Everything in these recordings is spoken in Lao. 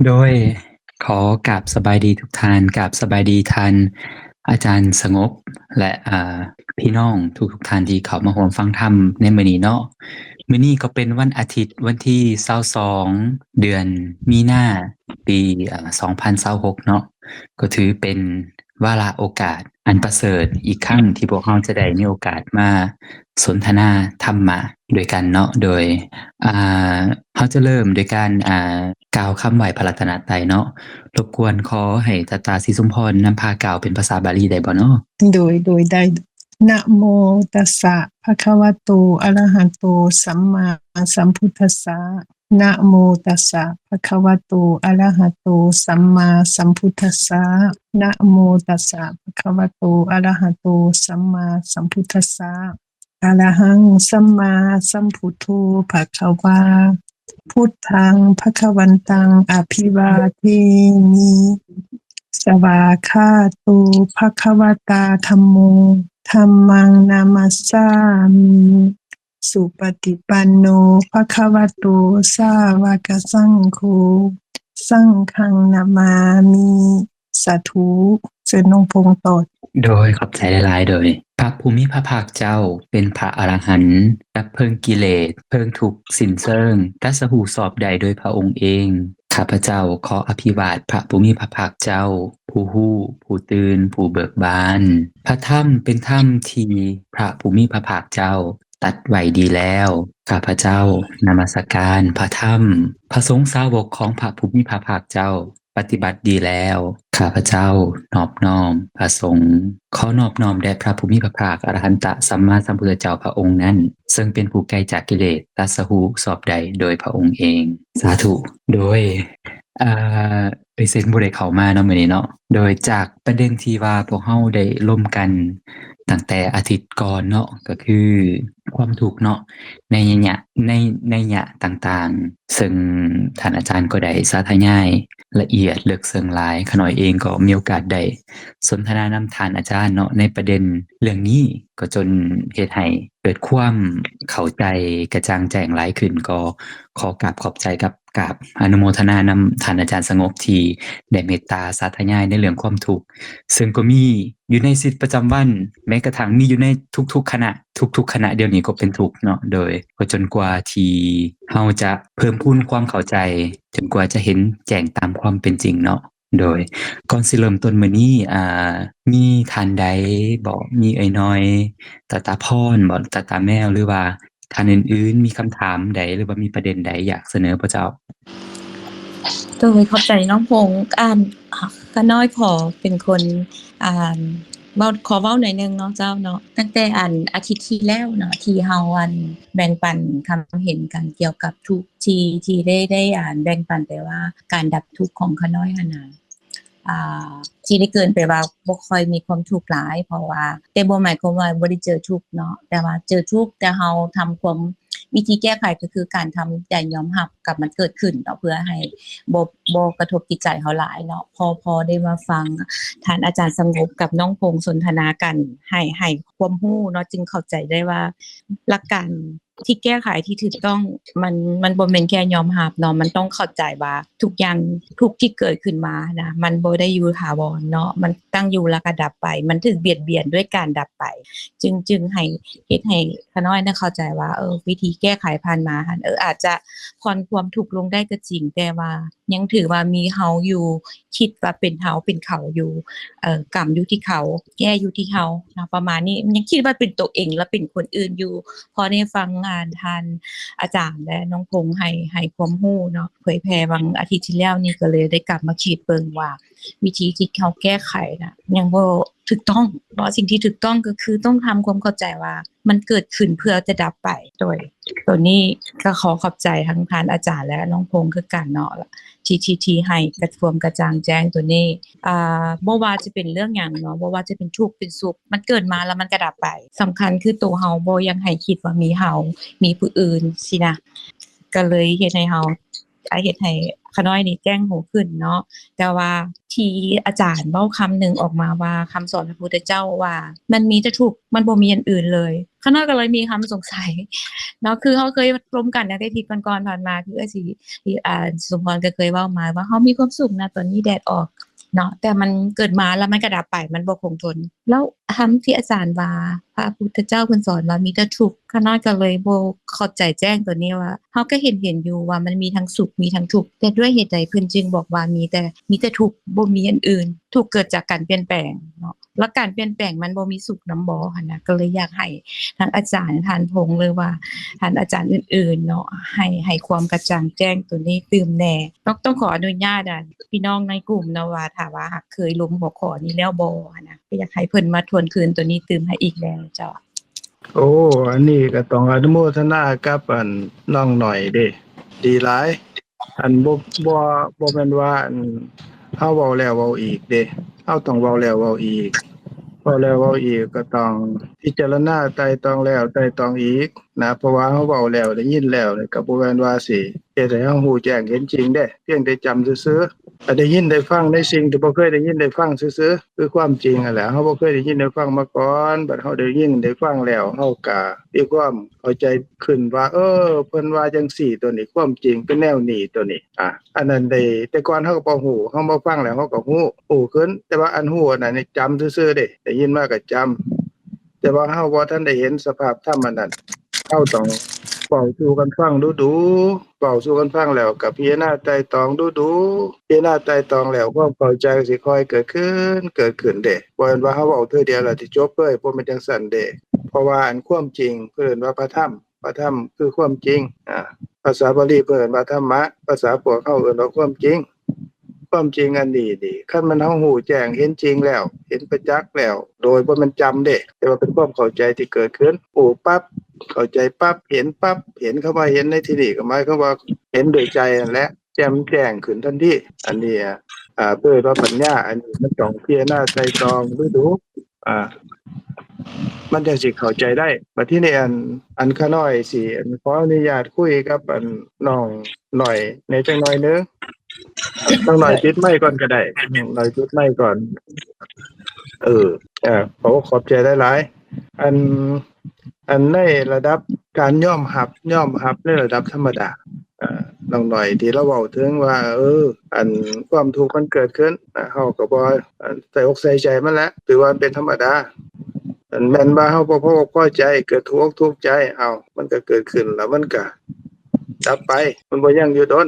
ໂດຍ ຂໍກາບສະບາຍດີທຸກທ່ານ, ກາບສະບາຍດີທ່ານອາຈານສະຫງົບ ແລະ ອາ ພີ່ນ້ອງທຸກໆທ່ານທີ່ເຂົ້າມາຮ່ວມຟັງທຳໃນມື້ນີ້ເນາະ. ມື້ນີ້ກໍເປັນວັນອາທິດ ວັນທີຊາວສອງ ເດືອນມີນາ ປີ ອາ ສອງພັນຊາວຫົກເນາະ, ກໍຖືເປັນວາລະໂອກາດອັນປະເສີດອີກຄັ້ງ ທີ່ພວກເຮົາຈະໄດ້ມີໂອກາດມາສົນທະນາທຳມະ ດ້ວຍກັນເນາະ. ໂດຍ ອາ ເຮົາຈະເລີ່ມໂດຍການ ອາ ກ່າວຄຳໄຫວ້ພະລັດຕະນະໄຕເນາະ. ລົບກວນຂໍໃຫ້ຕາຕາສີສົມພອນນຳພາກ່າວເປັນພາສາບາລີໄດ້ບໍ່ເນາະ? ໂດຍ ໂດຍ ໄດ້. ນະໂມຕັດສະ ພະຄະວະໂຕ ອະລະຫະໂຕ ສຳມາສຳພຸດທັດສະ. ນະໂມຕັດສະ ພະຄະວະໂຕ ອະລະຫະໂຕ ສຳມາສຳພຸດທັດສະ. ນະໂມຕັດສະ ພະຄະວະໂຕ ອະລະຫະໂຕ ສຳມາສຳພຸດທັດສະ. ອະລະຫັງ ສຳມາສຳພຸດໂທ ພະຄະວາ. ພຸດທັງ ພະຄະວັນຕັງ ອະພິວາເທມິ. ສະວາຄາໂຕ ພະຄະວະຕາ ທຳໂມ ທຳມັງ ນະມັດສາມິ. ສຸປະຕິປັນໂນ ພະຄະວະໂຕ ສາວະກະສັງໂຄ ສັງຄັງ ນະມາມິ. ສາທຸ. ເຊີນນ້ອງພົງຕໍ່. ໂດຍ ຂອບໃຈຫຼາຍໆ. ໂດຍ ພະຜູ້ມີພະພາກເຈົ້າເປັນພະອະລະຫັນ ດັບເພີງກິເລດ ເພີງທຸກ ສິ້ນເຊີງ ຕັດສະຮູ້ຊອບໄດ້ໂດຍພະອົງເອງ. ຂ້າພະເຈົ້າຂໍອະພິວາດພະຜູ້ມີພະພາກເຈົ້າ ຜູ້ຮູ້ ຜູ້ຕື່ນ ຜູ້ເບີກບານ. ພະທຳເປັນທຳທີ່ພະຜູ້ມີພະພາກເຈົ້າຕັດໄວ້ດີແລ້ວ. ຂ້າພະເຈົ້ານະມັດສະການພະທຳ. ພະສົງສາວົກຂອງພະຜູ້ມີພະພາກເຈົ້າ ປະຕິບັດດີແລ້ວ. ຂ້າພະເຈົ້ານອບນ້ອມພະສົງ. ຂໍນອບນ້ອມແດ່ພະຜູ້ມີພະພາກ ອະລະຫັນຕະສຳມາສຳພຸດທະເຈົ້າພະອົງນັ້ນ ເຊິ່ງເປັນຜູ້ໄກຈາກກິເລດ ຕັດສະຮູ້ຊອບໄດ້ໂດຍພະອົງເອງ. ສາທຸ. ໂດຍ ເອີ ເອີຍເຊັນບໍ່ໄດ້ເຂົ້າມາເນາະມື້ນີ້ເນາະ. ໂດຍຈາກປະເດັນທີ່ວ່າພວກເຮົາໄດ້ລົມກັນຕັ້ງແຕ່ອາທິດກ່ອນເນາະ ກໍຄືຄວາມທຸກເນາະ ໃນໄລຍະ ໃນໄລຍະຕ່າງໆ ເຊິ່ງທ່ານອາຈານກໍໄດ້ສາທະຍາຍລະອຽດເລິກເຊິ່ງຫຼາຍ. ຂ້ານ້ອຍເອງກໍມີໂອກາດໄດ້ສົນທະນານຳທ່ານອາຈານເນາະ ໃນປະເດັນເລື່ອງນີ້ ກໍຈົນເຮັດໃຫ້ເກີດຄວາມເຂົ້າໃຈກະຈ່າງແຈ້ງຫຼາຍຂຶ້ນ. ກໍຂໍກາບຂອບໃຈກັບ ກາບອະນຸໂມທະນານຳທ່ານອາຈານສະຫງົບທີ່ໄດ້ເມດຕາສາທະຍາຍໃນເລື່ອງຄວາມທຸກ ເຊິ່ງກໍມີຢູ່ໃນຊີວິດປະຈຳວັນ ແມ້ກະທັ່ງມີຢູ່ໃນທຸກໆຂະນະ ທຸກໆຂະນະດຽວນີ້ກໍເປັນທຸກເນາະ. ໂດຍ ກໍຈົນກວ່າທີ່ເຮົາຈະເພີ່ມພູນຄວາມເຂົ້າໃຈ ຈົນກວ່າຈະເຫັນແຈ້ງຕາມຄວາມເປັນຈິງເນາະ. ໂດຍ ກ່ອນຊິເລີ່ມຕົ້ນມື້ນີ້ ອາ ມີທ່ານໃດບໍ ມີເອື້ອຍນ້ອຍ ຕາຕາພອນບໍ ຕາຕາແມວ ຫຼືວ່າ ທ່ານອື່ນໆ ມີຄຳຖາມໃດ ຫຼືວ່າມີປະເດັນໃດຢາກສະເໜີບໍ່ເຈົ້າ? ໂດຍ ຂອບໃຈນ້ອງພົງ. ອັນ ຂ້ານ້ອຍຂໍເປັນຄົນ ອັນ ເວົ້າ ຂໍເວົ້າໜ້ອຍໜຶ່ງເນາະເຈົ້າເນາະ. ຕັ້ງແຕ່ອັນອາທິດທີ່ແລ້ວເນາະ ທີ່ເຮົາອັນແບ່ງປັນຄຳເຫັນກັນກ່ຽວກັບທຸກທີ່ ທີ່ໄດ້ ໄດ້ອັນແບ່ງປັນໄປວ່າການດັບທຸກຂອງຂ້ານ້ອຍຫັ້ນນະ ອ່າ ທີ່ໄດ້ເກີ່ນໄປວ່າບໍ່ຄ່ອຍມີຄວາມທຸກຫຼາຍ ເພາະວ່າ ແຕ່ບໍ່ໝາຍຄວາມວ່າບໍ່ໄດ້ເຈີທຸກເນາະ ແຕ່ວ່າເຈີທຸກ ແຕ່ເຮົາທຳຄວາມ ວິທີແກ້ໄຂກໍຄືການທຳໃຈຍອມຮັບກັບມັນເກີດຂຶ້ນເນາະ ເພື່ອໃຫ້ບໍ່ ບໍ່ກະທົບຈິດໃຈເຮົາຫຼາຍເນາະ. ພໍ ພໍໄດ້ມາຟັງທ່ານອາຈານສະຫງົບກັບນ້ອງພົງສົນທະນາກັນ ໃຫ້ ໃຫ້ຄວາມຮູ້ເນາະ ຈຶ່ງເຂົ້າໃຈໄດ້ວ່າຫຼັກການ ທີ່ແກ້ໄຂທີ່ຖືກຕ້ອງ ມັນ ມັນບໍ່ແມ່ນແຄ່ຍອມຮັບເນາະ ມັນຕ້ອງເຂົ້າໃຈວ່າທຸກຢ່າງ ທຸກທີ່ເກີດຂຶ້ນມານະ ມັນບໍ່ໄດ້ຢູ່ຖາວອນເນາະ ມັນຕັ້ງຢູ່ແລ້ວກໍດັບໄປ ມັນຖືກບຽດບຽນດ້ວຍການດັບໄປ ຈຶ່ງ ຈຶ່ງໃຫ້ ເຮັດໃຫ້ຂ້ານ້ອຍນະເຂົ້າໃຈວ່າ ເອີ ວິທີແກ້ໄຂຜ່ານມາຫັ້ນ ເອີ ອາດຈະຜ່ອນຄວາມທຸກລົງໄດ້ກໍຈິງ ແຕ່ວ່າຍັງຖືວ່າມີເຮົາຢູ່ ຄິດວ່າເປັນເຮົາເປັນເຂົາຢູ່ ເອີ ກຳຢູ່ທີ່ເຂົາ ແກ້ຢູ່ທີ່ເຮົານະ ປະມານນີ້ ຍັງຄິດວ່າເປັນໂຕເອງ ແລະ ເປັນຄົນອື່ນຢູ່. ພໍໄດ້ຟັງ ອ່າ ທ່ານອາຈານ ແລະ ນ້ອງພົງໃຫ້ ໃຫ້ຄວາມຮູ້ເນາະ ເຜີຍແຜ່ຫວ່າງອາທິດທີ່ແລ້ວນີ້ ກໍເລີຍໄດ້ກັບມາຄິດເບິ່ງວ່າ ວິທີທີ່ເຮົາແກ້ໄຂນະ ຍັງບໍ່ຖືກຕ້ອງເນາະ. ສິ່ງທີ່ຖືກຕ້ອງກໍຄືຕ້ອງທຳຄວາມເຂົ້າໃຈວ່າ ມັນເກີດຂຶ້ນເພື່ອຈະດັບໄປ. ໂດຍ ໂຕນີ້ກໍຂໍຂອບໃຈທັງທ່ານອາຈານ ແລະ ນ້ອງພົງຄືກັນເນາະ ທີ່ ທີ່ ທີ່ໃຫ້ກະ ຄວາມກະຈ່າງແຈ້ງໂຕນີ້. ອ່າ ບໍ່ວ່າຈະເປັນເລື່ອງຫຍັງເນາະ ບໍ່ວ່າຈະເປັນທຸກເປັນສຸກ ມັນເກີດມາແລ້ວມັນກໍດັບໄປ. ສຳຄັນຄືໂຕເຮົາ ບໍ່ຢາກໃຫ້ຄິດວ່າມີເຮົາ ມີຜູ້ອື່ນຊີ້ນະ ກໍເລີຍເຮັດໃຫ້ເຮົາ ອາ ເຮັດໃຫ້ຂ້ານ້ອຍນີ້ແຈ້ງຮູ້ຂຶ້ນເນາະ. ແຕ່ວ່າທີ່ອາຈານເວົ້າຄຳໜຶ່ງອອກມາວ່າ ຄຳສອນພະພຸດທະເຈົ້າວ່າ ມັນມີແຕ່ທຸກ ມັນບໍ່ມີອັນອື່ນເລີຍ. ຂ້ານ້ອຍກໍເລີຍມີຄຳສົງໄສເນາະ ຄືເຮົາເຄີຍລົມກັນໃນອາທິດກ່ອນໆຜ່ານມາ ຄືເອື້ອຍສີ ທີ່ ອາ ສົມພອນກໍເຄີຍເວົ້າມາວ່າ ເຮົາມີຄວາມສຸກນະ ຕອນນີ້ແດດອອກເນາະ ແຕ່ມັນເກີດມາແລ້ວມັນກໍດັບໄປ ມັນບໍ່ຄົງທົນ. ແລ້ວຄຳທີ່ອາຈານວ່າ ພະພຸດທະເຈົ້າເພິ່ນສອນວ່າມີແຕ່ທຸກ ຂ້ານ້ອຍກໍເລີຍບໍ່ເຂົ້າໃຈແຈ້ງຕົວນີ້ວ່າ ເຮົາກໍເຫັນ ເຫັນຢູ່ວ່າມັນມີທັງສຸກ ມີທັງທຸກ ແຕ່ດ້ວຍເຫດໃດເພິ່ນຈຶ່ງບອກວ່າມີແຕ່ ມີແຕ່ທຸກ ບໍ່ມີອັນອື່ນ? ທຸກເກີດຈາກການປ່ຽນແປງເນາະ ແລ້ວການປ່ຽນແປງມັນບໍ່ມີສຸກນຳບໍຫັ້ນນະ? ກໍເລີຍຢາກໃຫ້ທັງອາຈານ ທ່ານພົງ ຫຼືວ່າທ່ານອາຈານອື່ນໆເນາະ ໃຫ້ ໃຫ້ຄວາມກະຈ່າງແຈ້ງຕົວນີ້ຕື່ມແດ່. ຕ້ອງ ຕ້ອງຂໍອະນຸຍາດ ອາ ພີ່ນ້ອງໃນກຸ່ມເນາະວ່າ ຖ້າວ່າຫາກເຄີຍລົມຫົວຂໍ້ນີ້ແລ້ວບໍ່ຫັ້ນນະ ກໍຢາກໃຫ້ເພິ່ນມາທວນຄືນຕົວນີ້ຕື່ມໃຫ້ອີກແດ່ເຈົ້າ. ໂອ້ ອັນນີ້ກໍຕ້ອງອະນຸໂມທະນາກັບອັນນ້ອງໜ້ອຍເດ້ ດີຫຼາຍ. ອັນບໍ່ ບໍ່ ບໍ່ແມ່ນວ່າອັນເຮົາເວົ້າແລ້ວເວົ້າອີກເດ້ ເຮົາຕ້ອງເວົ້າແລ້ວເວົ້າອີກ ເວົ້າແລ້ວເວົ້າອີກ ກໍຕ້ອງພິຈາລະນາໄຕ່ຕອງແລ້ວໄຕ່ຕອງອີກນະ ເພາະວ່າເຮົາເວົ້າແລ້ວໄດ້ຍິນແລ້ວນີ້ ກໍບໍ່ແມ່ນວ່າຊິເຮັດໃຫ້ເຮົາຮູ້ແຈ້ງເຫັນຈິງເດ້ ພຽງແຕ່ຈຳຊື່ໆ ໄດ້ຍິນໄດ້ຟັງໃນສິ່ງທີ່ບໍ່ເຄີຍໄດ້ຍິນໄດ້ຟັງຊື່ໆ ຄືຄວາມຈິງຫັ້ນແຫຼະ ເຮົາບໍ່ເຄີຍໄດ້ຍິນໄດ້ຟັງມາກ່ອນ ບັດເຮົາໄດ້ຍິນໄດ້ຟັງແລ້ວ ເຮົາກະມີຄວາມເຂົ້າໃຈຂຶ້ນວ່າ ເອີ ເພິ່ນວ່າຈັ່ງຊີ້ ຕົວນີ້ຄວາມຈິງເປັນແນວນີ້ ຕົວນີ້ ອາ ອັນນັ້ນໄດ້ ແຕ່ກ່ອນເຮົາກໍບໍ່ຮູ້ ເຮົາມາຟັງແລ້ວເຮົາກໍຮູ້ ຮູ້ຂຶ້ນ ແຕ່ວ່າອັນຮູ້ອັນນັ້ນນີ້ຈຳຊື່ໆເດ້ ໄດ້ຍິນມາກໍຈຳ ແຕ່ວ່າເຮົາບໍ່ທັນໄດ້ເຫັນສະພາບທຳອັນນັ້ນ ເຮົາຕ້ອງເວົ້າສູ່ກັນຟັງດູໆ ເວົ້າສູ່ກັນຟັງແລ້ວກໍພິຈາລະນາໄຕ່ຕອງດູໆ ພິຈາລະນາໄຕ່ຕອງແລ້ວ ຄວາມເຂົ້າໃຈກໍຊິຄ່ອຍເກີດຂຶ້ນ ເກີດຂຶ້ນເດ້ ບໍ່ແມ່ນວ່າເຮົາເວົ້າເທື່ອດຽວແລ້ວຊິຈົບເລີຍ ບໍ່ແມ່ນຈັ່ງຊັ້ນເດ້ ເພາະວ່າອັນຄວາມຈິງ ເພິ່ນເອີ້ນວ່າພະທຳ ພະທຳຄືຄວາມຈິງ ອາ ພາສາບາລີເພິ່ນເອີ້ນວ່າທຳມະ ພາສາພວກເຮົາເອີ້ນວ່າຄວາມຈິງ. ຄວາມຈິງອັນນີ້ນີ້ ຄັນແມ່ນເຮົາຮູ້ແຈ້ງເຫັນຈິງແລ້ວ ເຫັນປະຈັກແລ້ວ ໂດຍບໍ່ແມ່ນຈຳເດ້ ແຕ່ວ່າເປັນຄວາມເຂົ້າໃຈທີ່ເກີດຂຶ້ນ ຮູ້ປັບ ເຂົ້າໃຈປັບ ເຫັນປັບ ເຫັນ ຄຳວ່າເຫັນໃນທີ່ນີ້ກໍໝາຍຄວາມວ່າເຫັນດ້ວຍໃຈຫັ້ນແຫຼະ ແຈ່ມແຈ້ງຂຶ້ນທັນທີ. ອັນນີ້ ອາ ເອີ້ນວ່າປັນຍາ ອັນນີ້ມັນຕ້ອງພິຈາລະນາໄຕ່ຕອງດູໆ ອາ ມັນຈັ່ງຊິເຂົ້າໃຈໄດ້. ບັດທີນີ້ ອັນ ອັນຂ້ານ້ອຍຊິ ອັນ ຂໍອະນຸຍາດຄຸຍກັບ ອັນ ນ້ອງໜ້ອຍແດ່ຈັກໜ້ອຍໜຶ່ງ. ນ້ອງໜ້ອຍ ໄດ້ ປິດໄມກ່ອນກໍໄດ້. ນ້ອງໜ້ອຍປິດໄມກ່ອນ. ເອີ ເອີ ຂໍຂອບໃຈຫຼາຍໆ. ອັນ ອັນໃນລະດັບການຍອມຮັບ ຍອມຮັບໃນລະດັບທຳມະດາ ເອີ ນ້ອງໜ້ອຍທີ່ລາວເວົ້າເຖິງວ່າ ເອີ ອັນຄວາມທຸກມັນເກີດຂຶ້ນ ເຮົາກໍບໍ່ ໃສ່ອົກໃສ່ໃຈມັນແຫຼະ ຖືວ່າມັນເປັນທຳມະດາ. ອັນແມ່ນວ່າເຮົາບໍ່ພໍອົກພໍໃຈ ເກີດທຸກອົກທຸກໃຈ ເອົ້າ ມັນກໍເກີດຂຶ້ນ ແລ້ວມັນກໍດັບໄປ ມັນບໍ່ຍັງຢູ່ດົນ.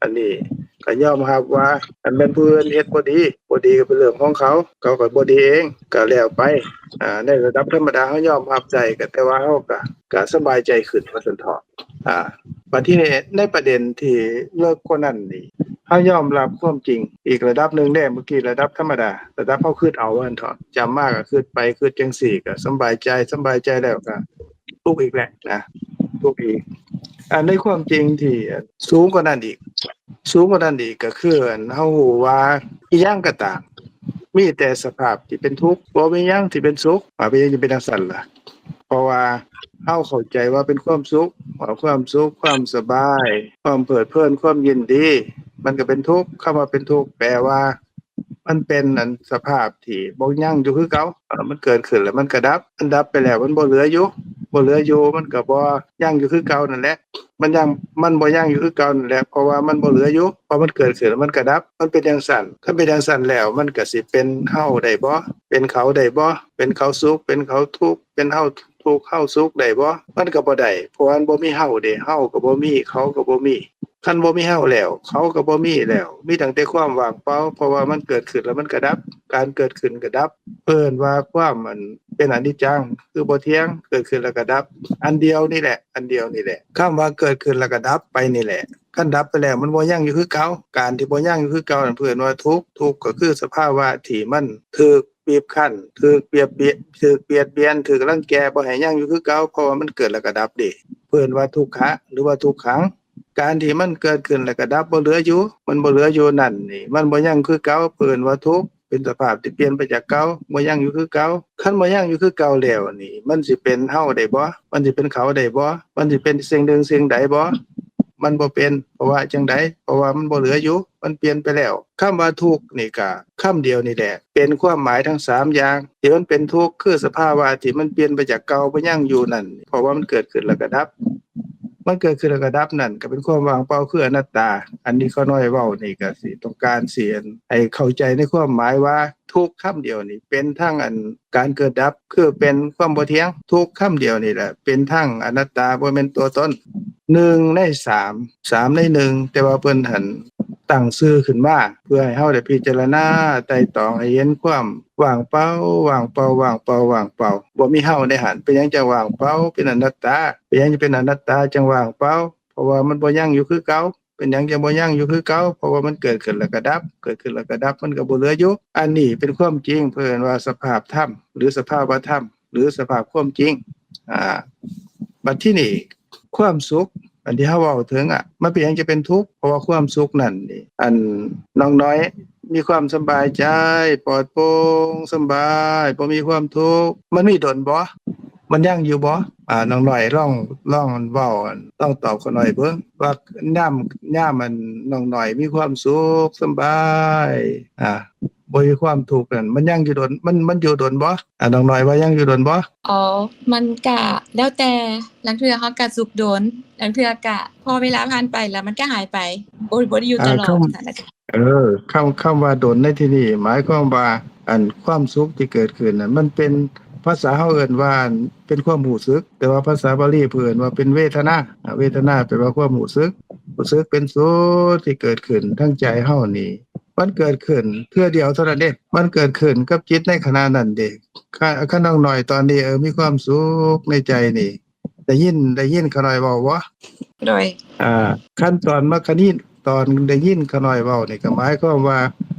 ອັນນີ້ກໍຍອມຮັບວ່າ ອັນແມ່ນຜູ້ອື່ນເຮັດບໍ່ດີ ບໍ່ດີກໍເປັນເລື່ອງຂອງເຂົາ ເຂົາກໍບໍ່ດີເອງ ກໍແລ້ວໄປ. ໃນລະດັບທຳມະດາເຮົາຍອມຮັບໄດ້ ກໍແຕ່ວ່າເຮົາກໍ ກໍສະບາຍໃຈຂຶ້ນວ່າຊັ້ນເຖາະ. ອາ ບັດທີນີ້ໃນປະເດັນທີ່ເລິກກວ່ານັ້ນນີ້ ເຮົາຍອມຮັບຄວາມຈິງອີກລະດັບໜຶ່ງເດ້. ເມື່ອກີ້ລະດັບທຳມະດາ ລະດັບເຮົາຄິດເອົາວ່າຊັ້ນເຖາະ ຈຳມາກໍຄິດໄປ ຄິດຈັ່ງຊີ້ກໍສຳບາຍໃຈ ສຳບາຍໃຈແລ້ວກໍທຸກອີກແຫຼະນະ ທຸກອີກ. ອັນໃນຄວາມຈິງທີ່ສູງກວ່ານັ້ນອີກ ສູງກວ່ານັ້ນອີກກໍຄື ອັນເຮົາຮູ້ວ່າອີ່ຫຍັງກໍຕາມ ມີແຕ່ສະພາບທີ່ເປັນທຸກ ບໍ່ມີຫຍັງທີ່ເປັນສຸກ. ວ່າເປັນຫຍັງຈຶ່ງເປັນຈັ່ງຊັ້ນລະ? ເພາະວ່າເຮົາເຂົ້າໃຈວ່າເປັນຄວາມສຸກ ວ່າຄວາມສຸກ ຄວາມສະບາຍ ຄວາມເພີດເພີນ ຄວາມຍິນດີ ມັນກໍເປັນທຸກ. ຄຳວ່າເປັນທຸກ ແປວ່າມັນເປັນ ອັນ ສະພາບທີ່ບໍ່ຍັງຢູ່ຄືເກົ່າ. ເອີ ມັນເກີດຂຶ້ນແລ້ວມັນກໍດັບ ມັນດັບໄປແລ້ວມັນບໍ່ເຫຼືອຢູ່ ບໍ່ເຫຼືອຢູ່ ມັນກໍບໍ່ຍັງຢູ່ຄືເກົ່ານັ້ນແຫຼະ. ມັນຍັງ ມັນບໍ່ຍັງຢູ່ຄືເກົ່ານັ້ນແຫຼະ ເພາະວ່າມັນບໍ່ເຫຼືອຢູ່ ເພາະມັນເກີດຂຶ້ນແລ້ວມັນກໍດັບ ມັນເປັນຈັ່ງຊັ້ນ. ຄັນເປັນຈັ່ງຊັ້ນແລ້ວ ມັນກໍຊິເປັນເຮົາໄດ້ບໍ່? ເປັນເຂົາໄດ້ບໍ່? ເປັນເຂົາສຸກ ເປັນເຂົາທຸກ ເປັນເຮົາທຸກ ເຮົາສຸກໄດ້ບໍ່? ມັນກໍບໍ່ໄດ້ ເພາະວ່າມັນບໍ່ມີເຮົາເດ້ ເຮົາກໍບໍ່ມີ ເຂົາກໍບໍ່ມີ. ຄັນບໍ່ມີເຮົາແລ້ວ ເຂົາກໍບໍ່ມີແລ້ວ ມີຕັ້ງແຕ່ຄວາມວ່າງເປົ່າ ເພາະວ່າມັນເກີດຂຶ້ນແລ້ວມັນກໍດັບ. ການເກີດຂຶ້ນກໍດັບ ເອີ້ນວ່າຄວາມ ອັນ ເປັນອະນິດຈັງ ຄືບໍ່ທ່ຽງ ເກີດຂຶ້ນແລ້ວກໍດັບ ອັນດຽວນີ້ແຫຼະ ອັນດຽວນີ້ແຫຼະ. ຄຳວ່າເກີດຂຶ້ນແລ້ວກໍດັບໄປນີ້ແຫຼະ ຄັນດັບໄປແລ້ວມັນບໍ່ຍັງຢູ່ຄືເກົ່າ. ການທີ່ບໍ່ຍັງຢູ່ຄືເກົ່ານັ້ນເອີ້ນວ່າທຸກ ທຸກກໍຄືສະພາວະທີ່ມັນຖືກບີບຄັ້ນ ຖືກບຽດບຽນ ຖືກບຽດບຽນ ຖືກລັງແກ ບໍ່ໃຫ້ຍັງຢູ່ຄືເກົ່າ ເພາະວ່າມັນເກີດແລ້ວກໍດັບເດ້ ເອີ້ນວ່າທຸກຂະ ຫຼືວ່າທຸກຂັງ. ການທີ່ມັນເກີດຂຶ້ນແລ້ວກໍດັບ ບໍ່ເຫຼືອຢູ່ ມັນບໍ່ເຫຼືອຢູ່ນັ້ນນີ້ ມັນບໍ່ຍັງຄືເກົ່າ ເອີ້ນວ່າທຸກ ເປັນສະພາບທີ່ປ່ຽນໄປຈາກເກົ່າ ບໍ່ຍັງຢູ່ຄືເກົ່າ. ຄັນບໍ່ຍັງຢູ່ຄືເກົ່າແລ້ວນີ້ ມັນຊິເປັນເຮົາໄດ້ບໍ່? ມັນຊິເປັນເຂົາໄດ້ບໍ່? ມັນຊິເປັນສິ່ງໜຶ່ງສິ່ງໃດບໍ່? ມັນບໍ່ເປັນ. ເພາະວ່າຈັ່ງໃດ? ເພາະວ່າມັນບໍ່ເຫຼືອຢູ່, ມັນປ່ຽນໄປແລ້ວ. ຄຳວ່າທຸກນີ້ກະຄຳດຽວນີ້ແຫຼະ ເປັນຄວາມໝາຍທັງສາມຢ່າງ. ທີ່ມັນເປັນທຸກຄືສະພາວະທີ່ມັນປ່ຽນໄປຈາກເກົ່າ ບໍ່ຍັງຢູ່ນັ້ນ, ເພາະວ່າມັນເກີດຂຶ້ນແລ້ວກໍດັບ. ມັນເກີດຂຶ້ນແລ້ວກໍດັບນັ້ນ ກໍເປັນຄວາມວ່າງເປົ່າ ຄືອະນັດຕາ. ອັນນີ້ຂ້ານ້ອຍເວົ້ານີ້ກໍຊິຕ້ອງການຊິໃຫ້ເຂົ້າໃຈໃນຄວາມໝາຍວ່າ ທຸກຄຳດຽວນີ້ເປັນທັງອັນການເກີດດັບ ຄືເປັນຄວາມບໍ່ທ່ຽງ. ທຸກຄຳດຽວນີ້ແຫຼະເປັນທັງອະນັດຕາ ບໍ່ແມ່ນຕົວຕົນ. ໜຶ່ງໃນສາມ ສາມໃນໜຶ່ງ ແຕ່ວ່າເພິ່ນຫັ້ນຕັ້ງຊື່ຂຶ້ນມາ ເພື່ອໃຫ້ເຮົາໄດ້ພິຈາລະນາໄຕ່ຕອງໃຫ້ເຫັນຄວາມວ່າງເປົ່າ ວ່າງເປົ່າ ວ່າງເປົ່າ ວ່າງເປົ່າ ບໍ່ມີເຮົາໃນຫັ້ນ. ເປັນຫຍັງຈັ່ງວ່າງເປົ່າ? ເປັນອະນັດຕາ. ເປັນຫຍັງຈຶ່ງເປັນອະນັດຕາ? ຈັ່ງວ່າງເປົ່າ ເພາະວ່າມັນບໍ່ຍັງຢູ່ຄືເກົ່າ. ເປັນຫຍັງຈັ່ງບໍ່ຍັງຢູ່ຄືເກົ່າ? ເພາະວ່າມັນເກີດຂຶ້ນແລ້ວກໍດັບ, ເກີດຂຶ້ນແລ້ວກໍດັບ, ມັນກໍບໍ່ເຫຼືອຢູ່. ອັນນີ້ເປັນຄວາມຈິງ, ເພິ່ນເອີ້ນວ່າສະພາບທຳ ຫຼື ສະພາວະທຳ ຫຼື ສະພາບຄວາມຈິງ. ອາ ບັດທີນີ້ ຄວາມສຸກ ອັນທີ່ເຮົາເວົ້າເຖິງອະ ມັນເປັນຫຍັງຈະເປັນທຸກ? ເພາະວ່າຄວາມສຸກນັ້ນນີ້ ອັນ ນ້ອງນ້ອຍມີຄວາມສະບາຍໃຈ, ປອດໂປ່ງສະບາຍ, ບໍ່ມີຄວາມທຸກ. ມັນມີດົນບໍ່? ມັນຍັງຢູ່ບໍ່? ອາ ນ້ອງນ້ອຍລອງ ລອງເວົ້າ ລອງຕອບຂ້ານ້ອຍເບິ່ງວ່າ ຍາມ ຍາມອັນນ້ອງນ້ອຍມີຄວາມສຸກສະບາຍ ອາ ບໍ່ມີຄວາມທຸກນັ້ນ ມັນຍັງຢູ່ດົນ ມັນ ມັນຢູ່ດົນບໍ່? ອາ ນ້ອງນ້ອຍວ່າຍັງຢູ່ດົນບໍ່? ອໍ ມັນກະແລ້ວແຕ່ ລາງເທື່ອເຮົາກະສຸກດົນ ລາງເທື່ອກະພໍເວລາຜ່ານໄປແລ້ວມັນກະຫາຍໄປ ບໍ່ ບໍ່ໄດ້ຢູ່ຕະຫຼອດ. ເອີ ຄຳ ຄຳວ່າດົນໃນທີ່ນີ້ ໝາຍຄວາມວ່າ ອັນ ຄວາມສຸກທີ່ເກີດຂຶ້ນນັ້ນ ມັນເປັນ ພາສາເຮົາເອີ້ນວ່າ ເປັນຄວາມຮູ້ສຶກ, ແຕ່ວ່າພາສາບາລີເພິ່ນເອີ້ນວ່າເປັນເວທະນາ. ອາ ເວທະນາແປວ່າຄວາມຮູ້ສຶກ, ຮູ້ສຶກເປັນສຸກທີ່ເກີດຂຶ້ນທາງໃຈເຮົານີ້ ມັນເກີດຂຶ້ນເທື່ອດຽວເທົ່ານັ້ນເດ້, ມັນເກີດຂຶ້ນກັບຈິດໃນຂະນະນັ້ນເດ້. ຄະ ຄັນນ້ອງນ້ອຍຕອນນີ້ ເອີ ມີຄວາມສຸກໃນໃຈນີ້ ໄດ້ຍິນ ໄດ້ຍິນຂ້ານ້ອຍເວົ້າບໍ່? ໂດຍ ອ່າ ຄັນຕອນມາຄະນິ ຕອນໄດ້ຍິນຂ້ານ້ອຍເວົ້ານີ້ ກໍໝາຍຄວາມວ່າ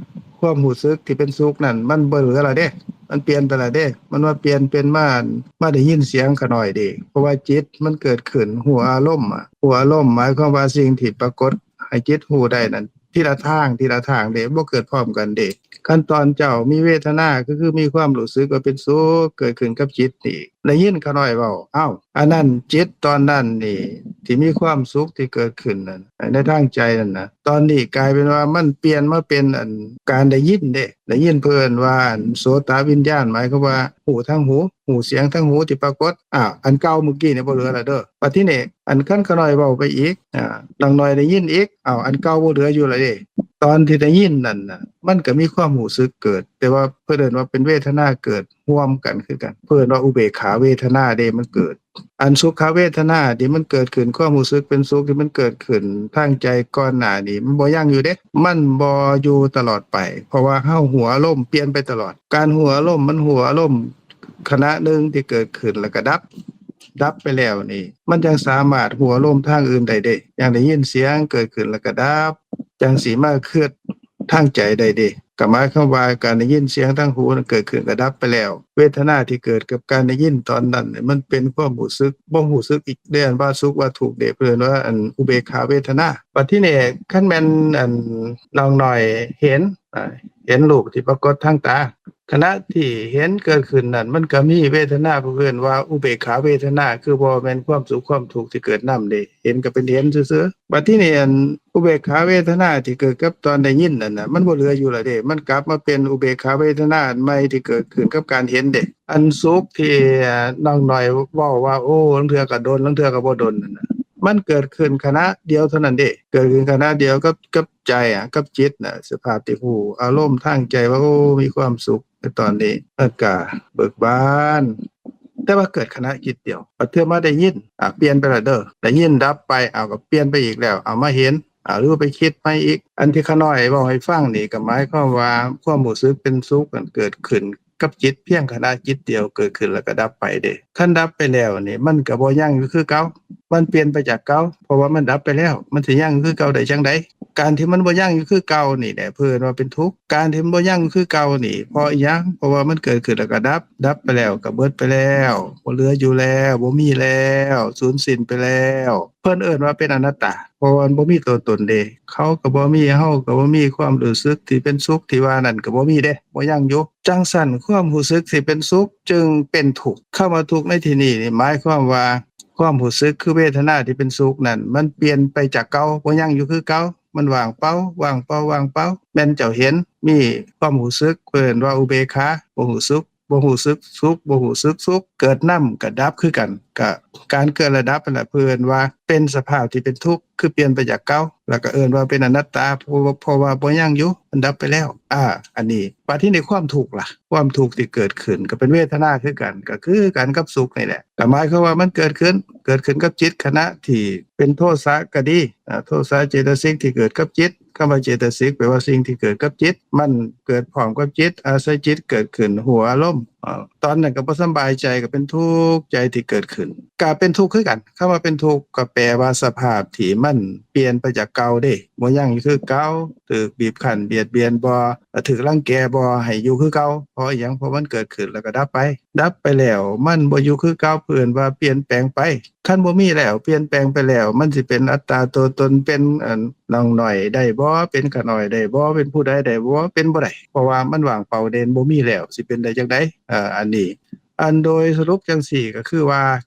ຄວາມຮູ້ສຶກທີ່ເປັນສຸກນັ້ນ ມັນບໍ່ເຫຼືອແລ້ວເດ້, ມັນປ່ຽນໄປແລ້ວເດ້, ມັນມາປ່ຽນເປັນມາ ມາໄດ້ຍິນສຽງຂ້ານ້ອຍເດ້. ເພາະວ່າຈິດມັນເກີດຂຶ້ນ ຮູ້ອາລົມ, ຮູ້ອາລົມໝາຍຄວາມວ່າສິ່ງທີ່ປາກົດໃຫ້ຈິດຮູ້ໄດ້ນັ້ນ ທີລະທາງ ທີລະທາງເດ້, ບໍ່ເກີດພ້ອມກັນເດ້. ຄັນຕອນເຈົ້າມີເວທະນາ ກໍຄືມີຄວາມຮູ້ສຶກວ່າເປັນສຸກເກີດຂຶ້ນກັບຈິດນີ້ ໄດ້ຍິນຂ້ານ້ອຍເວົ້າ, ອ້າວ ອັນນັ້ນຈິດຕອນນັ້ນນີ້ ທີ່ມີຄວາມສຸກທີ່ເກີດຂຶ້ນນັ້ນ ໃນທາງໃຈນັ້ນນະ, ຕອນນີ້ກາຍເປັນວ່າມັນປ່ຽນມາເປັນ ອັນ ການໄດ້ຍິນເດ້, ໄດ້ຍິນເພິ່ນວ່າ ອັນ ໂສຕະວິນຍານ ໝາຍຄວາມວ່າຮູ້ທາງຫູ, ຮູ້ສຽງທາງຫູທີ່ປາກົດ. ອ້າວ ອັນເກົ່າມື້ກີ້ນີ້ບໍ່ເຫຼືອແລ້ວເດີ. ບັດທີນີ້ ອັນຄັນຂ້ານ້ອຍເວົ້າໄປອີກ ອາ ນ້ອງນ້ອຍໄດ້ຍິນອີກ, ອ້າວ ອັນເກົ່າບໍ່ເຫຼືອຢູ່ແລ້ວເດ້. ຕອນທີ່ໄດ້ຍິນນັ້ນນະ ມັນກໍມີຄວາມຮູ້ສຶກເກີດ, ແຕ່ວ່າເພິ່ນເອີ້ນວ່າເປັນເວທະນາເກີດຮ່ວມກັນຄືກັນ, ເພິ່ນວ່າອຸເບກຂາເວທະນາເດ້ ມັນເກີດ. ອັນສຸຂະເວທະນາທີ່ມັນເກີດຂຶ້ນ, ຄວາມຮູ້ສຶກເປັນສຸກທີ່ມັນເກີດຂຶ້ນທາງໃຈກ່ອນໜ້ານີ້ ມັນບໍ່ຍັງຢູ່ເດ້, ມັນບໍ່ຢູ່ຕະຫຼອດໄປ, ເພາະວ່າເຮົາຮູ້ອາລົມປ່ຽນໄປຕະຫຼອດ. ການຮູ້ອາລົມ ມັນຮູ້ອາລົມ ຂະນະໜຶ່ງທີ່ເກີດຂຶ້ນແລ້ວກໍດັບ, ດັບໄປແລ້ວນີ້ ມັນຈັ່ງສາມາດຮູ້ອາລົມທາງອື່ນໄດ້ເດ້, ຢ່າງໄດ້ຍິນສຽງເກີດຂຶ້ນແລ້ວກໍດັບ, ຈັ່ງຊິມາຄິດທາງໃຈໄດ້ເດ້. ກໍໝາຍຄວາມວ່າການໄດ້ຍິນສຽງທາງຫູນັ້ນເກີດຂຶ້ນກໍດັບໄປແລ້ວ, ເວທະນາທີ່ເກີດກັບການໄດ້ຍິນຕອນນັ້ນ ມັນເປັນຄວາມຮູ້ສຶກ ບໍ່ຮູ້ສຶກອີກເດ້ ອັນວ່າສຸກວ່າທຸກເດ້, ເພິ່ນວ່າ ອັນ ອຸເບກຂາເວທະນາ. ບັດທີນີ້ ຄັນແມ່ນ ອັນ ນ້ອງນ້ອຍເຫັນ ອາ ເຫັນຮູບທີ່ປາກົດທາງຕາ, ຂະນະທີ່ເຫັນເກີດຂຶ້ນນັ້ນ ມັນກໍມີເວທະນາ ເພິ່ນວ່າອຸເບກຂາເວທະນາ, ຄືບໍ່ແມ່ນຄວາມສຸກຄວາມທຸກທີ່ເກີດນຳເດ້, ເຫັນກໍເປັນເຫັນຊື່ໆ. ບັດທີນີ້ ອັນ ອຸເບກຂາເວທະນາທີ່ເກີດກັບຕອນໄດ້ຍິນນັ້ນນະ ມັນບໍ່ເຫຼືອຢູ່ແລ້ວເດ້, ມັນກັບມາເປັນອຸເບກຂາເວທະນາອັນໃໝ່ທີ່ເກີດຂຶ້ນກັບການເຫັນເດ້. ອັນສຸກທີ່ ອາ ນ້ອງນ້ອຍເວົ້າວ່າ ໂອ້ ລາງເທື່ອກໍດົນ ລາງເທື່ອກໍບໍ່ດົນນັ້ນນະ, ມັນເກີດຂຶ້ນຂະນະດຽວເທົ່ານັ້ນເດ້, ເກີດຂຶ້ນຂະນະດຽວກັບ ກັບ ໃຈ ອະ ກັບຈິດນະ, ສະພາບທີ່ຮູ້ອາລົມທາງໃຈວ່າ ໂອ້ ມີຄວາມສຸກໃນຕອນນີ້ ແລ້ວກະເບີກບານ, ແຕ່ວ່າເກີດຂະນະຈິດດຽວ. ບັດເທື່ອມາໄດ້ຍິນ ອາ ປ່ຽນໄປແລ້ວເດີ, ໄດ້ຍິນດັບໄປ ເອົາ ກໍປ່ຽນໄປອີກແລ້ວ, ເອົາ ມາເຫັນ ອາ ຫຼືວ່າໄປຄິດໃໝ່ອີກ. ອັນທີ່ຂ້ານ້ອຍເວົ້າໃຫ້ຟັງນີ້ ກໍໝາຍຄວາມວ່າ ຄວາມຮູ້ສຶກເປັນສຸກນັ້ນເກີດຂຶ້ນ ກັບຈິດພຽງຂະນະຈິດດຽວເກີດຂຶ້ນແລ້ວກໍດັບໄປເດ້. ຄັນດັບໄປແລ້ວນີ້ ມັນກໍບໍ່ຍັງຢູ່ຄືເກົ່າ, ມັນປ່ຽນໄປຈາກເກົ່າ, ເພາະວ່າມັນດັບໄປແລ້ວ, ມັນຊິຍັງຢູ່ຄືເກົ່າໄດ້ຈັ່ງໃດ? ການທີ່ມັນບໍ່ຍັງຢູ່ຄືເກົ່ານີ້ແຫຼະ ເພິ່ນວ່າເປັນທຸກ. ການທີ່ມັນບໍ່ຍັງຢູ່ຄືເກົ່ານີ້ ເພາະອີຫຍັງ? ເພາະວ່າມັນເກີດຂຶ້ນແລ້ວກໍດັບ, ດັບໄປແລ້ວກໍເບິດໄປແລ້ວ, ບໍ່ເຫຼືອຢູ່ແລ້ວ, ບໍ່ມີແລ້ວ, ສູນສິ້ນໄປແລ້ວ. ເພິ່ນເອີ້ນວ່າເປັນອະນັດຕາ, ເພາະວ່າມັນບໍ່ມີຕົວຕົນເດ້. ເຂົາກໍບໍ່ມີ, ເຮົາກໍບໍ່ມີ, ຄວາມຮູ້ສຶກທີ່ເປັນສຸກທີ່ວ່ານັ້ນກໍບໍ່ມີເດ້, ບໍ່ຍັງຢູ່. ຈັ່ງຊັ້ນ ຄວາມຮູ້ສຶກທີ່ເປັນສຸກຈຶ່ງເປັນທຸກ. ຄຳວ່າທຸກໃນທີ່ນີ້ນີ້ ໝາຍຄວາມວ່າຄ ຄວາມຮູ້ສຶກຄືເວທະນາທີ່ເປັນສຸກນັ້ນ ມັນປ່ຽນໄປຈາກເກົ່າ, ບໍ່ຍັງຢູ່ຄືເກົ່າ, ມັນວ່າງເປົ່າ, ວ່າງເປົ່າ, ວ່າງເປົ່າ. ແມ່ນເຈົ້າເຫັນມີຄວາມຮູ້ສຶກ ເອີ້ນວ່າອຸເບກຂາ, ບໍ່ຮູ້ສຶກ, ບໍ່ຮູ້ສຶກສຸກ, ບໍ່ຮູ້ສຶກທຸກ, ເກີດນຳກໍດັບຄືກັນ. ກໍການເກີດແລະດັບນັ້ນລະ ເພິ່ນວ່າເປັນສະພາບທີ່ເປັນທຸກ, ຄືປ່ຽນໄປຈາກເກົ່າ, ແລ້ວກໍເອີ້ນວ່າເປັນອະນັດຕາ, ເພາະວ່າ ເພາະວ່າບໍ່ຍັງຢູ່, ມັນດັບໄປແລ້ວ. ອາ ອັນນີ້ ບັດທີນີ້ຄວາມທຸກລະ? ຄວາມທຸກທີ່ເກີດຂຶ້ນກໍເປັນເວທະນາຄືກັນ, ກໍຄືກັນກັບສຸກນີ້ແຫຼະ. ກໍໝາຍຄວາມວ່າມັນເກີດຂຶ້ນ, ເກີດຂຶ້ນກັບຈິດຂະນະທີ່ເປັນໂທສະກໍດີ, ອາ ໂທສະເຈຕະສິກທີ່ເກີດກັບຈິດ. ຄຳວ່າເຈຕະສິກແປວ່າສິ່ງທີ່ເກີດກັບຈິດ, ມັນເກີດພ້ອມກັບຈິດ, ອາໄສຈິດເກີດຂຶ້ນ, ຮູ້ອາລົມ. ອາ ຕອນນັ້ນກໍບໍ່ສະບາຍໃຈ, ກໍເປັນທຸກໃຈທີ່ເກີດຂຶ້ນ, ກໍເປັນທຸກຄືກັນ. ຄຳວ່າເປັນທຸກກໍແປວ່າສະພາບທີ່ມັນປ່ຽນໄປຈາກເກົ່າເດ້, ບໍ່ຍັງຢູ່ຄືເກົ່າ, ຖືກບີບຄັ້ນບຽດບຽນບໍ່, ຖືກລັງແກບໍ່, ໃຫ້ຢູ່ຄືເກົ່າ. ເພາະຫຍັງ? ເພາະມັນເກີດຂຶ້ນແລ້ວກໍດັບໄປ. ດັບໄປແລ້ວມັນບໍ່ຢູ່ຄືເກົ່າ, ເພິ່ນວ່າປ່ຽນແປງໄປ. ຄັນບໍ່ມີແລ້ວ, ປ່ຽນແປງໄປແລ້ວ, ມັນຊິເປັນອັດຕາຕົວຕົນ, ເປັນ ອັນ ນ້ອງນ້ອຍໄດ້ບໍ່? ເປັນຂ້ານ້ອຍໄດ້ບໍ່? ເປັນຜູ້ໃດໄດ້ບໍ່? ເປັນບໍ່ໄດ້, ເພາະວ່າມັນວ່າງເປົ່າເດ້, ບໍ່ມີແລ້ວ, ຊິເປັນໄດ້ຈັ່ງໃດ? ເອີ ອັນນີ້ ອັນໂດຍສະຫຼຸບຈັ່ງຊີ້ກໍຄືວ່າ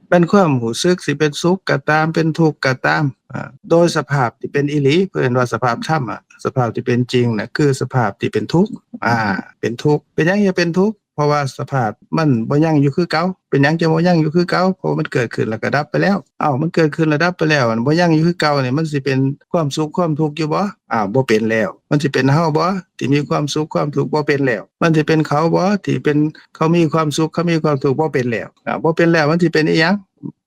ແມ່ນຄວາມຮູ້ສຶກຊິເປັນສຸກກໍຕາມ, ເປັນທຸກກໍຕາມ, ອາ ໂດຍສະພາບທີ່ເປັນອີ່ຫຼີ, ເພິ່ນວ່າສະພາບທຳອະ, ສະພາບທີ່ເປັນຈິງນະ ຄືສະພາບທີ່ເປັນທຸກ, ອາ ເປັນທຸກ. ເປັນຫຍັງຈຶ່ງເປັນທຸກ? ເພາະວ່າສະພາບມັນບໍ່ຍັງຢູ່ຄືເກົ່າ. ເປັນຫຍັງຈຶ່ງບໍ່ຍັງຢູ່ຄືເກົ່າ? ເພາະວ່າມັນເກີດຂຶ້ນແລ້ວກໍດັບໄປແລ້ວ. ເອົ້າ ມັນເກີດຂຶ້ນແລ້ວດັບໄປແລ້ວ, ມັນບໍ່ຍັງຢູ່ຄືເກົ່ານີ້, ມັນຊິເປັນຄວາມສຸກຄວາມທຸກຢູ່ບໍ່? ອ້າວ ບໍ່ເປັນແລ້ວ. ມັນຊິເປັນເຮົາບໍ່ ທີ່ມີຄວາມສຸກຄວາມທຸກ? ບໍ່ເປັນແລ້ວ. ມັນຊິເປັນເຂົາບໍ່ ທີ່ເປັນ ເຂົາມີຄວາມສຸກ ເຂົາມີຄວາມທຸກ? ບໍ່ເປັນແລ້ວ. ອາ ບໍ່ເປັນແລ້ວ ມັນຊິເປັນອີ່ຫຍັງ?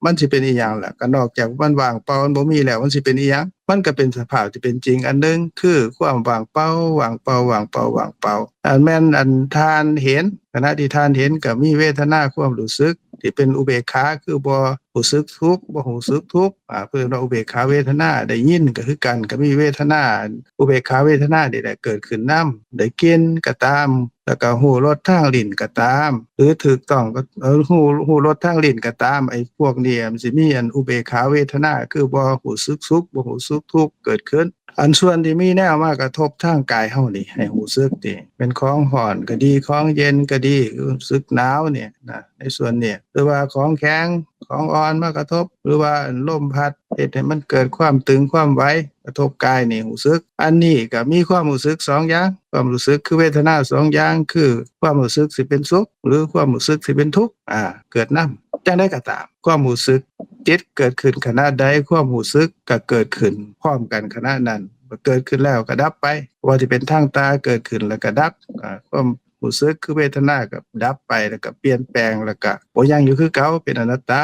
ມັນຊິເປັນອີ່ຫຍັງລະ? ກໍນອກຈາກມັນວ່າງເປົ່າ ມັນບໍ່ມີແລ້ວ ມັນຊິເປັນອີ່ຫຍັງ? ມັນກໍເປັນສະພາບທີ່ເປັນຈິງອັນໜຶ່ງ ຄືຄວາມວ່າງເປົ່າ, ວ່າງເປົ່າ, ວ່າງເປົ່າ, ວ່າງເປົ່າ. ອັນແມ່ນອັນທ່ານເຫັນ, ຂະນະທີ່ທ່ານເຫັນກໍມີເວທະນາຄວາມຮູ້ສຶກທີ່ເປັນອຸເບກຂາ ຄືບໍ່ຮູ້ສຶກທຸກ, ບໍ່ຮູ້ສຶກທຸກ, ອາ ເພິ່ນວ່າອຸເບກຂາເວທະນາ. ໄດ້ຍິນກໍຄືກັນ, ກໍມີເວທະນາ ອຸເບກຂາເວທະນານີ້ແຫຼະເກີດຂຶ້ນນຳ, ໄດ້ກິ່ນກໍຕາມ, ແລ້ວກໍຮູ້ລົດທາງລີ້ນກໍຕາມ ຫຼືຖືກຕ້ອງກໍ ເອີ ຮູ້ ຮູ້ລົດທາງລີ້ນກໍຕາມ, ໄອ້ພວກນີ້ມັນຊິມີອັນອຸເບກຂາເວທະນາ ຄືບໍ່ຮູ້ສຶກສຸກ ບໍ່ຮູ້ສຶກທຸກເກີດຂຶ້ນ. ອັນສ່ວນທີ່ມີແນວມາກະທົບທາງກາຍເຮົານີ້ ໃຫ້ຮູ້ສຶກນີ້ ແມ່ນຂອງຮ້ອນກໍດີ ຂອງເຢັນກໍດີ ຮູ້ສຶກໜາວນີ້ນະ ໃນສ່ວນນີ້ ຫຼືວ່າຂອງແຂງ ຂອງອ່ອນມາກະທົບ ຫຼືວ່າລົມພັດເຮັດໃຫ້ມັນເກີດຄວາມຕຶງຄວາມໄຫວ ກະທົບກາຍນີ້ຮູ້ສຶກ. ອັນນີ້ກໍມີຄວາມຮູ້ສຶກສອງຢ່າງ, ຄວາມຮູ້ສຶກຄືເວທະນາສອງຢ່າງ ຄືຄວາມຮູ້ສຶກທີ່ເປັນສຸກ ຫຼືຄວາມຮູ້ສຶກທີ່ເປັນທຸກ ອາ ເກີດນຳ. ຈັ່ງໃດກໍຕາມ ຄວາມຮູ້ສຶກຈິດເກີດຂຶ້ນຂະນະໃດ ຄວາມຮູ້ສຶກກໍເກີດຂຶ້ນພ້ອມກັນຂະນະນັ້ນ, ເກີດຂຶ້ນແລ້ວກໍດັບໄປ. ບໍ່ວ່າຊິເປັນທາງຕາເກີດຂຶ້ນແລ້ວກໍດັບ, ອາ ຄວາມ ຮູ້ສຶກຄືເວທະນາກໍດັບໄປ ແລ້ວກໍປ່ຽນແປງ ແລ້ວກໍບໍ່ຍັງຢູ່ຄືເກົ່າ ເປັນອະນັດຕາ.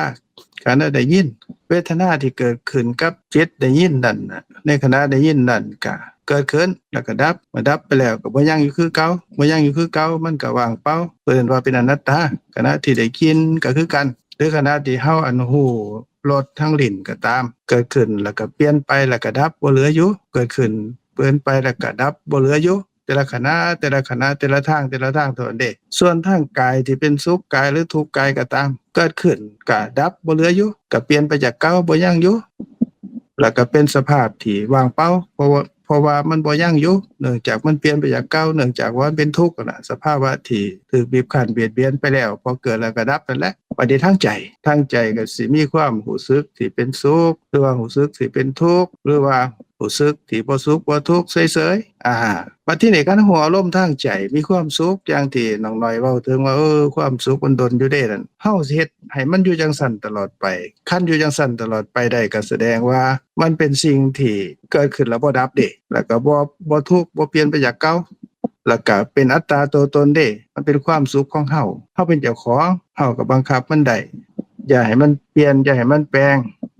ຂະນະໄດ້ຍິນ ເວທະນາທີ່ເກີດຂຶ້ນກັບຈິດໄດ້ຍິນນັ້ນນະ ໃນຂະນະໄດ້ຍິນນັ້ນກໍເກີດຂຶ້ນ ແລ້ວກໍດັບ, ເມື່ອດັບໄປແລ້ວກໍບໍ່ຍັງຢູ່ຄືເກົ່າ, ບໍ່ຍັງຢູ່ຄືເກົ່າ ມັນກໍວ່າງເປົ່າ ເອີ້ນວ່າເປັນອະນັດຕາ. ຂະນະທີ່ໄດ້ກິ່ນກໍຄືກັນ ຫຼືຂະນະທີ່ເຮົາອັນຮູ້ລົດທາງລີ້ນກໍຕາມ ເກີດຂຶ້ນແລ້ວກໍປ່ຽນໄປ ແລ້ວກໍດັບ ບໍ່ເຫຼືອຢູ່ ເກີດຂຶ້ນ ປ່ຽນໄປ ແລ້ວກໍດັບ ບໍ່ເຫຼືອຢູ່. ແຕ່ລະຂະນະ ແຕ່ລະຂະນະ ແຕ່ລະທາງ ແຕ່ລະທາງເທົ່ານັ້ນເດ້. ສ່ວນທາງກາຍທີ່ເປັນສຸກກາຍ ຫຼື ທຸກກາຍກໍຕາມ ເກີດຂຶ້ນກະດັບ ບໍ່ເຫຼືອຢູ່ ກະປ່ຽນໄປຈາກເກົ່າ ບໍ່ຍັງຢູ່ ແລ້ວກະເປັນສະພາບທີ່ວ່າງເປົ່າ ເພາະວ່າ ເພາະວ່າມັນບໍ່ຍັງຢູ່ ເນື່ອງຈາກມັນປ່ຽນໄປຈາກເກົ່າ ເນື່ອງຈາກວ່າມັນເປັນທຸກຫັ້ນນະ ສະພາວະທີ່ຖືກບີບຄັ້ນບຽດບຽນໄປແລ້ວ ພໍເກີດແລ້ວກະດັບນັ້ນແຫຼະ. ບັດນີ້ທາງໃຈ ທາງໃຈກໍຊິມີຄວາມຮູ້ສຶກທີ່ເປັນສຸກ ຫຼືວ່າຮູ້ສຶກທີ່ເປັນທຸກ ຫຼືວ່າ ຮູ້ສຶກທີ່ບໍ່ສຸກບໍ່ທຸກ ເສີຍໆ. ອາ ບັດທີນີ້ ຄັນຮູ້ອາລົມທາງໃຈ ມີຄວາມສຸກ ຢ່າງທີ່ນ້ອງນ້ອຍເວົ້າເຖິງວ່າ ເອີ ຄວາມສຸກມັນດົນຢູ່ເດ້ນັ້ນ ເຮົາຊິເຮັດໃຫ້ມັນຢູ່ຈັ່ງຊັ້ນຕະຫຼອດໄປ. ຄັນຢູ່ຈັ່ງຊັ້ນຕະຫຼອດໄປໄດ້ ກໍສະແດງວ່າມັນເປັນສິ່ງທີ່ເກີດຂຶ້ນແລ້ວບໍ່ດັບເດ້ ແລ້ວກໍບໍ່ ບໍ່ທຸກ ບໍ່ປ່ຽນໄປຈາກເກົ່າ ແລ້ວກະເປັນອັດຕາຕົວຕົນເດ້ ມັນເປັນຄວາມສຸກຂອງເຮົາ ເຮົາເປັນເຈົ້າຂອງ ເຮົາກໍບັງຄັບມັນໄດ້ ຢ່າໃຫ້ມັນປ່ຽນ ຢ່າໃຫ້ມັນແປງ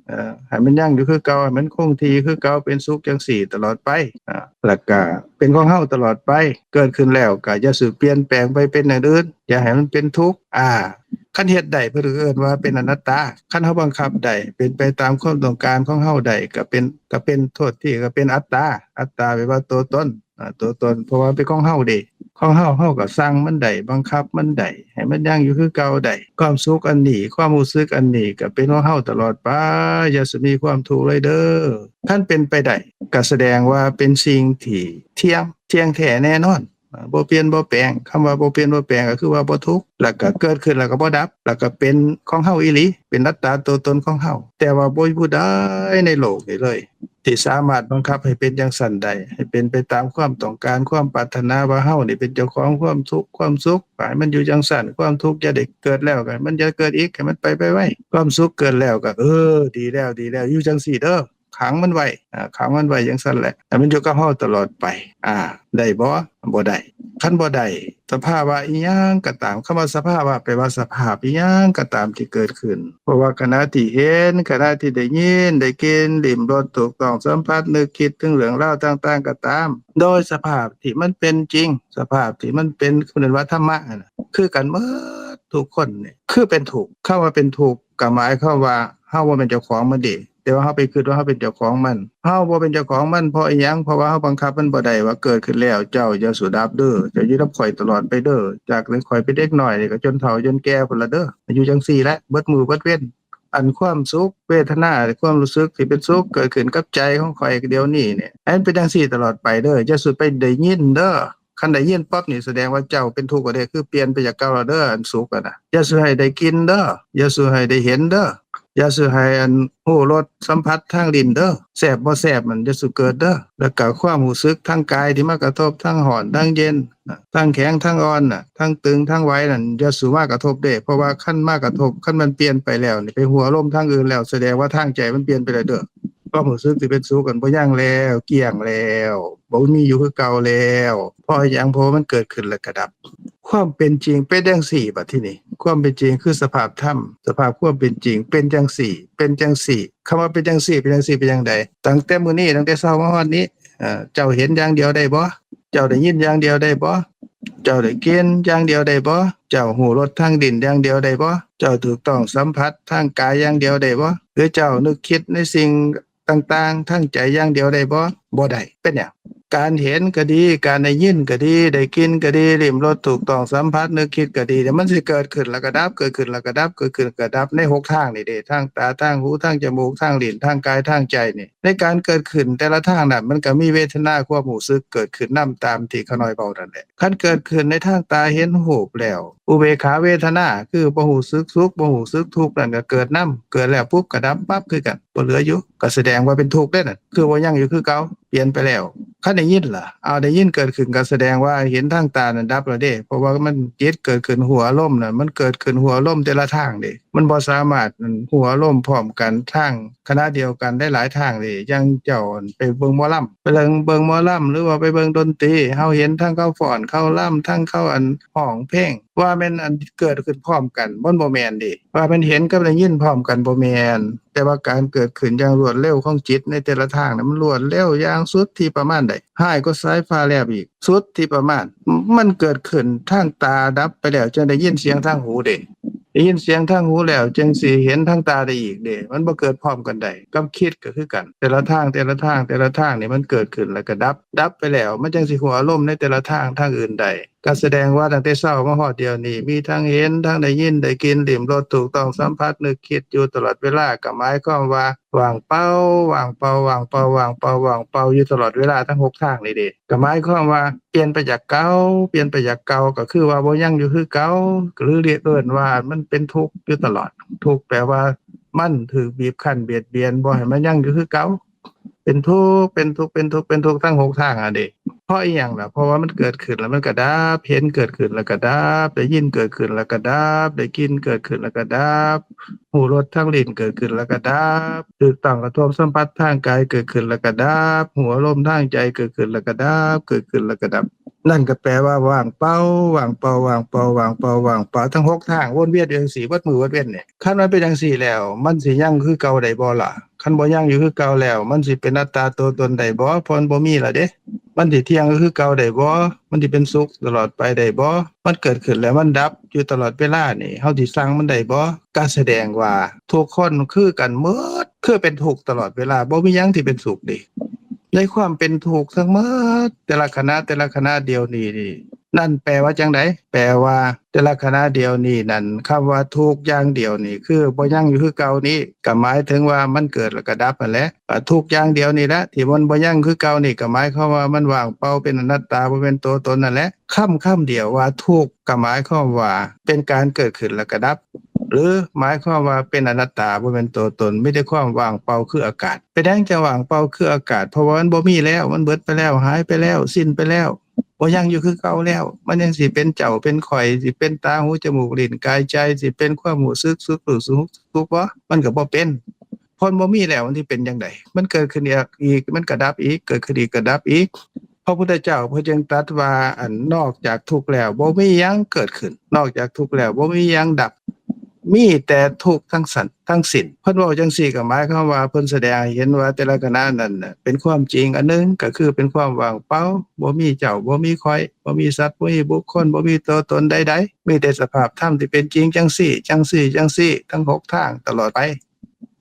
ເອີ ໃຫ້ມັນຍັງຢູ່ຄືເກົ່າ ໃຫ້ມັນຄົງທີ່ຄືເກົ່າ ເປັນສຸກຈັ່ງຊີ້ຕະຫຼອດໄປ ອາ ແລ້ວກະເປັນຂອງເຮົາຕະຫຼອດໄປ ເກີດຂຶ້ນແລ້ວກະຢ່າສູ່ປ່ຽນແປງໄປເປັນຢ່າງອື່ນ ຢ່າໃຫ້ມັນເປັນທຸກ ອາ ຄັນເຮັດໄດ້ເພິ່ນກໍເອີ້ນວ່າເປັນອະນັດຕາ ຄັນເຮົາບັງຄັບໄດ້ ເປັນໄປຕາມຄວາມຕ້ອງການຂອງເຮົາໄດ້ ກໍເປັນ ກໍເປັນ ໂທດທີ ກໍເປັນອັດຕາ ອັດຕາແປວ່າຕົວຕົນ ອາ ຕົວຕົນ ເພາະວ່າເປັນຂອງເຮົາເດ້ ຂອງເຮົາ ເຮົາກໍສັ່ງມັນໄດ້ ບັງຄັບມັນໄດ້ ໃຫ້ມັນຍັງຢູ່ຄືເກົ່າໄດ້. ຄວາມສຸກອັນນີ້ ຄວາມຮູ້ສຶກອັນນີ້ ກໍເປັນຂອງເຮົາຕະຫຼອດໄປ ຢ່າສູ່ມີຄວາມທຸກເລີຍເດີ. ຄັນເປັນໄປໄດ້ ກໍສະແດງວ່າເປັນສິ່ງທີ່ທ່ຽງ ທ່ຽງແທ້ແນ່ນອນ ບໍ່ປ່ຽນບໍ່ແປງ. ຄຳວ່າບໍ່ປ່ຽນບໍ່ແປງກໍຄືວ່າບໍ່ທຸກ ແລ້ວກໍເກີດຂຶ້ນ ແລ້ວກໍບໍ່ດັບ ແລ້ວກໍເປັນຂອງເຮົາອີ່ຫຼີ ເປັນອັດຕາຕົວຕົນຂອງເຮົາ. ແຕ່ວ່າບໍ່ມີຜູ້ໃດໃນໂລກນີ້ເລີຍ ທີ່ສາມາດບັງຄັບໃຫ້ເປັນຈັ່ງຊັ້ນໄດ້ ໃຫ້ເປັນໄປຕາມຄວາມຕ້ອງການ ຄວາມປາດຖະໜາ ວ່າເຮົານີ້ເປັນເຈົ້າຂອງຄວາມທຸກຄວາມສຸກ ໃຫ້ມັນຢູ່ຈັ່ງຊັ້ນ ຄວາມທຸກຢ່າໄດ້ເກີດແລ້ວ ໃຫ້ມັນຢ່າເກີດອີກ ໃຫ້ມັນໄປໄວໆ ຄວາມສຸກເກີດແລ້ວກໍ ເອີ ດີແລ້ວ ດີແລ້ວ ຢູ່ຈັ່ງຊີ້ເດີ ຂັງມັນໄວ້ ອາ ຂັງມັນໄວ້ຈັ່ງຊັ້ນແຫຼະ ໃຫ້ມັນຢູ່ກັບເຮົາຕະຫຼອດໄປ ອາ ໄດ້ບໍ່? ບໍ່ໄດ້. ຄັນບໍ່ໄດ້ ສະພາວະອີ່ຫຍັງກໍຕາມ, ຄຳວ່າສະພາວະ ແປວ່າສະພາບອີ່ຫຍັງກໍຕາມທີ່ເກີດຂຶ້ນ, ບໍ່ວ່າຂະນະທີ່ເຫັນ, ຂະນະທີ່ໄດ້ຍິນ, ໄດ້ກິ່ນ, ລິ້ມລົດ, ຖືກຕ້ອງສຳຜັດ, ນຶກຄິດເຖິງເລື່ອງລາວຕ່າງໆກໍຕາມ, ໂດຍສະພາບທີ່ມັນເປັນຈິງ, ສະພາບທີ່ມັນເປັນ, ເອີ້ນວ່າທຳມະຫັ້ນນະ, ຄືກັນໝົດທຸກຄົນນີ້ ຄືເປັນທຸກ. ຄຳວ່າເປັນທຸກ ກໍໝາຍຄວາມວ່າເຮົາບໍ່ແມ່ນເຈົ້າຂອງມັນເດ້, ແຕ່ວ່າເຮົາໄປຄິດວ່າເຮົາເປັນເຈົ້າຂອງມັນ. ເຮົາບໍ່ເປັນເຈົ້າຂອງມັນ ເພາະອີ່ຫຍັງ? ເພາະວ່າເຮົາບັງຄັບມັນບໍ່ໄດ້ວ່າເກີດຂຶ້ນແລ້ວ ເຈົ້າຢ່າສູ່ດັບເດີ້, ເຈົ້າຢູ່ນຳຂ້ອຍຕະຫຼອດໄປເດີ້, ຈາກທີ່ຂ້ອຍເປັນເດັກນ້ອຍນີ້ກໍຈົນເຖົ້າຈົນແກ່ພຸ້ນລະເດີ້, ຢູ່ຈັ່ງຊີ້ແຫຼະ ເບິດມື້ເບິດເວັນ. ອັນຄວາມສຸກ ເວທະນາ ຄວາມຮູ້ສຶກທີ່ເປັນສຸກເກີດຂຶ້ນກັບໃຈຂອງຂ້ອຍດຽວນີ້ນີ້ ໃຫ້ມັນເປັນຈັ່ງຊີ້ຕະຫຼອດໄປເດີ້, ຢ່າສູ່ໄປໄດ້ຍິນເດີ້. ຄັນໄດ້ຍິນປັບນີ້ສະແດງວ່າເຈົ້າເປັນທຸກແລ້ວເດ້, ຄືປ່ຽນໄປຈາກເກົ່າແລ້ວເດີ້ ອັນສຸກຫັ້ນນະ. ຢ່າສູ່ໃຫ້ໄດ້ກິ່ນເດີ້, ຢ່າສູ່ໃຫ້ໄດ້ເຫັນເດີ້, ຢ່າສູ່ໃຫ້ອັນຮູ້ລົດສຳຜັດທາງລີ້ນເດີ້, ແຊບບໍ່ແຊບນັ້ນຢ່າສູ່ເກີດເດີ້. ແລ້ວກໍຄວາມຮູ້ສຶກທາງກາຍທີ່ມາກະທົບ ທັງຮ້ອນ ທັງເຢັນ, ທັງແຂງ ທັງອ່ອນ, ທັງຕຶງ ທັງໄຫວນັ້ນ ຢ່າສູ່ມາກະທົບເດ້, ເພາະວ່າຄັນມາກະທົບ ຄັນມັນປ່ຽນໄປແລ້ວນີ້ ໄປຮູ້ອາລົມທາງອື່ນແລ້ວ ສະແດງວ່າທາງໃຈມັນປ່ຽນໄປແລ້ວເດີ້. ຄວາມຮູ້ສຶກທີ່ເປັນສຸກນັ້ນບໍ່ຍັງແລ້ວ, ກ້ຽງແລ້ວ, ບໍ່ມີຢູ່ຄືເກົ່າແລ້ວ. ເພາະຫຍັງ? ເພາະວ່າມັນເກີດຂຶ້ນແລ້ວກໍດັບ. ຄວາມເປັນຈິງເປັນຈັ່ງຊີ້ບັດທີນີ້, ຄວາມເປັນຈິງຄືສະພາບທຳ, ສະພາບຄວາມເປັນຈິງເປັນຈັ່ງຊີ້, ເປັນຈັ່ງຊີ້. ຄຳວ່າເປັນຈັ່ງຊີ້ ເປັນຈັ່ງຊີ້ ເປັນຈັ່ງໃດ? ຕັ້ງແຕ່ມື້ນີ້, ຕັ້ງແຕ່ເຊົ້າມາຮອດນີ້, ເຈົ້າເຫັນຢ່າງດຽວໄດ້ບໍ່? ເຈົ້າໄດ້ຍິນຢ່າງດຽວໄດ້ບໍ່? ເຈົ້າໄດ້ກິ່ນຢ່າງດຽວໄດ້ບໍ່? ເຈົ້າຮູ້ລົດທາງລີ້ນຢ່າງດຽວໄດ້ບໍ່? ເຈົ້າຖືກຕ້ອງສຳຜັດທາງກາຍຢ່າງດຽວໄດ້ບໍ່? ຫຼືເຈົ້ານຶກຄິດໃນສິ່ງ ຕ່າງໆທາງໃຈຢ່າງດຽວໄດ້ບໍ່? ບໍ່ໄດ້. ເປັນຫຍັງ? ການເຫັນກໍດີ, ການໄດ້ຍິນກໍດີ, ໄດ້ກິ່ນກໍດີ, ລິ້ມລົດ, ຖືກຕ້ອງສຳຜັດ, ນຶກຄິດກໍດີ, ມັນຊິເກີດຂຶ້ນແລ້ວກໍດັບ, ເກີດຂຶ້ນແລ້ວກໍດັບ, ເກີດຂຶ້ນແລ້ວກໍດັບ ໃນຫົກທາງນີ້ເດ້, ທາງຕາ, ທາງຫູ, ທາງຈະມູກ, ທາງລີ້ນ, ທາງກາຍ, ທາງໃຈນີ້. ໃນການເກີດຂຶ້ນແຕ່ລະທາງນັ້ນ ມັນກໍມີເວທະນາ, ຄວາມຮູ້ສຶກເກີດຂຶ້ນນຳ ຕາມທີ່ຂ້ານ້ອຍເວົ້ານັ້ນແຫຼະ. ຄັນເກີດຂຶ້ນໃນທາງຕາເຫັນຮູບແລ້ວ ອຸເບກຂາເວທະນາ ຄືບໍ່ຮູ້ສຶກສຸກ ບໍ່ຮູ້ສຶກທຸກນັ້ນກໍເກີດນຳ, ເກີດແລ້ວປຸບກໍດັບປັບຄືກັນ, ບໍ່ເຫຼືອຢູ່, ກໍສະແດງວ່າເປັນທຸກເດ້ນັ້ນ, ຄືບໍ່ຍັງຢູ່ຄືເກົ່າ, ປ່ຽນໄປແລ້ວ. ຄັນໄດ້ຍິນລະ? ອ້າວ ໄດ້ຍິນເກີດຂຶ້ນກໍສະແດງວ່າເຫັນທາງຕານັ້ນດັບແລ້ວເດ້, ເພາະວ່າມັນຈິດເກີດຂຶ້ນຮູ້ອາລົມນັ້ນ, ມັນເກີດຂຶ້ນຮູ້ອາລົມແຕ່ລະທາງເດ້, ມັນບໍ່ສາມາດຮູ້ອາລົມພ້ອມກັນທາງ ຂະນະດຽວກັນໄດ້ຫຼາຍທາງເດ້. ຢ່າງເຈົ້າໄປເບິ່ງໝໍລຳ, ໄປເບິ່ງ ເບິ່ງໝໍລຳ ຫຼືວ່າໄປເບິ່ງດົນຕີ, ເຮົາເຫັນທັງເຂົາຟ້ອນ ເຂົາລຳ, ທັງເຂົາອັນຮ້ອງເພງ, ວ່າແມ່ນອັນເກີດຂຶ້ນພ້ອມກັນ? ມັນບໍ່ແມ່ນເດ້. ວ່າແມ່ນເຫັນກັບໄດ້ຍິນພ້ອມກັນ? ບໍ່ແມ່ນ. ແຕ່ວ່າການເກີດຂຶ້ນຢ່າງລວດເລັວຂອງຈິດໃນແຕ່ລະທາງນັ້ນ ມັນລວດເລັວຢ່າງສຸດທີ່ປະມານໃດ? ຮ້າຍກວ່າສາຍຟ້າແລບອີກ, ສຸດທີ່ປະມານ. ມັນເກີດຂຶ້ນທາງຕາ ດັບໄປແລ້ວ ຈຶ່ງໄດ້ຍິນສຽງທາງຫູເດ້. ໄດ້ຍິນສຽງທາງຫູແລ້ວ ຈຶ່ງຊິເຫັນທາງຕາໄດ້ອີກເດ້. ມັນບໍ່ເກີດພ້ອມກັນໄດ້. ກັບຄິດກໍຄືກັນ, ແຕ່ລະທາງ ແຕ່ລະທາງ ແຕ່ລະທາງນີ້ ມັນເກີດຂຶ້ນແລ້ວກໍດັບ, ດັບໄປແລ້ວ ມັນຈັ່ງຊິຮູ້ອາລົມໃນແຕ່ລະທາງທາງອື່ນໄດ້. ກໍສະແດງວ່າຕັ້ງແຕ່ເຊົ້າມາຮອດດຽວນີ້ ມີທັງເຫັນ, ທັງໄດ້ຍິນ, ໄດ້ກິ່ນ, ລິ້ມລົດ, ຖືກຕ້ອງສຳຜັດ, ນຶກຄິດຢູ່ຕະຫຼອດເວລາ, ກໍໝາຍຄວາມວ່າ ວ່າງເປົ່າ, ວ່າງເປົ່າ, ວ່າງເປົ່າ, ວ່າງເປົ່າ, ວ່າງເປົ່າ ຢູ່ຕະຫຼອດເວລາທັງຫົກທາງນີ້ເດ້. ກໍໝາຍຄວາມວ່າປ່ຽນໄປຈາກເກົ່າ, ປ່ຽນໄປຈາກເກົ່າ ກໍຄືວ່າບໍ່ຍັງຢູ່ຄືເກົ່າ, ຫຼື ເອີ້ນວ່າມັນເປັນທຸກຢູ່ຕະຫຼອດ. ທຸກແປວ່າມັນຖືກບີບຄັ້ນບຽດບຽນ ບໍ່ໃຫ້ມັນຍັງຢູ່ຄືເກົ່າ, ເປັນທຸກ, ເປັນທຸກ, ເປັນທຸກ, ເປັນທຸກທັງຫົກທາງຫັ້ນເດ້. ເພາະອີ່ຫຍັງລະ? ເພາະວ່າມັນເກີດຂຶ້ນແລ້ວມັນກໍດັບ, ເຫັນເກີດຂຶ້ນແລ້ວກໍດັບ, ໄດ້ຍິນເກີດຂຶ້ນແລ້ວກໍດັບ, ໄດ້ກິ່ນເກີດຂຶ້ນແລ້ວກໍດັບ, ຮູ້ລົດທາງລີ້ນເກີດຂຶ້ນແລ້ວກໍດັບ, ຖືກຕ້ອງກະທົບສຳຜັດທາງກາຍເກີດຂຶ້ນແລ້ວກໍດັບ, ຮູ້ອາລົມທາງໃຈເກີດຂຶ້ນແລ້ວກໍດັບ, ເກີດຂຶ້ນແລ້ວກໍດັບ. ນັ້ນກໍແປວ່າວ່າງເປົ່າ, ວ່າງເປົ່າ, ວ່າງເປົ່າ, ວ່າງເປົ່າ, ວ່າງເປົ່າ ທັງຫົກທາງ ວົນວຽນຢູ່ຈັ່ງຊີ້ເບິດມື້ເບິດເວັນນີ້. ຄັນມັນເປັນຈັ່ງຊີ້ແລ້ວ ມັນຊິຍັງຄືເກົ່າໄດ້ບໍ່ລະ? ຄັນບໍ່ຍັງຢູ່ຄືເກົ່າແລ້ວ ມັນຊິເປັນອັດຕາຕົວຕົນໄດ້ບໍ່? ເພາະມັນບໍ່ມີລະເດ້. ມັນຊິທ່ຽງຄືເກົ່າໄດ້ບໍ່? ມັນຊິເປັນສຸກຕະຫຼອດໄປໄດ້ບໍ່? ມັນເກີດຂຶ້ນແລ້ວມັນດັບຢູ່ຕະຫຼອດເວລານີ້ ເຮົາຊິສັ່ງມັນໄດ້ບໍ່? ກໍສະແດງວ່າທຸກຄົນຄືກັນໝົດ, ຄືເປັນທຸກຕະຫຼອດເວລາ, ບໍ່ມີຫຍັງທີ່ເປັນສຸກເດ້. ໃນຄວາມເປັນທຸກທັງໝົດ ແຕ່ລະຂະນະ, ແຕ່ລະຂະນະດຽວນີ້ນີ້ ນັ້ນແປວ່າຈັ່ງໃດ? ແປວ່າແຕ່ລະຂະນະດຽວນີ້ນັ້ນ ຄຳວ່າທຸກຢ່າງດຽວນີ້ ຄືບໍ່ຍັງຢູ່ຄືເກົ່ານີ້ ກໍໝາຍເຖິງວ່າມັນເກີດແລ້ວກໍດັບຫັ້ນແຫຼະ. ອາ ທຸກຢ່າງດຽວນີ້ແຫຼະ ທີ່ມັນບໍ່ຍັງຄືເກົ່ານີ້ ກໍໝາຍຄວາມວ່າມັນວ່າງເປົ່າ ເປັນອະນັດຕາ ບໍ່ແມ່ນຕົວຕົນນັ້ນແຫຼະ. ຄຳຄຳດຽວວ່າທຸກ ກໍໝາຍຄວາມວ່າເປັນການເກີດຂຶ້ນແລ້ວກໍດັບ ຫຼື ໝາຍຄວາມວ່າເປັນອະນັດຕາ ບໍ່ແມ່ນຕົວຕົນ ມີແຕ່ຄວາມວ່າງເປົ່າຄືອາກາດ. ເປັນຫຍັງຈັ່ງວ່າງເປົ່າຄືອາກາດ? ເພາະວ່າມັນບໍ່ມີແລ້ວ ມັນເບິດໄປແລ້ວ ຫາຍໄປແລ້ວ ສິ້ນໄປແລ້ວ ບໍ່ຍັງຢູ່ຄືເກົ່າແລ້ວ. ມັນຍັງຊິເປັນເຈົ້າເປັນຂ້ອຍ ຊິເປັນຕາ ຫູ ຈະມູກ ລີ້ນ ກາຍ ໃຈ ຊິເປັນຄວາມຮູ້ສຶກ ສຸກ ຮູ້ ສຸກ ສຸກບໍ່? ມັນກໍບໍ່ເປັນ. ເພາະມັນບໍ່ມີແລ້ວ ມັນຊິເປັນຈັ່ງໃດ? ມັນເກີດຂຶ້ນອີກ ອີກ ມັນກໍດັບອີກ ເກີດຂຶ້ນອີກກໍດັບອີກ. ພະພຸດທະເຈົ້າເພິ່ນຈຶ່ງຕັດວ່າ ອັນ ນອກຈາກທຸກແລ້ວບໍ່ມີຫຍັງເກີດຂຶ້ນ ນອກຈາກທຸກແລ້ວບໍ່ມີຫຍັງດັບ ມີແຕ່ທຸກທັງຊັ້ນ ທັງສິ້ນ. ເພິ່ນເວົ້າຈັ່ງຊີ້ກໍໝາຍຄວາມວ່າເພິ່ນສະແດງໃຫ້ເຫັນວ່າແຕ່ລະຂະນະນັ້ນນະ ເປັນຄວາມຈິງອັນໜຶ່ງ ກໍຄືເປັນຄວາມວ່າງເປົ່າ ບໍ່ມີເຈົ້າ ບໍ່ມີຂ້ອຍ ບໍ່ມີສັດ ບໍ່ມີບຸກຄົນ ບໍ່ມີຕົວຕົນໃດໆ ມີແຕ່ສະພາບທຳທີ່ເປັນຈິງຈັ່ງຊີ້ ຈັ່ງຊີ້ ຈັ່ງຊີ້ ທັງຫົກທາງຕະຫຼອດໄປ.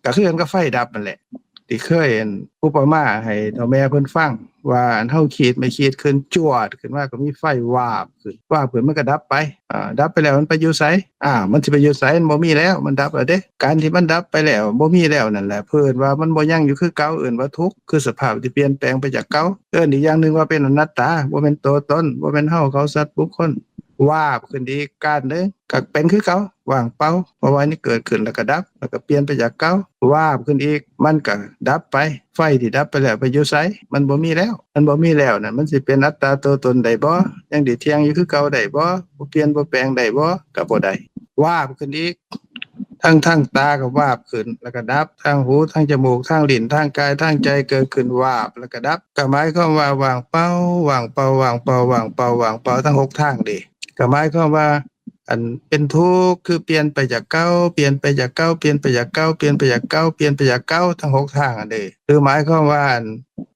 ກໍຄືກັນກັບໄຟດັບນັ້ນແຫຼະ ທີ່ເຄີຍ ອັນ ອຸປະມາໃຫ້ເຖົ້າແມ່ເພິ່ນຟັງວ່າ ອັນ ເຮົາຂີດໄມ້ຂີດຂຶ້ນ ຈວດ ຂຶ້ນມາ ກໍມີໄຟວາບຂຶ້ນ ວາບຂຶ້ນ ມັນກໍດັບໄປ. ອາ ດັບໄປແລ້ວມັນໄປຢູ່ໃສ? ອາ ມັນຊິໄປຢູ່ໃສ? ມັນບໍ່ມີແລ້ວ ມັນດັບແລ້ວເດ້. ການທີ່ມັນດັບໄປແລ້ວ ບໍ່ມີແລ້ວນັ້ນແຫຼະ ເພິ່ນວ່າມັນບໍ່ຍັງຢູ່ຄືເກົ່າ ເອີ້ນວ່າທຸກ ຄືສະພາບທີ່ປ່ຽນແປງໄປຈາກເກົ່າ. ເອີ້ນອີກຢ່າງໜຶ່ງວ່າເປັນອະນັດຕາ ບໍ່ແມ່ນຕົວຕົນ ບໍ່ແມ່ນເຮົາ ເຂົາ ສັດ ບຸກຄົນ. ວາບຂຶ້ນອີກກ້ານໜຶ່ງ ກໍເປັນຄືເກົ່າ ວ່າງເປົ່າ ເພາະວ່າມັນເກີດຂຶ້ນແລ້ວກໍດັບ ແລ້ວກໍປ່ຽນໄປຈາກເກົ່າ. ວາບຂຶ້ນອີກ ມັນກໍດັບໄປ. ໄຟທີ່ດັບໄປແລ້ວໄປຢູ່ໃສ? ມັນບໍ່ມີແລ້ວ. ມັນບໍ່ມີແລ້ວນັ້ນ ມັນຊິເປັນອັດຕາຕົວຕົນໄດ້ບໍ່? ຍັງຊິທ່ຽງຢູ່ຄືເກົ່າໄດ້ບໍ່? ບໍ່ປ່ຽນບໍ່ແປງໄດ້ບໍ່? ກໍບໍ່ໄດ້. ວາບຂຶ້ນອີກ ທາງ ທາງຕາກໍວາບຂຶ້ນ ແລ້ວກໍດັບ ທາງຫູ ທາງຈະມູກ ທາງລີ້ນ ທາງກາຍ ທາງໃຈ ເກີດຂຶ້ນ ວາບ ແລ້ວກໍດັບ ກໍໝາຍຄວາມວ່າວ່າງເປົ່າ ວ່າງເປົ່າ ວ່າງເປົ່າ ວ່າງເປົ່າ ວ່າງເປົ່າ ທັງຫົກທາງເດ້. ກໍໝາຍຄວາມວ່າ ອັນ ເປັນທຸກ ຄືປ່ຽນໄປຈາກເກົ່າ ປ່ຽນໄປຈາກເກົ່າ ປ່ຽນໄປຈາກເກົ່າ ປ່ຽນໄປຈາກເກົ່າ ປ່ຽນໄປຈາກເກົ່າ ທັງຫົກທາງຫັ້ນເດ້. ຄືໝາຍຄວາມວ່າ ອັນ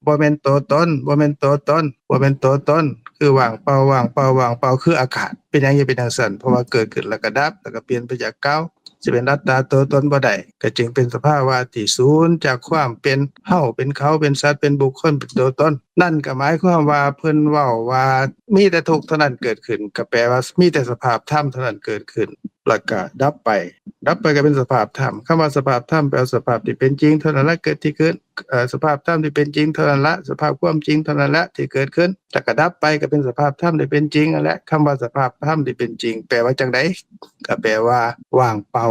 ບໍ່ແມ່ນຕົວຕົນ ບໍ່ແມ່ນຕົວຕົນ ບໍ່ແມ່ນຕົວຕົນ ຄືວ່າງເປົ່າ ວ່າງເປົ່າ ວ່າງເປົ່າ ຄືອາກາດ. ເປັນຫຍັງຈຶ່ງເປັນຈັ່ງຊັ້ນ? ເພາະວ່າເກີດຂຶ້ນແລ້ວກໍດັບ ແລ້ວກໍປ່ຽນໄປຈາກເກົ່າ ຊິເປັນອັດຕາຕົວຕົນບໍ່ໄດ້ ກໍຈຶ່ງເປັນສະພາວະທີ່ສູນຈາກຄວາມເປັນເຮົາ ເປັນເຂົາ ເປັນສັດ ເປັນບຸກຄົນ ເປັນຕົວຕົນ. ນັ້ນກໍໝາຍຄວາມວ່າເພິ່ນເວົ້າວ່າມີແຕ່ທຸກເທົ່ານັ້ນເກີດຂຶ້ນ ກໍແປວ່າມີແຕ່ສະພາບທຳເທົ່ານັ້ນເກີດຂຶ້ນ ແລ້ວກໍດັບໄປ. ດັບໄປກໍເປັນສະພາບທຳ. ຄຳວ່າສະພາບທຳ ແປວ່າສະພາບທີ່ເປັນຈິງເທົ່ານັ້ນລະເກີດທີ່ເກີດ ເອີ ສະພາບທຳທີ່ເປັນຈິງເທົ່ານັ້ນລະ ສະພາບຄວາມຈິງເທົ່ານັ້ນລະທີ່ເກີດຂຶ້ນ ແລ້ວກໍດັບໄປ ກໍເປັນສະພາບທຳທີ່ເປັນຈິງນັ້ນແຫຼະ. ຄຳວ່າສະພາບທຳທີ່ເປັນຈິງ ແປວ່າຈັ່ງໃດ? ກໍແປວ່າວ່າງເປົ່າ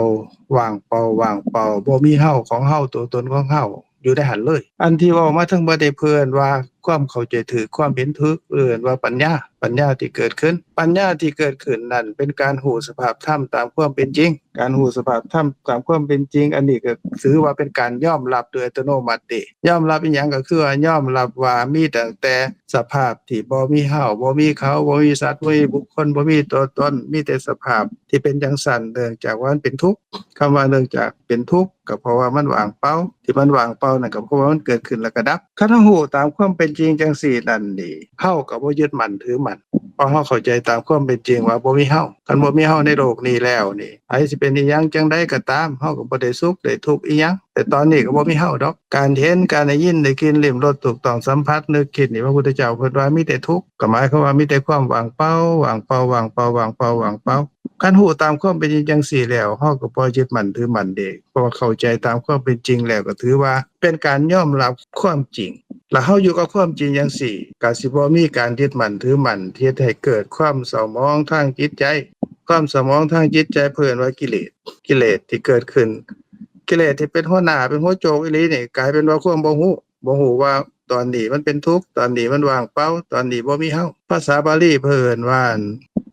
ວ່າງເປົ່າ ວ່າງເປົ່າ ບໍ່ມີເຮົາ ຂອງເຮົາ ຕົວຕົນຂອງເຮົາ ຢູ່ໃນຫັ້ນເລີຍ. ອັນທີ່ເວົ້າມາທັງໝົດນີ້ ເພິ່ນວ່າຄວາມເຂົ້າໃຈຖືກ ຄວາມເຫັນຖືກ ເອີ້ນວ່າປັນຍາ ປັນຍາທີ່ເກີດຂຶ້ນ. ປັນຍາທີ່ເກີດຂຶ້ນນັ້ນ ເປັນການຮູ້ສະພາບທຳຕາມຄວາມເປັນຈິງ. ການຮູ້ສະພາບທຳຕາມຄວາມເປັນຈິງ ອັນນີ້ກໍຖືວ່າເປັນການຍອມຮັບໂດຍອັດຕະໂນມັດເດ. ຍອມຮັບອີຫຍັງ? ກໍຄືວ່າຍອມຮັບວ່າມີຕັ້ງແຕ່ສະພາບທີ່ບໍ່ມີເຮົາ ບໍ່ມີເຂົາ ບໍ່ມີສັດ ບໍ່ມີບຸກຄົນ ບໍ່ມີຕົວຕົນ ມີແຕ່ສະພາບທີ່ເປັນຈັ່ງຊັ້ນ ເນື່ອງຈາກວ່າມັນເປັນທຸກ. ຄຳວ່າເນື່ອງຈາກເປັນທຸກ ກໍເພາະວ່າມັນວ່າງເປົ່າ. ທີ່ມັນວ່າງເປົ່ານັ້ນ ກໍເພາະວ່າມັນເກີດຂຶ້ນແລ້ວກໍດັບ. ຄັນເຮົາຮູ້ຕາມຄວາມເປັນຈິງຈັ່ງຊີ້ນັ້ນນີ້ ເຮົາກໍບໍ່ຍຶດໝັ້ນຖືໝັ້ນ ເພາະເຮົາເຂົ້າໃຈຕາມຄວາມເປັນຈິງວ່າບໍ່ມີເຮົາ. ຄັນບໍ່ມີເຮົາໃນໂລກນີ້ແລ້ວນີ້ ໃຜຊິເປັນອີຫຍັງຈັ່ງໃດກໍຕາມ ເຮົາກໍບໍ່ໄດ້ສຸກໄດ້ທຸກອີຫຍັງ. ແຕ່ຕອນນີ້ກໍບໍ່ມີເຮົາດອກ. ການເຫັນ ການໄດ້ຍິນ ໄດ້ກິນ ລິ້ມລົດ ຖືກຕ້ອງສຳຜັດ ນຶກຄິດນີ້ ພະພຸດທະເຈົ້າເພິ່ນວ່າມີແຕ່ທຸກ ກໍໝາຍຄວາມວ່າມີແຕ່ຄວາມວ່າງເປົ່າ ວ່າງເປົ່າ ວ່າງເປົ່າ ວ່າງເປົ່າ ວ່າງເປົ່າ. ຄັນຮູ້ຕາມຄວາມເປັນຈິງຈັ່ງຊີ້ແລ້ວ ເຮົາກໍບໍ່ຍຶດໝັ້ນຖືໝັ້ນເດ ເພາະວ່າເຂົ້າໃຈຕາມຄວາມເປັນຈິງແລ້ວ ກໍຖືວ່າເປັນການຍອມຮັບຄວາມຈິງ. ແລ້ວເຮົາຢູ່ກັບຄວາມຈິງຈັ່ງຊີ້ ກໍຊິບໍ່ມີການຍຶດໝັ້ນຖືໝັ້ນ ທີ່ເຮັດໃຫ້ເກີດຄວາມເສົ້າໝອງທາງຈິດໃຈ. ຄວາມເສົ້າໝອງທາງຈິດໃຈ ເພິ່ນວ່າກິເລດ ກິເລດທີ່ເກີດຂຶ້ນ ກິເລດທີ່ເປັນຫົວໜ້າ ເປັນຫົວໂຈກອີ່ຫຼີນີ້ ກາຍເປັນວ່າຄວາມບໍ່ຮູ້ ບໍ່ຮູ້ວ່າຕອນນີ້ມັນເປັນທຸກ ຕອນນີ້ມັນວ່າງເປົ່າ ຕອນນີ້ບໍ່ມີເຮົາ. ພາສາບາລີເພິ່ນເອີ້ນວ່າ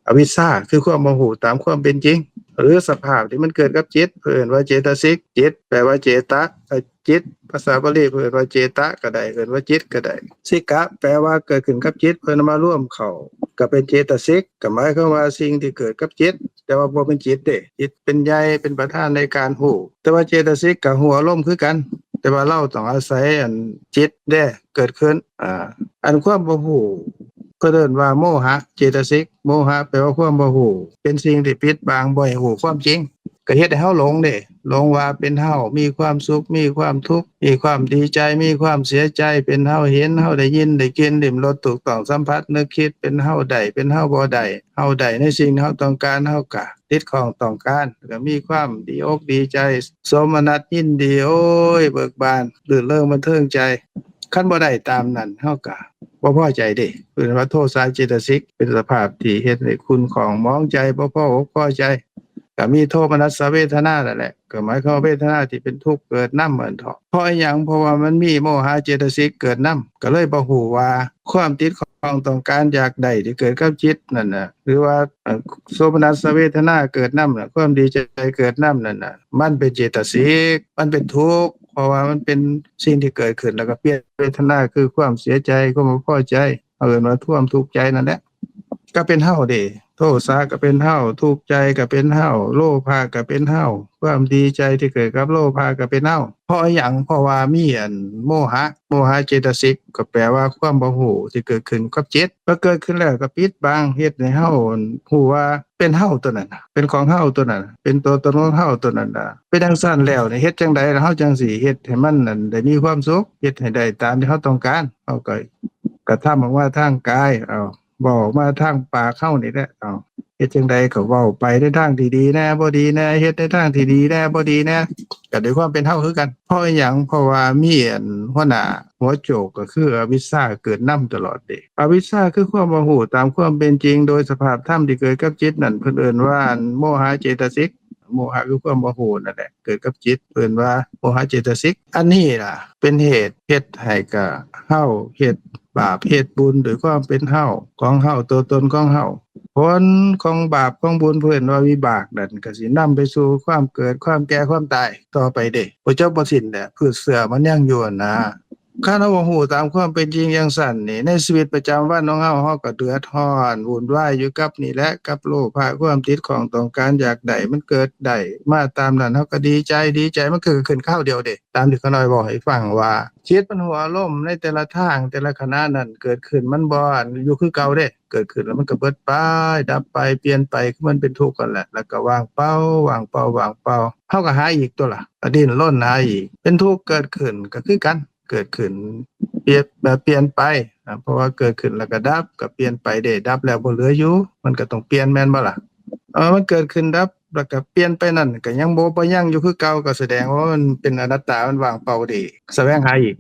ອະວິດຊາ ຄືຄວາມບໍ່ຮູ້ຕາມຄວາມເປັນຈິງ ຫຼື ສະພາບທີ່ມັນເກີດກັບຈິດ ເພິ່ນເອີ້ນວ່າເຈຕະສິກ. ຈິດ ແປວ່າເຈຕະ ເອີ ຈິດ ພາສາບາລີເພິ່ນເອີ້ນວ່າເຈຕະກໍໄດ້ ເອີ້ນວ່າຈິດກໍໄດ້. ສິກະ ແປວ່າເກີດຂຶ້ນກັບຈິດ ເພິ່ນເອົາມາລວມເຂົ້າກໍເປັນເຈຕະສິກ. ກໍໝາຍຄວາມວ່າສິ່ງທີ່ເກີດກັບຈິດ ແຕ່ວ່າບໍ່ແມ່ນຈິດເດ້. ຈິດເປັນໃຫຍ່ ເປັນປະທານໃນການຮູ້ ແຕ່ວ່າເຈຕະສິກກໍຮູ້ອາລົມຄືກັນ ແຕ່ວ່າລາວຕ້ອງອາໄສ ອັນ ຈິດເດ້ເກີດຂຶ້ນ. ອາ ອັນຄວາມບໍ່ຮູ້ ເພິ່ນເອີ້ນວ່າໂມຫະເຈຕະສິກ. ໂມຫະແປວ່າຄວາມບໍ່ຮູ້ ເປັນສິ່ງທີ່ປິດບັງ ບໍ່ໃຫ້ຮູ້ຄວາມຈິງ. ກໍເຮັດໃຫ້ເຮົາຫຼົງເດ້ ຫຼົງວ່າເປັນເຮົາ ມີຄວາມສຸກ ມີຄວາມທຸກ ມີຄວາມດີໃຈ ມີຄວາມເສຍໃຈ ເປັນເຮົາເຫັນ ເຮົາໄດ້ຍິນ ໄດ້ກິ່ນ ລິ້ມລົດ ຖືກຕ້ອງສຳຜັດ ນຶກຄິດ ເປັນເຮົາໄດ້ ເປັນເຮົາບໍ່ໄດ້ ເຮົາໄດ້ໃນສິ່ງທີ່ເຮົາຕ້ອງການ ເຮົາກໍຕິດຂ້ອງຕ້ອງການ ກໍມີຄວາມດີອົກດີໃຈ ສົມນັດຍິນດີ ໂອ້ຍ ເບີກບານ ລື່ນເລີງບັນເທີງໃຈ. ຄັນບໍ່ໄດ້ຕາມນັ້ນ ເຮົາກໍບໍ່ພໍໃຈເດ້ ເອີ້ນວ່າໂທສະເຈຕະສິກ ເປັນສະພາບທີ່ເຮັດໃຫ້ຂຸ້ນຂ້ອງໝອງໃຈ ບໍ່ພໍອົກພໍໃຈ ກໍມີໂທມະນັດສະເວທະນານັ້ນແຫຼະ ກໍໝາຍຄວາມວ່າເວທະນາທີ່ເປັນທຸກເກີດນຳ ເອີ້ນເຖາະ. ເພາະອີຫຍັງ? ເພາະວ່າມັນມີໂມຫະເຈຕະສິກເກີດນຳ ກໍເລີຍບໍ່ຮູ້ວ່າຄວາມຕິດຂ້ອງຕ້ອງການຢາກໄດ້ທີ່ເກີດກັບຈິດນັ້ນນະ ຫຼືວ່າ ເອີ ໂສມະນັດສະເວທະນາເກີດນຳນະ ຄວາມດີໃຈເກີດນຳນັ້ນນະ ມັນເປັນເຈຕະສິກ ມັນເປັນທຸກ ເພາະວ່າມັນເປັນສິ່ງທີ່ເກີດຂຶ້ນ ແລ້ວກໍປ່ຽນເວທະນາ ຄືຄວາມເສຍໃຈ ຄວາມບໍ່ພໍໃຈ ເຮົາເອີ້ນວ່າຄວາມທຸກໃຈນັ້ນແຫຼະ ກໍເປັນເຮົາເດ້ ໂທສະກໍເປັນເຮົາ ທຸກໃຈກໍເປັນເຮົາ ໂລພະກໍເປັນເຮົາ ຄວາມດີໃຈທີ່ເກີດກັບໂລພະກໍເປັນເຮົາ. ເພາະອີຫຍັງ? ເພາະວ່າມີອັນໂມຫະ ໂມຫະເຈຕະສິກ ກໍແປວ່າຄວາມບໍ່ຮູ້ທີ່ເກີດຂຶ້ນກັບຈິດ ເມື່ອເກີດຂຶ້ນແລ້ວກໍປິດບັງ ເຮັດໃຫ້ເຮົາຮູ້ວ່າເປັນເຮົາຕົວນັ້ນນະ ເປັນຂອງເຮົາຕົວນັ້ນນະ ເປັນຕົວຕົນຂອງເຮົາຕົວນັ້ນນະ. ເປັນຈັ່ງຊັ້ນແລ້ວນີ້ ເຮັດຈັ່ງໃດລະເຮົາຈັ່ງຊິເຮັດໃຫ້ມັນນັ້ນໄດ້ມີຄວາມສຸກ ເຮັດໃຫ້ໄດ້ຕາມທີ່ເຮົາຕ້ອງການ? ເຮົາກໍກະທຳອອກມາທາງກາຍ ເອົາ ເວົ້າອອກມາທາງປາກເຮົານີ້ແຫຼະ ເອົາ ເຮັດຈັ່ງໃດກໍເວົ້າໄປໃນທາງທີ່ດີແດ່ ບໍ່ດີແດ່ ເຮັດໃນທາງທີ່ດີແດ່ ບໍ່ດີແດ່ ກໍດ້ວຍຄວາມເປັນເຮົາຄືກັນ. ເພາະອີຫຍັງ? ເພາະວ່າມີອັນຫົວໜ້າຫົວໂຈກ ກໍຄືອະວິຊຊາເກີດນຳຕະຫຼອດເດ້. ອະວິຊຊາຄືຄວາມບໍ່ຮູ້ຕາມຄວາມເປັນຈິງໂດຍສະພາບທຳທີ່ເກີດກັບຈິດນັ້ນ ເພິ່ນເອີ້ນວ່າອັນໂມຫະເຈຕະສິກ. ໂມຫະຄືຄວາມບໍ່ຮູ້ນັ້ນແຫຼະ ເກີດກັບຈິດ ເອີ້ນວ່າໂມຫະເຈຕະສິກ. ອັນນີ້ລະເປັນເຫດເຮັດໃຫ້ກະເຮົາເຮັດບາບເຮັດບຸນດ້ວຍຄວາມເປັນເຮົາ ຂອງເຮົາ ຕົວຕົນຂອງເຮົາ. ຜົນຂອງບາບຂອງບຸນ ເພິ່ນວ່າວິບາກນັ້ນ ກະຊິນຳໄປສູ່ຄວາມເກີດ ຄວາມແກ່ ຄວາມຕາຍຕໍ່ໄປເດ້ ບໍ່ຈົບບໍ່ສິ້ນແຫຼະ ພືດເຊື້ອມັນຍັງຢູ່ຫັ້ນນາ. ຄັນເຮົາບໍ່ຮູ້ຕາມຄວາມເປັນຈິງຈັ່ງຊັ້ນນີ້ ໃນຊີວິດປະຈຳວັນຂອງເຮົາ ເຮົາກໍເດືອດຮ້ອນວຸ່ນວາຍຢູ່ກັບນີ້ແຫຼະ ກັບໂລພະ ຄວາມຕິດຂ້ອງຕ້ອງການຢາກໄດ້ ມັນເກີດໄດ້ມາຕາມນັ້ນ ເຮົາກໍດີໃຈ ດີໃຈ ມັນເກີດຂຶ້ນຄາວດຽວເດ້. ຕາມທີ່ຂ້ານ້ອຍເວົ້າໃຫ້ຟັງວ່າ ຈິດມັນຮູ້ອາລົມໃນແຕ່ລະທາງ ແຕ່ລະຂະນະນັ້ນເກີດຂຶ້ນ ມັນບໍ່ຢູ່ຄືເກົ່າເດ້ ເກີດຂຶ້ນແລ້ວມັນກໍເບິດໄປ ດັບໄປ ປ່ຽນໄປ ຄືມັນເປັນທຸກຫັ້ນແຫຼະ ແລ້ວກໍວ່າງເປົ່າ ວ່າງເປົ່າ ວ່າງເປົ່າ ເຮົາກໍຫາອີກຕົວລະ ກໍດີ້ນລົນຫາອີກ ເປັນທຸກເກີດຂຶ້ນກໍຄືກັນ ເກີດຂຶ້ນ ປ່ຽນ ແບບປ່ຽນໄປ ອາ ເພາະວ່າເກີດຂຶ້ນແລ້ວກໍດັບ ກໍປ່ຽນໄປເດ້ ດັບແລ້ວບໍ່ເຫຼືອຢູ່ ມັນກໍຕ້ອງປ່ຽນແມ່ນບໍ່ລະ? ເອີ ມັນເກີດຂຶ້ນດັບ ແລ້ວກໍປ່ຽນໄປນັ້ນ ກໍຍັງບໍ່ ບໍ່ຍັງຢູ່ຄືເກົ່າ ກໍສະແດງວ່າມັນເປັນອະນັດຕາ ມັນວ່າງເປົ່າເດ້ ສະແຫວງຫາອີກ.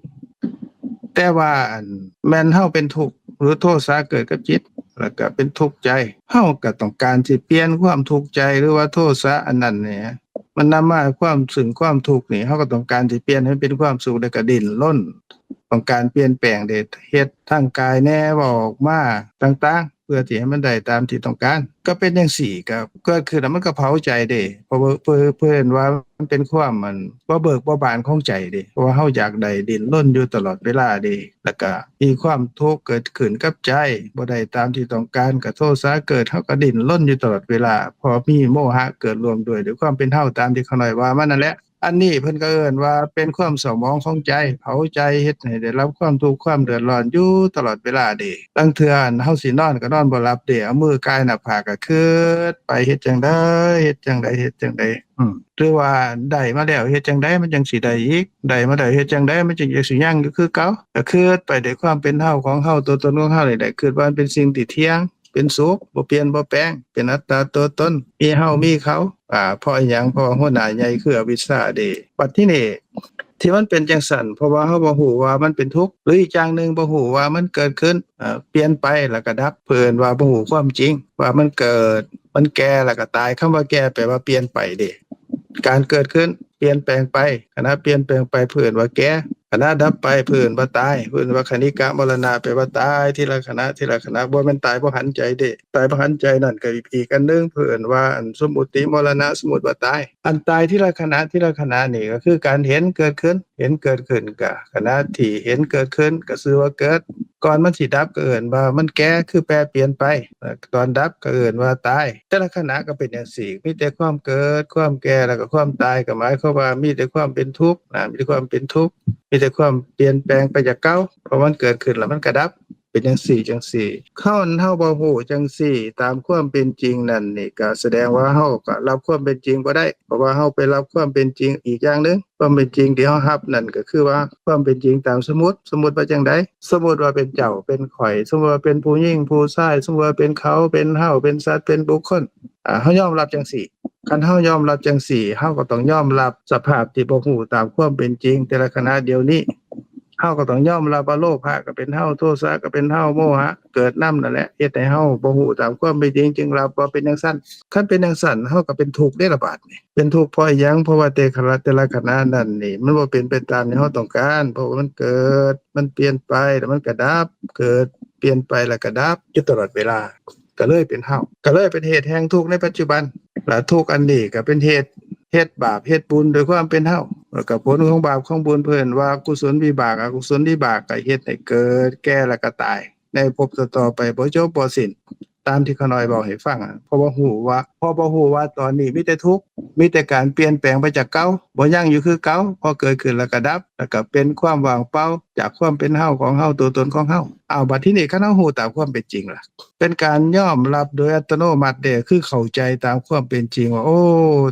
ແຕ່ວ່າອັນ ແມ່ນເຮົາເປັນທຸກ ຫຼືໂທສະເກີດກັບຈິດ ແລ້ວກໍເປັນທຸກໃຈ ເຮົາກໍຕ້ອງການຊິປ່ຽນຄວາມທຸກໃຈ ຫຼືວ່າໂທສະອັນນັ້ນນີ້ ມັນນຳມາຄວາມ ຊຶ່ງຄວາມທຸກນີ້ ເຮົາກໍຕ້ອງການຊິປ່ຽນໃຫ້ເປັນຄວາມສຸກ ແລ້ວກໍດີ້ນລົນ ຕ້ອງການປ່ຽນແປງເດ້ ເຮັດທາງກາຍແດ່ ເວົ້າອອກມາຕ່າງໆ ເພື່ອທີ່ໃຫ້ມັນໄດ້ຕາມທີ່ຕ້ອງການ. ກໍເປັນຈັ່ງຊີ້ ກໍເກີດຂຶ້ນແລ້ວມັນກໍເຜົາໃຈເດ້ ເພາະວ່າ ເພິ່ນ ເພິ່ນວ່າມັນເປັນຄວາມ ອັນ ບໍ່ເບີກບໍ່ບານຂອງໃຈເດ້ ເພາະວ່າເຮົາຢາກໄດ້ ດີ້ນລົນຢູ່ຕະຫຼອດເວລາເດ້ ແລ້ວກໍມີຄວາມທຸກເກີດຂຶ້ນກັບໃຈ ບໍ່ໄດ້ຕາມທີ່ຕ້ອງການ ກໍໂທສະເກີດ ເຮົາກໍດີ້ນລົນຢູ່ຕະຫຼອດເວລາ ເພາະມີໂມຫະເກີດຮ່ວມດ້ວຍ ດ້ວຍຄວາມເປັນເຮົາ ຕາມທີ່ຂ້ານ້ອຍວ່າມານັ້ນແຫຼະ. ອັນນີ້ເພິ່ນກໍເອີ້ນວ່າເປັນຄວາມເສົ້າໝອງຂອງໃຈ ເຜົາໃຈ ເຮັດໃຫ້ໄດ້ຮັບຄວາມທຸກຄວາມເດືອດຮ້ອນຢູ່ຕະຫຼອດເວລາເດ້. ລາງເທື່ອເຮົາຊິນອນກໍນອນບໍ່ຫຼັບເດ້ ເອົາມືກ່າຍໜ້າຜາກກໍຄຶດໄປ ເຮັດຈັ່ງໃດ ເຮັດຈັ່ງໃດ ເຮັດຈັ່ງໃດ ອືມ ຫຼືວ່າໄດ້ມາແລ້ວ ເຮັດຈັ່ງໃດມັນຈັ່ງຊິໄດ້ອີກ ໄດ້ມາແລ້ວ ເຮັດຈັ່ງໃດມັນຈຶ່ງຊິຍັງຢູ່ຄືເກົ່າ ກໍຄຶດໄປດ້ວຍຄວາມເປັນເຮົາຂອງເຮົາ ຕົວຕົນຂອງເຮົານີ້ແຫຼະ ຄຶດວ່າມັນເປັນສິ່ງທີ່ທ່ຽງ ເປັນສຸກ ບໍ່ປ່ຽນບໍ່ແປງ ເປັນອັດຕາຕົວຕົນ ມີເຮົາມີເຂົາ. ອາ ເພາະອີຫຍັງ? ເພາະວ່າຫົວໜ້າໃຫຍ່ຄືອະວິຊຊາເດ້. ບັດທີນີ້ທີ່ມັນເປັນຈັ່ງຊັ້ນ ເພາະວ່າເຮົາບໍ່ຮູ້ວ່າມັນເປັນທຸກ ຫຼືອີກຢ່າງໜຶ່ງບໍ່ຮູ້ວ່າມັນເກີດຂຶ້ນ ເອີ ປ່ຽນໄປ ແລ້ວກໍດັບ ເພິ່ນວ່າບໍ່ຮູ້ຄວາມຈິງວ່າມັນເກີດ ມັນແກ່ ແລ້ວກໍຕາຍ. ຄຳວ່າແກ່ແປວ່າປ່ຽນໄປເດ້ ການເກີດຂຶ້ນ ປ່ຽນແປງໄປ ຂະນະປ່ຽນແປງໄປ ເພິ່ນວ່າແກ່ ຂະນະດັບໄປ ເພິ່ນວ່າຕາຍ ເພິ່ນວ່າຂະນິກະມໍລະນະ ແປວ່າຕາຍທີລະຂະນະ ທີລະຂະນະ ບໍ່ແມ່ນຕາຍບໍ່ຫັນໃຈເດ້. ຕາຍບໍ່ຫັນໃຈນັ້ນກໍອີກອັນໜຶ່ງ ເພິ່ນວ່າອັນສົມມຸດຕິມໍລະນະ ສົມມຸດວ່າຕາຍ. ອັນຕາຍທີລະຂະນະ ທີລະຂະນະນີ້ກໍຄືການເຫັນເກີດຂຶ້ນ ເຫັນເກີດຂຶ້ນ ກະຂະນະທີ່ເຫັນເກີດຂຶ້ນກໍຊື່ວ່າເກີດ ກ່ອນມັນຊິດັບກໍເອີ້ນວ່າມັນແກ່ ຄືແປປ່ຽນໄປ ແລະຕອນດັບກໍເອີ້ນວ່າຕາຍ. ແຕ່ລະຂະນະກໍເປັນຈັ່ງຊີ້ ມີແຕ່ຄວາມເກີດ ຄວາມແກ່ ແລ້ວກໍຄວາມຕາຍ ກໍໝາຍຄວາມວ່າມີແຕ່ຄວາມເປັນທຸກນະ ມີແຕ່ຄວາມເປັນທຸກ ມີແຕ່ຄວາມປ່ຽນແປງໄປຈາກເກົ່າ ເພາະມັນເກີດຂຶ້ນແລ້ວມັນກໍດັບ. ເປັນຈັ່ງຊີ້ຈັ່ງຊີ້. ຄັນເຮົາບໍ່ຮູ້ຈັ່ງຊີ້ຕາມຄວາມເປັນຈິງນັ້ນນີ້ ກໍສະແດງວ່າເຮົາກໍຮັບຄວາມເປັນຈິງບໍ່ໄດ້ ເພາະວ່າເຮົາໄປຮັບຄວາມເປັນຈິງອີກຢ່າງໜຶ່ງ, ຄວາມເປັນຈິງທີ່ເຮົາຮັບນັ້ນກໍຄືວ່າຄວາມເປັນຈິງຕາມສົມມຸດ. ສົມມຸດວ່າຈັ່ງໃດ? ສົມມຸດວ່າເປັນເຈົ້າ ເປັນຂ້ອຍ, ສົມມຸດວ່າເປັນຜູ້ຍິງ ຜູ້ຊາຍ, ສົມມຸດວ່າເປັນເຂົາ ເປັນເຮົາ ເປັນສັດ ເປັນບຸກຄົນ. ອາ ເຮົາຍອມຮັບຈັ່ງຊີ້. ຄັນເຮົາຍອມຮັບຈັ່ງຊີ້ ເຮົາກໍຕ້ອງຍອມຮັບສະພາບທີ່ບໍ່ຮູ້ຕາມຄວາມເປັນຈິງແຕ່ລະຂະນະດຽວນີ້. ເຮົາກໍຕ້ອງຍອມຮັບວ່າໂລພະກໍເປັນເຮົາ, ໂທສະກໍເປັນເຮົາ, ໂມຫະເກີດນຳນັ້ນແຫຼະ ເຮັດໃຫ້ເຮົາບໍ່ຮູ້ຕາມຄວາມເປັນຈິງ ຈຶ່ງຮັບວ່າເປັນຈັ່ງຊັ້ນ. ຄັນເປັນຈັ່ງຊັ້ນ ເຮົາກໍເປັນທຸກເດ້ລະບາດນີ້. ເປັນທຸກເພາະຫຍັງ? ເພາະວ່າແຕ່ລະຂະນະນັ້ນນີ້ ມັນບໍ່ເປັນໄປຕາມທີ່ເຮົາຕ້ອງການ, ເພາະວ່າມັນເກີດ, ມັນປ່ຽນໄປ ແລ້ວມັນກໍດັບ, ເກີດ, ປ່ຽນໄປ ແລ້ວກໍດັບຢູ່ຕະຫຼອດເວລາ. ກໍເລີຍເປັນເຮົາ ກໍເລີຍເປັນເຫດແຫ່ງທຸກໃນປັດຈຸບັນ ແລະ ທຸກອັນນີ້ກໍເປັນເຫດ ເຮັດບາບເຮັດບຸນດ້ວຍຄວາມເປັນເຮົາ ແລ້ວກໍຜົນຂອງບາບຂອງບຸນ ເພິ່ນວ່າກຸສົນວິບາກ ອະກຸສົນວິບາກ ກໍເຮັດໃຫ້ເກີດ ແກ່ ແລ້ວກໍຕາຍໃນພົບຕໍ່ໆໄປ ບໍ່ຈົບບໍ່ສິ້ນ ຕາມທີ່ຂ້ານ້ອຍເວົ້າໃຫ້ຟັງ. ເພາະບໍ່ຮູ້ວ່າ ເພາະບໍ່ຮູ້ວ່າຕອນນີ້ມີແຕ່ທຸກ ມີແຕ່ການປ່ຽນແປງໄປຈາກເກົ່າ ບໍ່ຍັງຢູ່ຄືເກົ່າ ເພາະເກີດຂຶ້ນແລ້ວກໍດັບ ແລ້ວກໍເປັນຄວາມວ່າງເປົ່າຈາກຄວາມເປັນເຮົາ ຂອງເຮົາ ຕົວຕົນຂອງເຮົາ. ເອົາ ບັດທີນີ້ ຄັນເຮົາຮູ້ຕາມຄວາມເປັນຈິງລະ ເປັນການຍອມຮັບໂດຍອັດຕະໂນມັດເດ້ ຄືເຂົ້າໃຈຕາມຄວາມເປັນຈິງວ່າ ໂອ້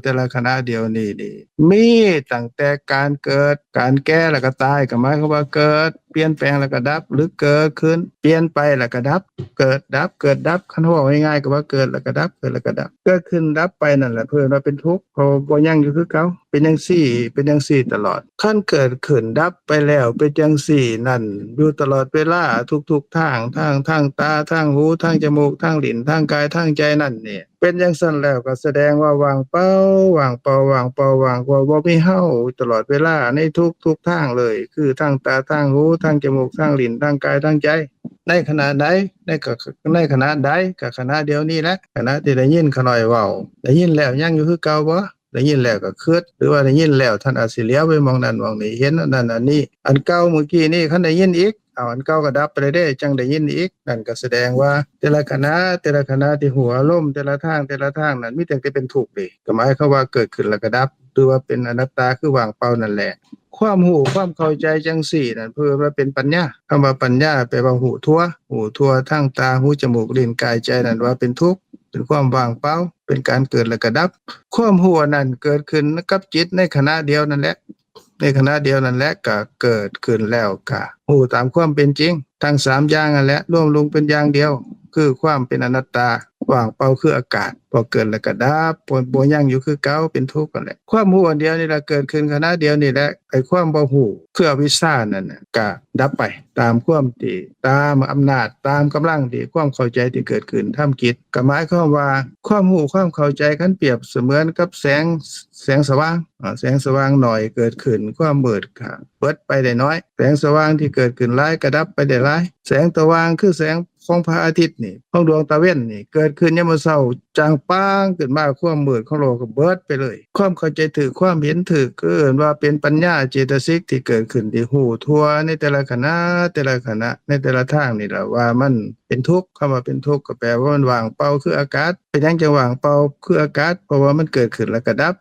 ແຕ່ລະຂະນະດຽວນີ້ນີ້ ມີຕັ້ງແຕ່ການເກີດ ການແກ່ ແລ້ວກໍຕາຍ ກໍໝາຍຄວາມວ່າເກີດ ປ່ຽນແປງ ແລ້ວກໍດັບ ຫຼືເກີດຂຶ້ນ ປ່ຽນໄປ ແລ້ວກໍດັບ ເກີດດັບ ເກີດດັບ. ຄັນເວົ້າງ່າຍໆ ກໍວ່າເກີດ ແລ້ວກໍດັບ ເກີດ ແລ້ວກໍດັບ ເກີດຂຶ້ນ ດັບໄປນັ້ນແຫຼະ ເພິ່ນວ່າເປັນທຸກ ເພາະບໍ່ຍັງຢູ່ຄືເກົ່າ ເປັນຈັ່ງຊີ້ ເປັນຈັ່ງຊີ້ຕະຫຼອດ. ຄັນເກີດຂຶ້ນ ດັບໄປແລ້ວ ເປັນຈັ່ງຊີ້ນັ້ນ ຢູ່ຕະຫຼອດເວລາ ທຸກໆທາງ ທາງ ທາງຕາ ທາງຫູ ທາງຈະມູກ ທາງລີ້ນ ທາງກາຍ ທາງໃຈນັ້ນນີ້ ເປັນຈັ່ງຊັ້ນແລ້ວ ກໍສະແດງວ່າວ່າງເປົ່າ ວ່າງເປົ່າ ວ່າງເປົ່າ ວ່າງເປົ່າ ບໍ່ມີເຮົາຕະຫຼອດເວລາ ໃນທຸກໆທາງເລີຍ ຄືທາງຕາ ທາງຫູ ທາງຈະມູກ ທາງລີ້ນ ທາງກາຍ ທາງໃຈ. ໃນຂະນະໃດ? ໃນ ໃນຂະນະໃດ? ກໍຂະນະດຽວນີ້ແຫຼະ ຂະນະທີ່ໄດ້ຍິນຂ້ານ້ອຍເວົ້າ. ໄດ້ຍິນແລ້ວຍັງຢູ່ຄືເກົ່າບໍ່? ໄດ້ຍິນແລ້ວກໍຄິດ ຫຼືວ່າໄດ້ຍິນແລ້ວທ່ານອາດຊິຫຼຽວໄປໝ່ອງນັ້ນໝ່ອງນີ້ ເຫັນອັນນັ້ນອັນນີ້. ອັນເກົ່າມື້ກີ້ນີ້ ຄັນໄດ້ຍິນອີກ ເອົາ ອັນເກົ່າກໍດັບໄປແລ້ວເດ້ ຈັ່ງໄດ້ຍິນອີກ. ນັ້ນກໍສະແດງວ່າແຕ່ລະຂະນະ ແຕ່ລະຂະນະທີ່ຮູ້ອາລົມ ແຕ່ລະທາງ ແຕ່ລະທາງນັ້ນ ມີແຕ່ເປັນທຸກເດ້ ກໍໝາຍຄວາມວ່າເກີດຂຶ້ນແລ້ວກໍດັບ ຫຼືວ່າເປັນອະນັດຕາ ຄືວ່າງເປົ່ານັ້ນແຫຼະ. ຄວາມຮູ້ ຄວາມເຂົ້າໃຈຈັ່ງຊີ້ນັ້ນ ເພິ່ນວ່າເປັນປັນຍາ. ຄຳວ່າປັນຍາແປວ່າຮູ້ທົ່ວ ຮູ້ທົ່ວທາງຕາ ຫູ ຈະມູກ ລີ້ນ ກາຍ ໃຈນັ້ນວ່າເປັນທຸກ ເປັນຄວາມວ່າງເປົ່າ ເປັນການເກີດແລ້ວກໍດັບ. ຄວາມຮູ້ອັນນັ້ນເກີດຂຶ້ນກັບຈິດໃນຂະນະດຽວນັ້ນແຫຼະ ໃນຂະນະດຽວນັ້ນແຫຼະ ກະເກີດຂຶ້ນແລ້ວກະຮູ້ຕາມຄວາມເປັນຈິງ ທັງສາມຢ່າງນັ້ນແຫຼະ ລວມລົງເປັນຢ່າງດຽວ ຄືຄວາມເປັນອະນັດຕາ ວ່າງເປົ່າຄືອາກາດ ພໍເກີດແລ້ວກະດັບ ບໍ່ ບໍ່ຍັງຢູ່ຄືເກົ່າ ເປັນທຸກຫັ້ນແຫຼະ. ຄວາມຮູ້ອັນດຽວນີ້ລະເກີດຂຶ້ນຂະນະດຽວນີ້ແຫຼະ ໄອ້ຄວາມບໍ່ຮູ້ຄືອະວິຊຊານັ້ນນະ ກະດັບໄປຕາມຄວາມທີ່ ຕາມອຳນາດ ຕາມກຳລັງທີ່ຄວາມເຂົ້າໃຈທີ່ເກີດຂຶ້ນທຳກິດ. ກໍໝາຍຄວາມວ່າ ຄວາມຮູ້ຄວາມເຂົ້າໃຈ ຄັນປຽບສະເໝືອນກັບແສງ ແສງສະຫວ່າງ ອາ ແສງສະຫວ່າງໜ້ອຍເກີດຂຶ້ນ ຄວາມມືດກໍເບິດໄປໄດ້ໜ້ອຍ ແສງສະຫວ່າງທີ່ເກີດຂຶ້ນຫຼາຍກໍດັບໄປໄດ້ຫຼາຍ. ແສງຕະຫວ່າງຄືແສງຂອງພະອາທິດນີ້ ຂອງດວງຕາເວັນນີ້ ເກີດຂຶ້ນຍາມມື້ເຊົ້າ ຈ່າງປາງຂຶ້ນມາ ຄວາມມືດຂອງໂລກກໍເບິດໄປເລີຍ. ຄວາມເຂົ້າໃຈຖືກ ຄວາມເຫັນຖືກ ກໍເອີ້ນວ່າເປັນປັນຍາເຈຕະສິກທີ່ເກີດຂຶ້ນ ທີ່ຮູ້ທົ່ວໃນແຕ່ລະຂະນະ ແຕ່ລະຂະນະ ໃນແຕ່ລະທາງນີ້ລະວ່າມັນເປັນທຸກ. ຄຳວ່າເປັນທຸກກໍແປວ່າມັນວ່າງເປົ່າຄືອາກາດ. ເປັນຫຍັງຈຶ່ງວ່າງເປົ່າຄືອາກາດ? ເພາະວ່າມັນເກີດຂຶ້ນແລ້ວກໍດັບ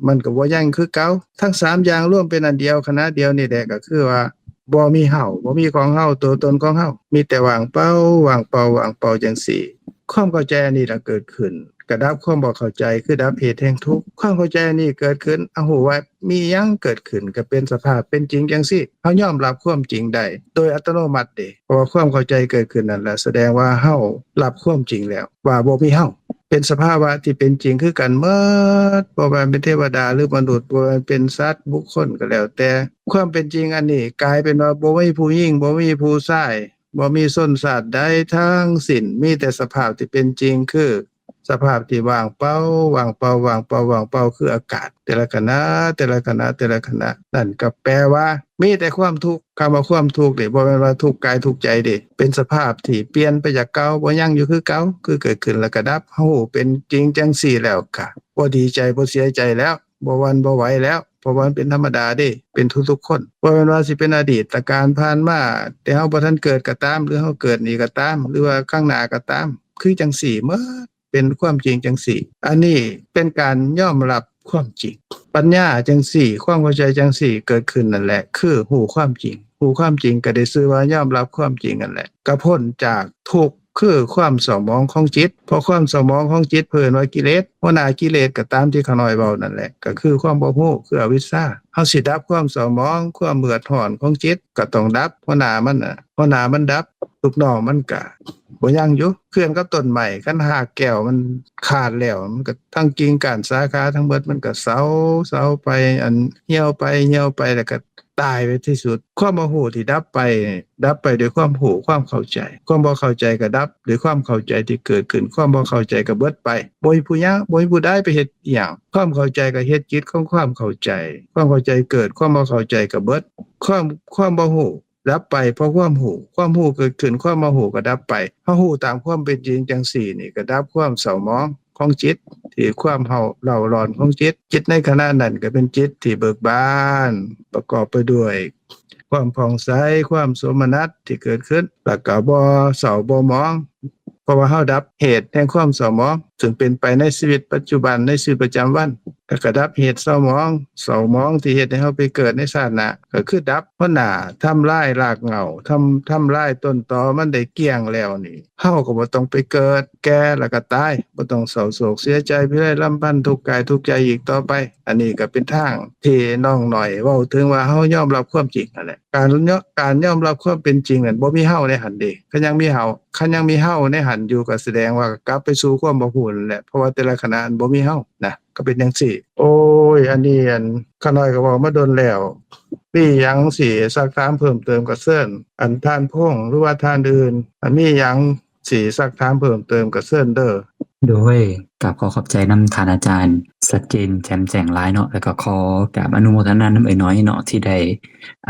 ມັນກໍບໍ່ຍັງຄືເກົ່າ. ທັງສາມຢ່າງລວມເປັນອັນດຽວ ຂະນະດຽວນີ້ແຫຼະ ກໍຄືວ່າບໍ່ມີເຮົາ ບໍ່ມີຂອງເຮົາ ຕົວຕົນຂອງເຮົາ ມີແຕ່ວ່າງເປົ່າ ວ່າງເປົ່າ ວ່າງເປົ່າຈັ່ງຊີ້. ຄວາມເຂົ້າໃຈອັນນີ້ລະເກີດຂຶ້ນ ກະດັບຄວາມບໍ່ເຂົ້າໃຈ ຄືດັບເຫດແຫ່ງທຸກ. ຄວາມເຂົ້າໃຈອັນນີ້ເກີດຂຶ້ນ ເຮົາຮູ້ວ່າມີຫຍັງເກີດຂຶ້ນ ກໍເປັນສະພາບເປັນຈິງຈັ່ງຊີ້. ເຮົາຍອມຮັບຄວາມຈິງໄດ້ໂດຍອັດຕະໂນມັດເດ້ ເພາະວ່າຄວາມເຂົ້າໃຈເກີດຂຶ້ນນັ້ນລະ ສະແດງວ່າເຮົາຮັບຄວາມຈິງແລ້ວ ວ່າບໍ່ມີເຮົາ ເປັນສະພາວະທີ່ເປັນຈິງຄືກັນໝົດ ບໍ່ວ່າເປັນເທວະດາ ຫຼື ມະນຸດ ບໍ່ວ່າເປັນສັດ ບຸກຄົນກໍແລ້ວແຕ່. ຄວາມເປັນຈິງອັນນີ້ກາຍເປັນວ່າບໍ່ມີຜູ້ຍິງ ບໍ່ມີຜູ້ຊາຍ ບໍ່ມີຊົນຊາດໃດທັງສິ້ນ ມີແຕ່ສະພາບທີ່ເປັນຈິງ ຄືສະພາບທີ່ວ່າງເປົ່າ ວ່າງເປົ່າ ວ່າງເປົ່າ ວ່າງເປົ່າ ຄືອາກາດ ແຕ່ລະຂະນະ ແຕ່ລະຂະນະ ແຕ່ລະຂະນະ ນັ້ນກໍແປວ່າມີແຕ່ຄວາມທຸກ. ຄຳວ່າຄວາມທຸກນີ້ ບໍ່ແມ່ນວ່າທຸກກາຍທຸກໃຈເດ້ ເປັນສະພາບທີ່ປ່ຽນໄປຈາກເກົ່າ ບໍ່ຍັງຢູ່ຄືເກົ່າ ຄືເກີດຂຶ້ນແລ້ວກໍດັບ. ເຮົາຮູ້ເປັນຈິງຈັ່ງຊີ້ແລ້ວ ກະບໍ່ດີໃຈ ບໍ່ເສຍໃຈແລ້ວ ບໍ່ຫວັ່ນບໍ່ໄຫວແລ້ວ ເພາະວ່າມັນເປັນທຳມະດາເດ້ ເປັນທຸກໆຄົນ. ບໍ່ແມ່ນວ່າຊິເປັນອະດີດຕະການຜ່ານມາ ແຕ່ເຮົາບໍ່ທັນເກີດກໍຕາມ ຫຼື ເຮົາເກີດນີ້ກໍຕາມ ຫຼືວ່າຄັ້ງໜ້າກໍຕາມ ຄືຈັ່ງຊີ້ໝົດ ເປັນຄວາມຈິງຈັ່ງຊີ້. ອັນນີ້ເປັນການຍອມຮັບ ຄວາມຈິງ. ປັນຍາຈັ່ງຊີ້ ຄວາມເຂົ້າໃຈຈັ່ງຊີ້ເກີດຂຶ້ນນັ້ນແຫຼະ ຄືຮູ້ຄວາມຈິງ. ຮູ້ຄວາມຈິງກໍໄດ້ຊື່ວ່າຍອມຮັບຄວາມຈິງນັ້ນແຫຼະ ກໍພົ້ນຈາກທຸກ ຄືຄວາມເສົ້າໝອງຂອງຈິດ. ເພາະຄວາມເສົ້າໝອງຂອງຈິດ ເພິ່ນວ່າກິເລດ. ຫົວໜ້າກິເລດກໍຕາມທີ່ຂ້ານ້ອຍເວົ້ານັ້ນແຫຼະ ກໍຄືຄວາມບໍ່ຮູ້ ຄືອະວິຊຊາ. ເຮົາຊິດັບຄວາມເສົ້າໝອງ ຄວາມເດືອດຮ້ອນຂອງຈິດ ກໍຕ້ອງດັບ. ຫົວໜ້າມັນນະ ຫົວໜ້າມັນດັບ ລູກນ້ອງມັນກະບໍ່ຍັງຢູ່. ຄືກັນກັບຕົ້ນໄມ້ ຄັນຮາກແກ່ນມັນຂາດແລ້ວ ມັນກະທັງກິ່ງກ້ານສາຂາທັງໝົດ ມັນກະເຊົາ ເຊົາໄປ ອັນ ຫ່ຽວໄປ ຫ່ຽວໄປ ແລ້ວກະຕາຍໄປທີ່ສຸດ. ຄວາມບໍ່ຮູ້ທີ່ດັບໄປ ດັບໄປດ້ວຍຄວາມຮູ້ ຄວາມເຂົ້າໃຈ. ຄວາມບໍ່ເຂົ້າໃຈກະດັບດ້ວຍຄວາມເຂົ້າໃຈທີ່ເກີດຂຶ້ນ. ຄວາມບໍ່ເຂົ້າໃຈກະເບິດໄປ ບໍ່ມີຜູ້ຍັງ ບໍ່ມີຜູ້ໃດໄປເຮັດອີ່ຫຍັງ. ຄວາມເຂົ້າໃຈກະເຮັດກິດຂອງຄວາມເຂົ້າໃຈ. ຄວາມເຂົ້າໃຈເກີດ ຄວາມບໍ່ເຂົ້າໃຈກະເບິດ. ຄວາມ ຄວາມບໍ່ຮູ້ ດັບໄປເພາະຄວາມຮູ້. ຄວາມຮູ້ເກີດຂຶ້ນ ຄວາມບໍ່ຮູ້ກໍດັບໄປ. ເຮົາຮູ້ຕາມຄວາມເປັນຈິງຈັ່ງຊີ້ນີ້ ກໍດັບຄວາມເສົ້າໝອງຂອງຈິດ ທີ່ຄວາມເຮົາເລົ່າຮ້ອນຂອງຈິດ. ຈິດໃນຂະນະນັ້ນກໍເປັນຈິດທີ່ເບີກບານ ປະກອບໄປດ້ວຍຄວາມຜ່ອງໃສ ຄວາມໂສມະນັດທີ່ເກີດຂຶ້ນ ແລ້ວກໍບໍ່ເສົ້າບໍ່ໝອງ ເພາະວ່າເຮົາດັບເຫດແຫ່ງຄວາມເສົ້າໝອງ ຊຶ່ງເປັນໄປໃນຊີວິດປັດຈຸບັນ ໃນຊີວິດປະຈຳວັນ ແລ້ວກໍດັບເຫດເສົ້າໝອງ ເສົ້າໝອງທີ່ເຮັດໃຫ້ເຮົາໄປເກີດໃນຊາດໜ້າ ກໍຄືດັບຫົວໜ້າ ທຳລາຍລາກເຫງົ້າ ທຳ ທຳລາຍຕົ້ນຕໍມັນໄດ້ກ້ຽງແລ້ວນີ້ ເຮົາກໍບໍ່ຕ້ອງໄປເກີດ ແກ່ ແລ້ວກໍຕາຍ ບໍ່ຕ້ອງເສົ້າໂສກເສຍໃຈ ພິໄລລຳພັນ ທຸກກາຍທຸກໃຈອີກຕໍ່ໄປ. ອັນນີ້ກໍເປັນທາງທີ່ນ້ອງນ້ອຍເວົ້າເຖິງວ່າເຮົາຍອມຮັບຄວາມຈິງນັ້ນແຫຼະ. ການຍອ ການຍອມຮັບຄວາມເປັນຈິງນັ້ນ ບໍ່ມີເຮົາໃນຫັ້ນເດ້. ຄັນຍັງມີເຮົາ ຄັນຍັງມີເຮົາໃນຫັ້ນຢູ່ ກໍສະແດງວ່າກັບໄປສູ່ຄວາມບໍ່ຮູ້ນັ້ນແຫຼະ ເພາະວ່າແຕ່ລະຂະນະມັນບໍ່ມີເຮົານະ ກໍເປັນຈັ່ງຊີ້. ໂອ້ຍ ອັນນີ້ ອັນ ຂ້ານ້ອຍກໍເວົ້າມາດົນແລ້ວ ມີຫຍັງຊິຊັກຖາມເພີ່ມເຕີມກໍເຊີນ ອັນ ທ່ານພົງ ຫຼືວ່າທ່ານອື່ນ ອັນ ມີຫຍັງຊິຊັກຖາມເພີ່ມເຕີມກໍເຊີນເດີ. ໂດຍ ກາບຂໍຂອບໃຈນຳທ່ານອາຈານ ຊັດເຈນແຈ່ມແຈ້ງຫຼາຍເນາະ ແລ້ວກໍຂໍກາບອະນຸໂມທະນານຳເອື້ອຍນ້ອຍເນາະ ທີ່ໄດ້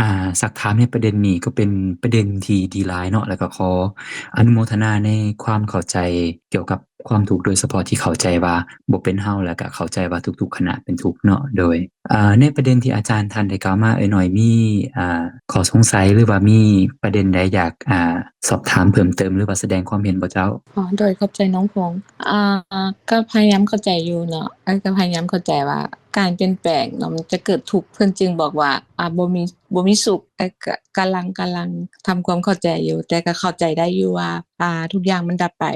ອ່າ ຊັກຖາມໃນປະເດັນນີ້ ກໍເປັນປະເດັນທີ່ດີຫຼາຍເນາະ ແລ້ວກໍຂໍອະນຸໂມທະນາໃນຄວາມເຂົ້າໃຈກ່ຽວກັບຄວາມທຸກ ໂດຍສະເພາະທີ່ເຂົ້າໃຈວ່າບໍ່ເປັນເຮົາ ແລ້ວກໍເຂົ້າໃຈວ່າທຸກໆຂະນະເປັນທຸກເນາະ. ໂດຍ ອ່າ ໃນປະເດັນທີ່ອາຈານທ່ານໄດ້ກ່າວມາ ເອື້ອຍນ້ອຍມີ ອ່າ ຂໍ້ສົງໄສ ຫຼືວ່າມີປະເດັນໃດຢາກ ອ່າ ສອບຖາມເພີ່ມເຕີມ ຫຼືວ່າສະແດງຄວາມເຫັນບໍ່ເຈົ້າ? ອໍ ໂດຍ ຂອບໃຈນ້ອງພົງ. ອ່າ ກໍພະຍາຍາມເຂົ້າໃຈຢູ່ເນາະ ເອີ ກໍພະຍາຍາມເຂົ້າໃຈວ່າການປ່ຽນແປງເນາະ ມັນຈະເກີດທຸກ ເພິ່ນຈຶ່ງບອກວ່າ ອ່າ ບໍ່ມີ ບໍ່ມີສຸກ ເອີ ກໍກຳລັງ ກຳລັງທຳຄວາມເຂົ້າໃຈຢູ່ ແຕ່ກໍເຂົ້າໃຈໄດ້ຢູ່ວ່າ ອ່າ ທຸກຢ່າງມັນດັບໄປ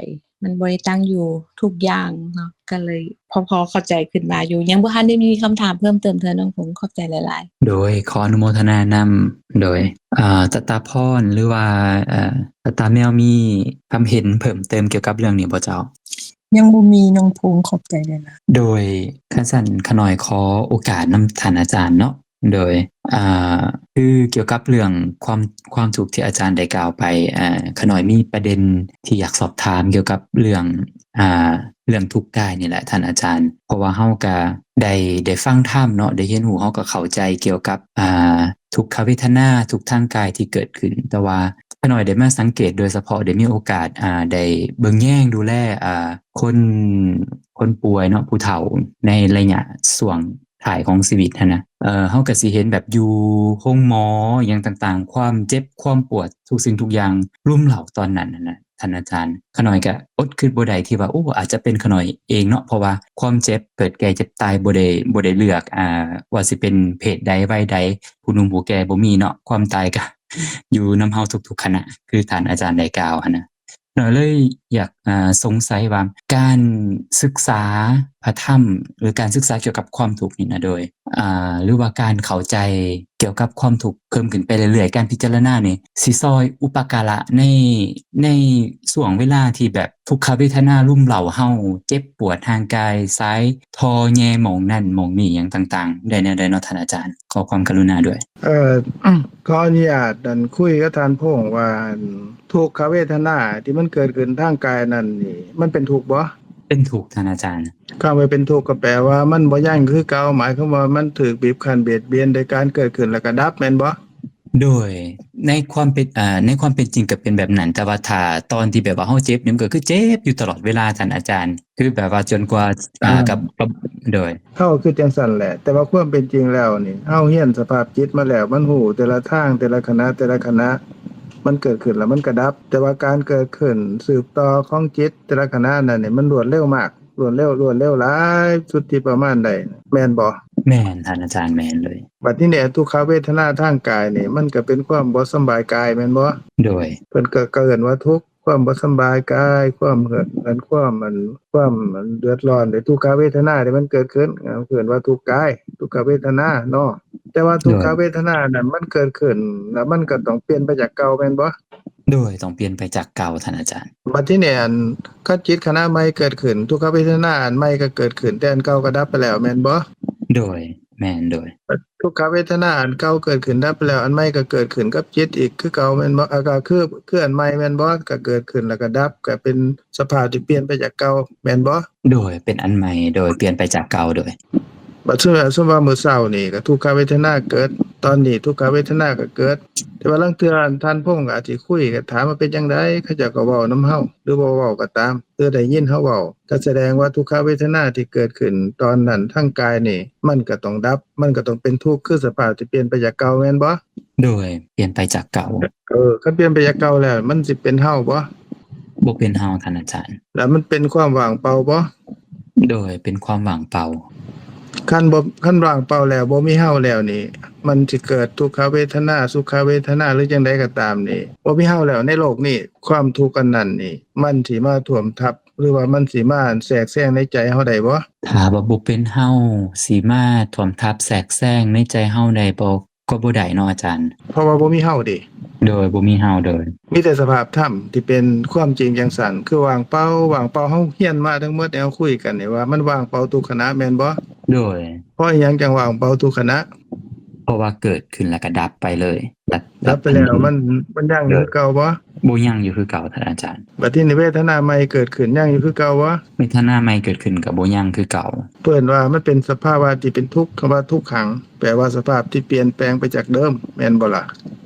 ມັນບໍ່ໄດ້ຕັ້ງຢູ່ທຸກຢ່າງເນາະ ກໍເລີຍພໍ ພໍເຂົ້າໃຈຂຶ້ນມາຢູ່. ຍັງບໍ່ທັນໄດ້ມີຄຳຖາມເພີ່ມເຕີມເທື່ອ ນ້ອງພົງ ຂອບໃຈຫຼາຍໆ. ໂດຍ ຂໍອະນຸໂມທະນານຳ. ໂດຍ ເອີ ຕາຕາພອນ ຫຼືວ່າ ເອີ ຕາຕາແມວ ມີຄຳເຫັນເພີ່ມເຕີມກ່ຽວກັບເລື່ອງນີ້ບໍ່ເຈົ້າ? ຍັງບໍ່ມີ ນ້ອງພົງ ຂອບໃຈຫຼາຍໆ. ໂດຍ ຄັນຊັ້ນຂ້ານ້ອຍຂໍໂອກາດນຳທ່ານອາຈານເນາະ. ໂດຍ ອ່າ ຄືກ່ຽວກັບເລື່ອງຄວາມ ຄວາມທຸກທີ່ອາຈານໄດ້ກ່າວໄປ ອ່າ ຂ້ານ້ອຍມີປະເດັນທີ່ຢາກສອບຖາມກ່ຽວກັບເລື່ອງ ອ່າ ເລື່ອງທຸກກາຍນີ້ແຫຼະທ່ານອາຈານ ເພາະວ່າເຮົາກະໄດ້ ໄດ້ຟັງທຳເນາະ ໄດ້ຮຽນຮູ້ ເຮົາກໍເຂົ້າໃຈກ່ຽວກັບ ອ່າ ທຸກຂະເວທະນາ ທຸກທາງກາຍທີ່ເກີດຂຶ້ນ ແຕ່ວ່າຂ້ານ້ອຍໄດ້ມາສັງເກດ ໂດຍສະເພາະໄດ້ມີໂອກາດ ອ່າ ໄດ້ເບິ່ງແຍງດູແລ ອ່າ ຄົນ ຄົນປ່ວຍເນາະ ຜູ້ເຖົ້າ ໃນໄລຍະຊ່ວງທ້າຍຂອງຊີວິດຫັ້ນນະ ເອີ ເຮົາກໍຊິເຫັນແບບຢູ່ໂຮງໝໍ ອີ່ຫຍັງຕ່າງໆ ຄວາມເຈັບ ຄວາມປວດ ທຸກສິ່ງທຸກຢ່າງ ລຸມເລົ້າຕອນນັ້ນຫັ້ນນະ ທ່ານອາຈານ. ຂ້ານ້ອຍກໍອົດຄິດບໍ່ໄດ້ທີ່ວ່າ ໂອ້ ອາດຈະເປັນຂ້ານ້ອຍເອງເນາະ ເພາະວ່າຄວາມເຈັບ ເກີດແກ່ເຈັບຕາຍ ບໍ່ໄດ້ ບໍ່ໄດ້ເລືອກ ອ່າ ວ່າຊິເປັນເພດໃດ ໄວໃດ ຜູ້ໜຸ່ມຜູ້ແກ່ ບໍ່ມີເນາະ ຄວາມຕາຍກໍຢູ່ນຳເຮົາທຸກໆຂະນະ ຄືທ່ານອາຈານໄດ້ກ່າວຫັ້ນນະ. ເນາະ ເລີຍຢາກ ເອີ ສົງໄສວ່າ ການສຶກສາພະທຳ ຫຼື ການສຶກສາກ່ຽວກັບຄວາມທຸກນີ້ນະ ໂດຍ ອ່າ ຫຼືວ່າການເຂົ້າໃຈກ່ຽວກັບຄວາມທຸກເພີ່ມຂຶ້ນໄປເລື້ອຍໆ ການພິຈາລະນານີ້ ຊິຊ່ອຍອຸປະກາລະໃນ ໃນຊ່ວງເວລາທີ່ແບບທຸກຂະເວທະນາລຸມເລົ້າເຮົາ ເຈັບປວດຮ່າງກາຍ ສາຍທໍແຍ່ໝ່ອງນັ້ນໝ່ອງນີ້ ຫຍັງຕ່າງໆ ໄດ້ແນວໃດເນາະທ່ານອາຈານ? ຂໍຄວາມກະລຸນາດ້ວຍ. ເອີ ຂໍອະນຸຍາດ ອັນ ຄຸຍກັບທ່ານພົງວ່າ ອັນ ທຸກຂະເວທະນາທີ່ມັນເກີດຂຶ້ນທາງກາຍນັ້ນນີ້ ມັນເປັນທຸກບໍ່? ເປັນທຸກທ່ານອາຈານ. ຄຳວ່າເປັນທຸກກໍແປວ່າມັນບໍ່ຍັງຄືເກົ່າ ໝາຍຄວາມວ່າມັນຖືກບີບຄັ້ນບຽດບຽນໂດຍການເກີດຂຶ້ນແລ້ວກໍດັບ ແມ່ນບໍ່? ໂດຍ ໃນຄວາມເປັນ ເອີ ໃນຄວາມເປັນຈິງກໍເປັນແບບນັ້ນ ແຕ່ວ່າຖ້າຕອນທີ່ແບບວ່າເຮົາເຈັບນີ້ ມັນກໍຄືເຈັບຢູ່ຕະຫຼອດເວລາທ່ານອາຈານ. ຄືແບບວ່າຈົນກວ່າ ອ່າ ອ່າ ກັບ ກັບ ໂດຍ ເຮົາກໍຄິດຈັ່ງຊັ້ນແຫຼະ ແຕ່ວ່າຄວາມເປັນຈິງແລ້ວນີ້ ເຮົາຮຽນສະພາບຈິດມາແລ້ວ ມັນຮູ້ແຕ່ລະທາງ ແຕ່ລະຂະນະ ແຕ່ລະຂະນະ ມັນເກີດຂຶ້ນແລ້ວມັນກໍດັບ ແຕ່ວ່າການເກີດຂຶ້ນສືບຕໍ່ຂອງຈິດແຕ່ລະຂະນະນັ້ນນີ້ ມັນລວດເລັວມາກ ລວດເລັວ ລວດເລັວຫຼາຍ ສຸດທີ່ປະມານໄດ້ ແມ່ນບໍ່? ແມ່ນ ທ່ານອາຈານ ແມ່ນເລີຍ. ບັດນີ້ນີ້ ທຸກຂະເວທະນາທາງກາຍນີ້ ມັນກໍເປັນຄວາມບໍ່ສຳບາຍກາຍ ແມ່ນບໍ່? ໂດຍ. ເພິ່ນກໍ ກໍເອີ້ນວ່າທຸກ ຄວາມບໍ່ສຳບາຍກາຍ ຄວາມເຫີດ ອັນ ຄວາມ ອັນ ຄວາມ ອັນ ເດືອດຮ້ອນ ໃນທຸກຂະເວທະນາທີ່ມັນເກີດຂຶ້ນ ເອີ້ນວ່າທຸກກາຍ ທຸກຂະເວທະນາເນາະ. ແຕ່ວ່າທຸກຂະເວທະນານັ້ນ ມັນເກີດຂຶ້ນ ແລ້ວມັນກໍຕ້ອງປ່ຽນໄປຈາກເກົ່າ ແມ່ນບໍ່? ໂດຍ ຕ້ອງປ່ຽນໄປຈາກເກົ່າ ທ່ານອາຈານ. ບັດທີນີ້ ອັນ ຄັນຈິດຂະນະໃໝ່ເກີດຂຶ້ນ ທຸກຂະເວທະນາອັນໃໝ່ກໍເກີດຂຶ້ນ ແຕ່ອັນເກົ່າກໍດັບໄປແລ້ວ ແມ່ນບໍ່? ໂດຍ ແມ່ນ ໂດຍ. ທຸກຂະເວທະນາອັນເກົ່າເກີດຂຶ້ນດັບໄປແລ້ວ ອັນໃໝ່ກໍເກີດຂຶ້ນກັບຈິດອີກຄືເກົ່າ ແມ່ນບໍ່? ອາ ກໍຄື ຄືອັນໃໝ່ ແມ່ນບໍ່? ກໍເກີດຂຶ້ນແລ້ວກໍດັບ ກໍເປັນສະພາບທີ່ປ່ຽນໄປຈາກເກົ່າ ແມ່ນບໍ່? ໂດຍ ເປັນອັນໃໝ່ ໂດຍ ປ່ຽນໄປຈາກເກົ່າ ໂດຍ. ບັດສົມ ສົມວ່າມື້ເຊົ້ານີ້ກໍທຸກຂະເວທະນາເກີດ ຕອນນີ້ທຸກຂະເວທະນາກໍເກີດ ແຕ່ວ່າລາງເທື່ອທ່ານພົງກໍອາດຊິຄຸຍ ກໍຖາມວ່າເປັນຈັ່ງໃດ ເຂົາເຈົ້າກໍເວົ້ານຳເຮົາ ຫຼືບໍ່ເວົ້າກໍຕາມ ຫຼືໄດ້ຍິນເຮົາເວົ້າ ກໍສະແດງວ່າທຸກຂະເວທະນາທີ່ເກີດຂຶ້ນຕອນນັ້ນທາງກາຍນີ້ ມັນກໍຕ້ອງດັບ ມັນກໍຕ້ອງເປັນທຸກ ຄືສະພາບທີ່ປ່ຽນໄປຈາກເກົ່າ ແມ່ນບໍ່? ໂດຍ ປ່ຽນໄປຈາກເກົ່າ. ເອີ ຄັນປ່ຽນໄປຈາກເກົ່າແລ້ວ ມັນຊິເປັນເຮົາບໍ່? ບໍ່ເປັນເຮົາ ທ່ານອາຈານ. ແລ້ວມັນເປັນຄວາມວ່າງເປົ່າບໍ່? ໂດຍ ເປັນຄວາມວ່າງເປົ່າ. ຄັນບໍ່ ຄັນວ່າງເປົ່າແລ້ວ ບໍ່ມີເຮົາແລ້ວນີ້ ມັນຊິເກີດທຸກຂະເວທະນາ ສຸຂະເວທະນາ ຫຼືຈັ່ງໃດກໍຕາມນີ້ ບໍ່ມີເຮົາແລ້ວໃນໂລກນີ້ ຄວາມທຸກອັນນັ້ນນີ້ ມັນຊິມາຖ້ວມທັບ ຫຼືວ່າມັນຊິມາແຊກແຊງໃນໃຈເຮົາໄດ້ບໍ່? ຖ້າວ່າບໍ່ເປັນເຮົາ ຊິມາຖ້ວມທັບແຊກແຊງໃນໃຈເຮົາໄດ້ບໍ່? ກໍບໍ່ໄດ້ເນາະອາຈານ. ເພາະວ່າບໍ່ມີເຮົາເດ້. ໂດຍ ບໍ່ມີເຮົາ ໂດຍ. ມີແຕ່ສະພາບທຳທີ່ເປັນຄວາມຈິງຈັ່ງຊັ້ນ ຄືວ່າງເປົ່າ ວ່າງເປົ່າ. ເຮົາຮຽນມາທັງໝົດ ເຮົາຄຸຍກັນນີ້ວ່າມັນວ່າງເປົ່າທຸກຂະນະ ແມ່ນບໍ່? ໂດຍ. ເພາະອີ່ຫຍັງຈັ່ງວ່າງເປົ່າທຸກຂະນະ? ເພາະວ່າເກີດຂຶ້ນແລ້ວກໍດັບໄປເລີຍ. ດັບ ດັບໄປແລ້ວ ມັນ ມັນຍັງຢູ່ຄືເກົ່າບໍ່? ບໍ່ ຍັງຢູ່ຄືເກົ່າ ທ່ານອາຈານ. ບັດທີນີ້ເວທະນາໃໝ່ເກີດຂຶ້ນ ຍັງຢູ່ຄືເກົ່າບໍ່? ເວທະນາໃໝ່ເກີດຂຶ້ນກໍບໍ່ຍັງຄືເກົ່າ. ເພິ່ນວ່າມັນເປັນສະພາວະທີ່ເປັນທຸກ ຄຳວ່າທຸກຂັງ ແປວ່າສະພາບທີ່ປ່ຽນແປງໄປຈາກເດີມ ແມ່ນບໍ່ລະ?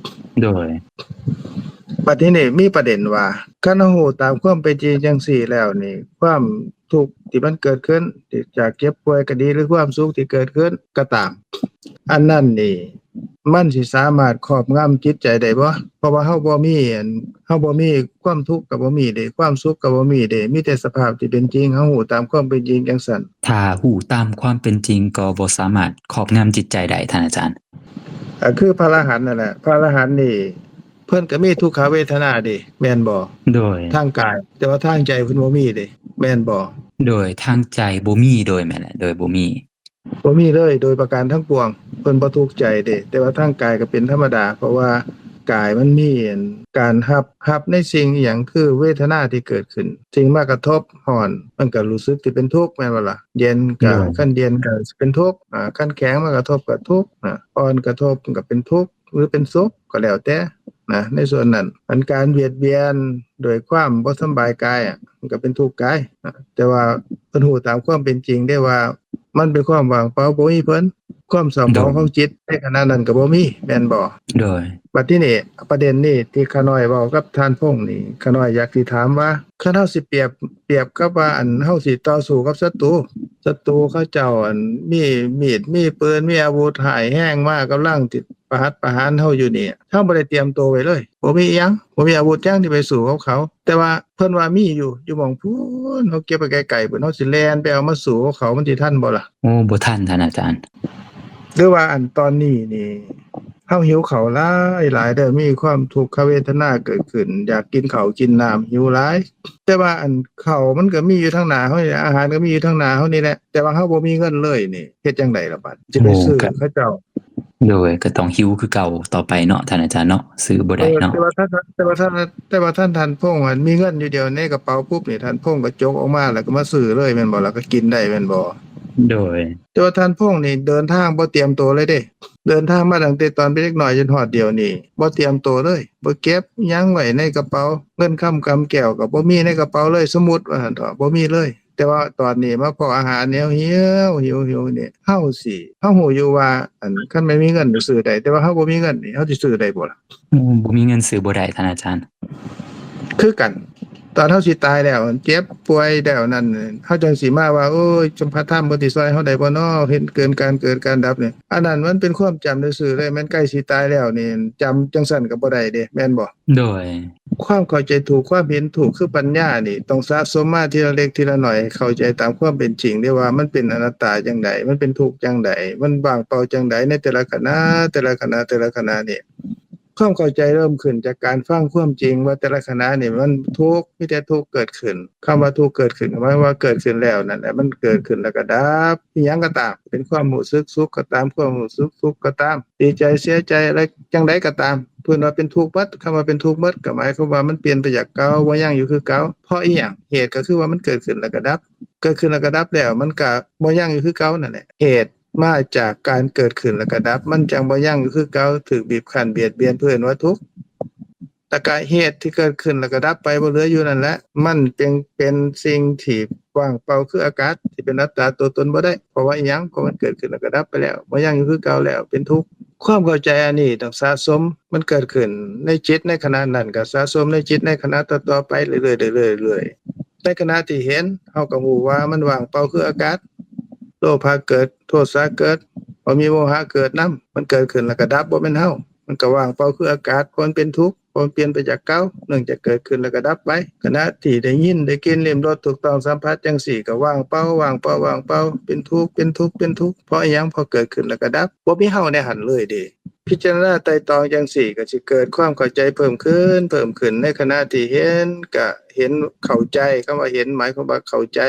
ໂດຍ. ບັດທີນີ້ມີປະເດັນວ່າ ຄັນເຮົາຮູ້ຕາມຄວາມເປັນຈິງຈັ່ງຊີ້ແລ້ວນີ້ ຄວາມ ທຸກທີ່ມັນເກີດຂຶ້ນ ຈາກເຈັບປ່ວຍກໍດີ ຫຼືຄວາມສຸກທີ່ເກີດຂຶ້ນກໍຕາມ ອັນນັ້ນນີ້ ມັນຊິສາມາດຄອບງຳຈິດໃຈໄດ້ບໍ່? ເພາະວ່າເຮົາບໍ່ມີ ອັນ ເຮົາບໍ່ມີຄວາມທຸກກໍບໍ່ມີເດ້ ຄວາມສຸກກໍບໍ່ມີເດ້ ມີແຕ່ສະພາບທີ່ເປັນຈິງ ເຮົາຮູ້ຕາມຄວາມເປັນຈິງຈັ່ງຊັ້ນ. ຖ້າຮູ້ຕາມຄວາມເປັນຈິງກໍບໍ່ສາມາດຄອບງຳຈິດໃຈໄດ້ ທ່ານອາຈານ. ກໍຄືພະອະລະຫັນນັ້ນແຫຼະ ພະອະລະຫັນນີ້ ເພິ່ນກໍມີທຸກຂະເວທະນາເດ້ ແມ່ນບໍ່? ໂດຍ. ທາງກາຍ ແຕ່ວ່າທາງໃຈເພິ່ນບໍ່ມີເດ້ ແມ່ນບໍ່? ໂດຍ ທາງໃຈບໍ່ມີ ໂດຍ ແມ່ນແຫຼະ ໂດຍ ບໍ່ມີ ບໍ່ມີເລີຍ ໂດຍປະການທັງປວງ ເພິ່ນບໍ່ທຸກໃຈເດ້ ແຕ່ວ່າທາງກາຍກໍເປັນທຳມະດາ ເພາະວ່າກາຍມັນມີ ອັນ ການຮັບ ຮັບໃນສິ່ງອີ່ຫຍັງ ຄືເວທະນາທີ່ເກີດຂຶ້ນ ສິ່ງມາກະທົບ ຮ້ອນ ມັນກໍຮູ້ສຶກທີ່ເປັນທຸກ ແມ່ນບໍ່ລະ? ເຢັນກໍ ໂດຍ ຄັນເຢັນກໍຊິເປັນທຸກ ອາ ຄັນແຂງມາກະທົບກໍທຸກ ອາ ອ່ອນກະທົບກໍເປັນທຸກ ຫຼືເປັນສຸກກໍແລ້ວແຕ່ນະ ໃນສ່ວນນັ້ນ ອັນການບຽດບຽນໂດຍຄວາມບໍ່ສຳບາຍກາຍອະ ມັນກໍເປັນທຸກກາຍນະ ແຕ່ວ່າເພິ່ນຮູ້ຕາມຄວາມເປັນຈິງເດ້ວ່າ ມັນເປັນຄວາມວ່າງເປົ່າ ບໍ່ມີເພິ່ນ ຄວາມເສົ້າໝອງ ໂດຍ ຂອງຈິດໃນຂະນະນັ້ນກໍບໍ່ມີ ແມ່ນບໍ່? ໂດຍ. ບັດທີນີ້ ປະເດັນນີ້ທີ່ຂ້ານ້ອຍເວົ້າກັບທ່ານພົງນີ້ ຂ້ານ້ອຍຢາກຊິຖາມວ່າ ຄັນເຮົາຊິປຽບ ປຽບກັບວ່າ ອັນ ເຮົາຊິຕໍ່ສູ້ກັບສັດຕູ ສັດຕູເຂົາເຈົ້າ ອັນ ມີມີດ ມີປືນ ມີອາວຸດຮ້າຍແຮງມາ ກຳລັງຊິປະຫັດປະຫານເຮົາຢູ່ນີ້ ເຮົາບໍ່ໄດ້ຕຽມໂຕໄວ້ເລີຍ ບໍ່ມີອີ່ຫຍັງ ບໍ່ມີອາວຸດຫຍັງທີ່ໄປສູ້ກັບເຂົາ ແຕ່ວ່າເພິ່ນວ່າມີຢູ່ ຢູ່ໝ່ອງພຸ້ນ ເຮົາເກັບໄປໄກໆພຸ້ນ ເຮົາຊິແລ່ນໄປເອົາມາສູ້ກັບເຂົາ ມັນຊິທັນບໍ່ລະ? ໂອ້ ບໍ່ທັນ ທ່ານອາຈານ. ຫຼືວ່າ ອັນ ຕອນນີ້ນີ້ ເຮົາຫິວເຂົ້າຫຼາຍໆເດີ ມີຄວາມທຸກຂະເວທະນາເກີດຂຶ້ນ ຢາກກິນເຂົ້າກິນນ້ຳ ຫິວຫຼາຍ ແຕ່ວ່າ ອັນ ເຂົ້າມັນກໍມີຢູ່ທາງໜ້າເຮົານີ້ ອາຫານກໍມີຢູ່ທາງໜ້າເຮົານີ້ແຫຼະ ແຕ່ວ່າເຮົາບໍ່ມີເງິນເລີຍນີ້ ເຮັດຈັ່ງໃດລະບັດ ຊິໄປ ໂອ້ ຊື້ ກໍ ເຂົາເຈົ້າ? ໂດຍ ກໍຕ້ອງຫິວຄືເກົ່າຕໍ່ໄປເນາະ ທ່ານອາຈານເນາະ ຊື້ບໍ່ໄດ້ເນາະ. ເອີ ແຕ່ວ່າທ່ານ ແຕ່ວ່າທ່ານ ແຕ່ວ່າທ່ານ ທ່ານພົງ ອັນ ມີເງິນຢູ່ດຽວໃນກະເປົາປຸບນີ້ ທ່ານພົງກໍຈົກອອກມາ ແລ້ວກໍມາຊື້ເລີຍແມ່ນບໍ່? ແລ້ວກໍກິນໄດ້ແມ່ນບໍ່? ໂດຍ. ແຕ່ວ່າທ່ານພົງນີ້ເດີນທາງບໍ່ຕຽມໂຕເລີຍເດ້ ເດີນທາງມາຕັ້ງແຕ່ຕອນເປັນເດັກນ້ອຍຈົນຮອດດຽວນີ້ ບໍ່ຕຽມໂຕເລີຍ ບໍ່ເກັບຫຍັງໄວ້ໃນກະເປົາ ເງິນຄຳກຳແກ້ວກໍບໍ່ມີໃນກະເປົາເລີຍ ສົມມຸດວ່າຊັ້ນເຖາະ ບໍ່ມີເລີຍ ແຕ່ວ່າຕອນນີ້ມາພໍ້ອາຫານແນວຫິວ ຫິວ ຫິວນີ້ ເຮົາຊິ ເຮົາຮູ້ຢູ່ວ່າ ອັນ ຄັນແມ່ນມີເງິນນີ້ຊື້ໄດ້ ແຕ່ວ່າເຮົາບໍ່ມີເງິນນີ້ ເຮົາຊິຊື້ໄດ້ບໍ່ລະ? ໂອ້ ບໍ່ມີເງິນຊື້ບໍ່ໄດ້ ທ່ານອາຈານ. ຄືກັນ ຕອນເຮົາຊິຕາຍແລ້ວ ເຈັບປ່ວຍແລ້ວນັ້ນ ເຮົາຈັ່ງຊິມາວ່າ ໂອ້ຍ ສຳພະທຳເພິ່ນຊິຊ່ອຍເຮົາໄດ້ບໍ່ນໍ ເຫັນເກີນການເກີດການດັບນີ້ ອັນນັ້ນມັນເປັນຄວາມຈຳຊື່ໆເລີຍ ແມ່ນໃກ້ຊິຕາຍແລ້ວນີ້ ຈຳຈັ່ງຊັ້ນກໍບໍ່ໄດ້ເດ້ ແມ່ນບໍ່? ໂດຍ ຄວາມເຂົ້າໃຈຖືກ ຄວາມເຫັນຖືກຄືປັນຍານີ້ ຕ້ອງສະສົມມາທີລະເລັກທີລະນ້ອຍ ໃຫ້ເຂົ້າໃຈຕາມຄວາມເປັນຈິງເດ້ວ່າ ມັນເປັນອະນັດຕາຈັ່ງໃດ ມັນເປັນທຸກຈັ່ງໃດ ມັນວ່າງເປົ່າຈັ່ງໃດ ໃນແຕ່ລະຂະນະ ແຕ່ລະຂະນະ ແຕ່ລະຂະນະນີ້ ຄວາມເຂົ້າໃຈເລີ່ມຂຶ້ນຈາກການຟັງຄວາມຈິງວ່າແຕ່ລະຂະນະນີ້ມັນທຸກ ມີແຕ່ທຸກເກີດຂຶ້ນ. ຄຳວ່າທຸກເກີດຂຶ້ນ ກໍໝາຍວ່າເກີດຂຶ້ນແລ້ວນັ້ນແຫຼະ ມັນເກີດຂຶ້ນແລ້ວກໍດັບ. ອີ່ຫຍັງກໍຕາມ ເປັນຄວາມຮູ້ສຶກສຸກກໍຕາມ ຄວາມຮູ້ສຶກທຸກກໍຕາມ ດີໃຈເສຍໃຈ ອະໄລຈັ່ງໃດກໍຕາມ ເພິ່ນວ່າເປັນທຸກໝົດ. ຄຳວ່າເປັນທຸກໝົດ ກໍໝາຍຄວາມວ່າມັນປ່ຽນໄປຈາກເກົ່າ ບໍ່ຍັງຢູ່ຄືເກົ່າ. ເພາະອີ່ຫຍັງ? ເຫດກໍຄືວ່າມັນເກີດຂຶ້ນແລ້ວກໍດັບ ເກີດຂຶ້ນແລ້ວກໍດັບແລ້ວ ມັນກໍບໍ່ຍັງຢູ່ຄືເກົ່ານັ້ນແຫຼະ. ເຫດ ມາຈາກການເກີດຂຶ້ນແລ້ວກໍດັບ ມັນຈັ່ງບໍ່ຢັ້ງຢູ່ຄືເກົ່າ ຖືກບີບຄັ້ນບຽດບຽນ ເພິ່ນວ່າທຸກ. ແລ້ວກໍເຫດທີ່ເກີດຂຶ້ນແລ້ວກໍດັບໄປ ບໍ່ເຫຼືອຢູ່ນັ້ນແຫຼະ ມັນເປັນ ເປັນສິ່ງທີ່ວ່າງເປົ່າຄືອາກາດ ທີ່ເປັນອັດຕາຕົວຕົນບໍ່ໄດ້. ເພາະວ່າອີ່ຫຍັງ? ເພາະມັນເກີດຂຶ້ນແລ້ວກໍດັບໄປແລ້ວ ບໍ່ຍັງຢູ່ຄືເກົ່າແລ້ວ ເປັນທຸກ. ຄວາມເຂົ້າໃຈອັນນີ້ຕ້ອງສະສົມ ມັນເກີດຂຶ້ນໃນຈິດໃນຂະນະນັ້ນ ກໍສະສົມໃນຈິດໃນຂະນະຕໍ່ໆໄປເລື້ອຍໆ ເລື້ອຍໆ ເລື້ອຍໆ. ໃນຂະນະທີ່ເຫັນ ເຮົາກໍຮູ້ວ່າມັນວ່າງເປົ່າຄືອາກາດ ໂລພະເກີດ ໂທສະເກີດ ບໍ່ມີໂມຫະເກີດນຳ ມັນເກີດຂຶ້ນແລ້ວກໍດັບ ບໍ່ແມ່ນເຮົາ ມັນກໍວ່າງເປົ່າຄືອາກາດ ເພາະມັນເປັນທຸກ ເພາະມັນປ່ຽນໄປຈາກເກົ່າ ເນື່ອງຈາກເກີດຂຶ້ນແລ້ວກໍດັບໄປ. ຂະນະທີ່ໄດ້ຍິນ ໄດ້ກິ່ນ ລິ້ມລົດ ຖືກຕ້ອງສຳຜັດຈັ່ງຊີ້ ກໍວ່າງເປົ່າ ວ່າງເປົ່າ ວ່າງເປົ່າ ເປັນທຸກ ເປັນທຸກ ເປັນທຸກ ເພາະອີ່ຫຍັງ? ເພາະເກີດຂຶ້ນແລ້ວກໍດັບ ບໍ່ມີເຮົາໃນຫັ້ນເລີຍເດ. ພິຈາລະນາໄຕ່ຕອງຈັ່ງຊີ້ ກໍຊິເກີດຄວາມເຂົ້າໃຈເພີ່ມຂຶ້ນ ເພີ່ມຂຶ້ນ ໃນຂະນະທີ່ເຫັນ ກະເຫັນເຂົ້າໃຈ. ຄຳວ່າເຫັນ ໝາຍຄວາມວ່າເຂົ້າໃຈ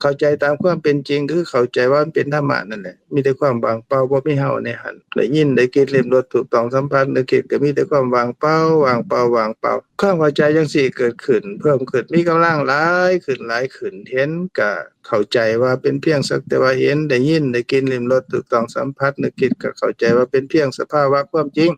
ເຂົ້າໃຈຕາມຄວາມເປັນຈິງ ຄືເຂົ້າໃຈວ່າມັນເປັນທຳມະນັ້ນແຫຼະ ມີແຕ່ຄວາມວ່າງເປົ່າ ບໍ່ມີເຮົາໃນຫັ້ນ. ໄດ້ຍິນ ໄດ້ກິ່ນ ລິ້ມລົດ ຖືກຕ້ອງສຳຜັດ ນຶກຄິດ ກໍມີແຕ່ຄວາມວ່າງເປົ່າ ວ່າງເປົ່າ ວ່າງເປົ່າ. ຄວາມເຂົ້າໃຈຈັ່ງຊີ້ເກີດຂຶ້ນ ເພີ່ມຂຶ້ນ ມີກຳລັງຫຼາຍຂຶ້ນ ຫຼາຍຂຶ້ນ ເຫັນກະ ເຂົ້າໃຈວ່າເປັນພຽງສັກແຕ່ວ່າເຫັນ ໄດ້ຍິນ ໄດ້ກິ່ນ ລິ້ມລົດ ຖືກຕ້ອງສຳຜັດ ນຶກຄິດ ກໍເຂົ້າໃຈວ່າເປັນພຽງສະພາວະຄວາມຈິງ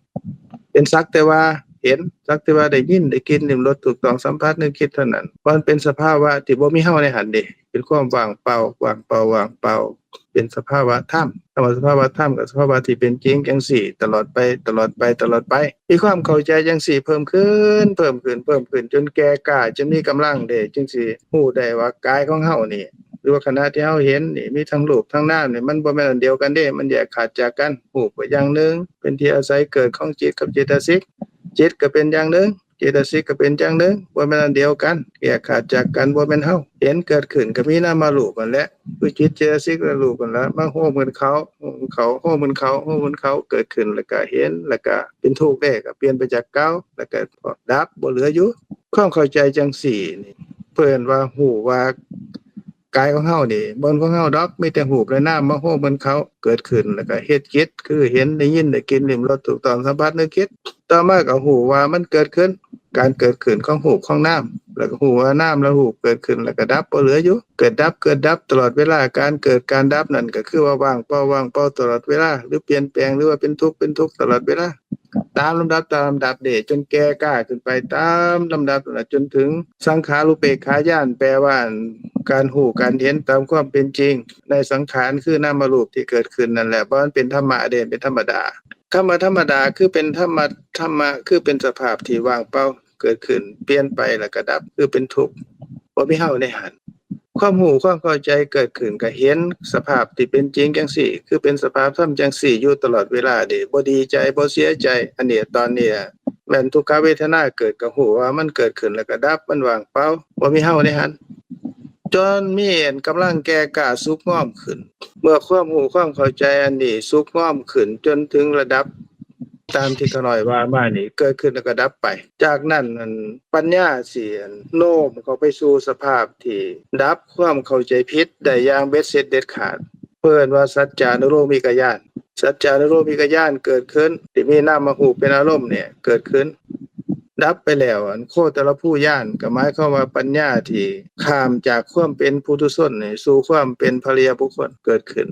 ເປັນສັກແຕ່ວ່າເຫັນ ສັກແຕ່ວ່າໄດ້ຍິນ ໄດ້ກິ່ນ ລິ້ມລົດ ຖືກຕ້ອງສຳຜັດ ນຶກຄິດເທົ່ານັ້ນ. ມັນເປັນສະພາວະທີ່ບໍ່ມີເຮົາໃນຫັ້ນເດ ເປັນຄວາມວ່າງເປົ່າ ວ່າງເປົ່າ ວ່າງເປົ່າ ເປັນສະພາວະທຳ. ຄຳວ່າສະພາວະທຳ ກໍສະພາວະທີ່ເປັນຈິງຈັ່ງຊີ້ ຕະຫຼອດໄປ ຕະຫຼອດໄປ ຕະຫຼອດໄປ. ມີຄວາມເຂົ້າໃຈຈັ່ງຊີ້ເພີ່ມຂຶ້ນ ເພີ່ມຂຶ້ນ ເພີ່ມຂຶ້ນ ຈົນແກ່ກ້າ ຈົນມີກຳລັງເດ້ ຈຶ່ງຊິຮູ້ໄດ້ວ່າກາຍຂອງເຮົານີ້ ຫຼືວ່າຂະນະທີ່ເຮົາເຫັນນີ້ ມີທັງຮູບທັງນາມນີ້ ມັນບໍ່ແມ່ນອັນດຽວກັນເດ້ ມັນແຍກຂາດຈາກກັນ. ຮູບກໍຢ່າງໜຶ່ງ ເປັນທີ່ອາໄສເກີດຂອງຈິດກັບເຈດຕະສິກ ຈິດກໍເປັນຢ່າງໜຶ່ງ ເຈດຕະສິກກໍເປັນຢ່າງໜຶ່ງ ບໍ່ແມ່ນອັນດຽວກັນ ແຍກຂາດຈາກກັນ ບໍ່ແມ່ນເຮົາ. ເຫັນເກີດຂຶ້ນກໍມີນາມະຮູບຫັ້ນແຫຼະ ຄືຈິດ ເຈດຕະສິກ ແລະ ຮູບຫັ້ນລະ ມາໂຮມກັນເຂົ້າ ໂຮມກັນເຂົ້າ ໂຮມກັນເຂົ້າ ໂຮມກັນເຂົ້າ ເກີດຂຶ້ນແລ້ວກໍເຫັນ ແລ້ວກໍເປັນທຸກເດ້ ກໍປ່ຽນໄປຈາກເກົ່າ ແລ້ວກໍດັບ ບໍ່ເຫຼືອຢູ່. ຄວາມເຂົ້າໃຈຈັ່ງຊີ້ນີ້ ເພິ່ນວ່າຮູ້ວ່າ ກາຍຂອງເຮົານີ້ບໍ່ແມ່ນຂອງເຮົາດອກ ມີແຕ່ຮູບ ແລະ ນາມມາໂຮມກັນເຂົ້າ ເກີດຂຶ້ນແລ້ວກໍເຮັດກິດ ຄືເຫັນ ໄດ້ຍິນ ໄດ້ກິ່ນ ລິ້ມລົດ ຖືກຕ້ອງສຳຜັດ ນຶກຄິດ. ຕໍ່ມາກໍຮູ້ວ່າມັນເກີດຂຶ້ນ ການເກີດຂຶ້ນຂອງຮູບຂອງນາມ ແລ້ວກໍຮູ້ວ່ານາມ ແລະ ຮູບເກີດຂຶ້ນ ແລ້ວກໍດັບ ບໍ່ເຫຼືອຢູ່ ເກີດດັບ ເກີດດັບຕະຫຼອດເວລາ. ການເກີດການດັບນັ້ນກໍຄືວ່າວ່າງເປົ່າ ວ່າງເປົ່າຕະຫຼອດເວລາ ຫຼືປ່ຽນແປງ ຫຼືວ່າເປັນທຸກ ເປັນທຸກຕະຫຼອດເວລາ. ຕາມລຳດັບ ຕາມລຳດັບເດ້ ຈົນແກ່ກ້າຂຶ້ນໄປຕາມລຳດັບນັ້ນລະ ຈົນເຖິງສັງຂາລຸເປກຂາຍານ ແປວ່າ ການຮູ້ການເຫັນຕາມຄວາມເປັນຈິງໃນສັງຂານ ຄືນາມະຮູບທີ່ເກີດຂຶ້ນນັ້ນແຫຼະ ບໍ່ແມ່ນເປັນທຳມະເດ້ ເປັນທຳມະດາ. ຄຳວ່າທຳມະດາ ຄືເປັນທຳມະ ທຳມະ ຄືເປັນສະພາບທີ່ວ່າງເປົ່າ ເກີດຂຶ້ນ ປ່ຽນໄປ ແລ້ວກໍດັບ ຄືເປັນທຸກ ບໍ່ມີເຮົາໃນຫັ້ນ. ຄວາມຮູ້ຄວາມເຂົ້າໃຈເກີດຂຶ້ນ ກໍເຫັນສະພາບທີ່ເປັນຈິງຈັ່ງຊີ້ ຄືເປັນສະພາບທຳຈັ່ງຊີ້ຢູ່ຕະຫຼອດເວລາເດ້ ບໍ່ດີໃຈ ບໍ່ເສຍໃຈ. ອັນນີ້ ຕອນນີ້ແມ່ນທຸກຂະເວທະນາເກີດ ກໍຮູ້ວ່າມັນເກີດຂຶ້ນແລ້ວກໍດັບ ມັນວ່າງເປົ່າ ບໍ່ມີເຮົາໃນຫັ້ນ ຈົນມີອັນກຳລັງແກ່ກ້າສຸກງອມຂຶ້ນ. ເມື່ອຄວາມຮູ້ຄວາມເຂົ້າໃຈອັນນີ້ສຸກງອມຂຶ້ນຈົນເຖິງລະດັບ ຕາມທີ່ຂ້ານ້ອຍວ່າມານີ້ ເກີດຂຶ້ນແລ້ວກໍດັບໄປ. ຈາກນັ້ນ ອັນ ປັນຍາຊິ ອັນ ໂນ້ມເຂົ້າໄປສູ່ສະພາບທີ່ດັບຄວາມເຂົ້າໃຈຜິດໄດ້ຢ່າງເບັດເສັດເດັດຂາດ. ເພິ່ນວ່າສັດຈານຸໂລມມິກະຍານ. ສັດຈານຸໂລມມິກະຍານເກີດຂຶ້ນ ທີ່ມີນາມະຮູບເປັນອາລົມນີ້ເກີດຂຶ້ນ ດັບໄປແລ້ວ. ອັນ ໂຄຕະລະພູຍານ ກໍໝາຍຄວາມວ່າປັນຍາທີ່ຂ້າມຈາກຄວາມເປັນປຸຖຸຊົນນີ້ສູ່ຄວາມເປັນພະລິຍະບຸກຄົນເກີດຂຶ້ນ.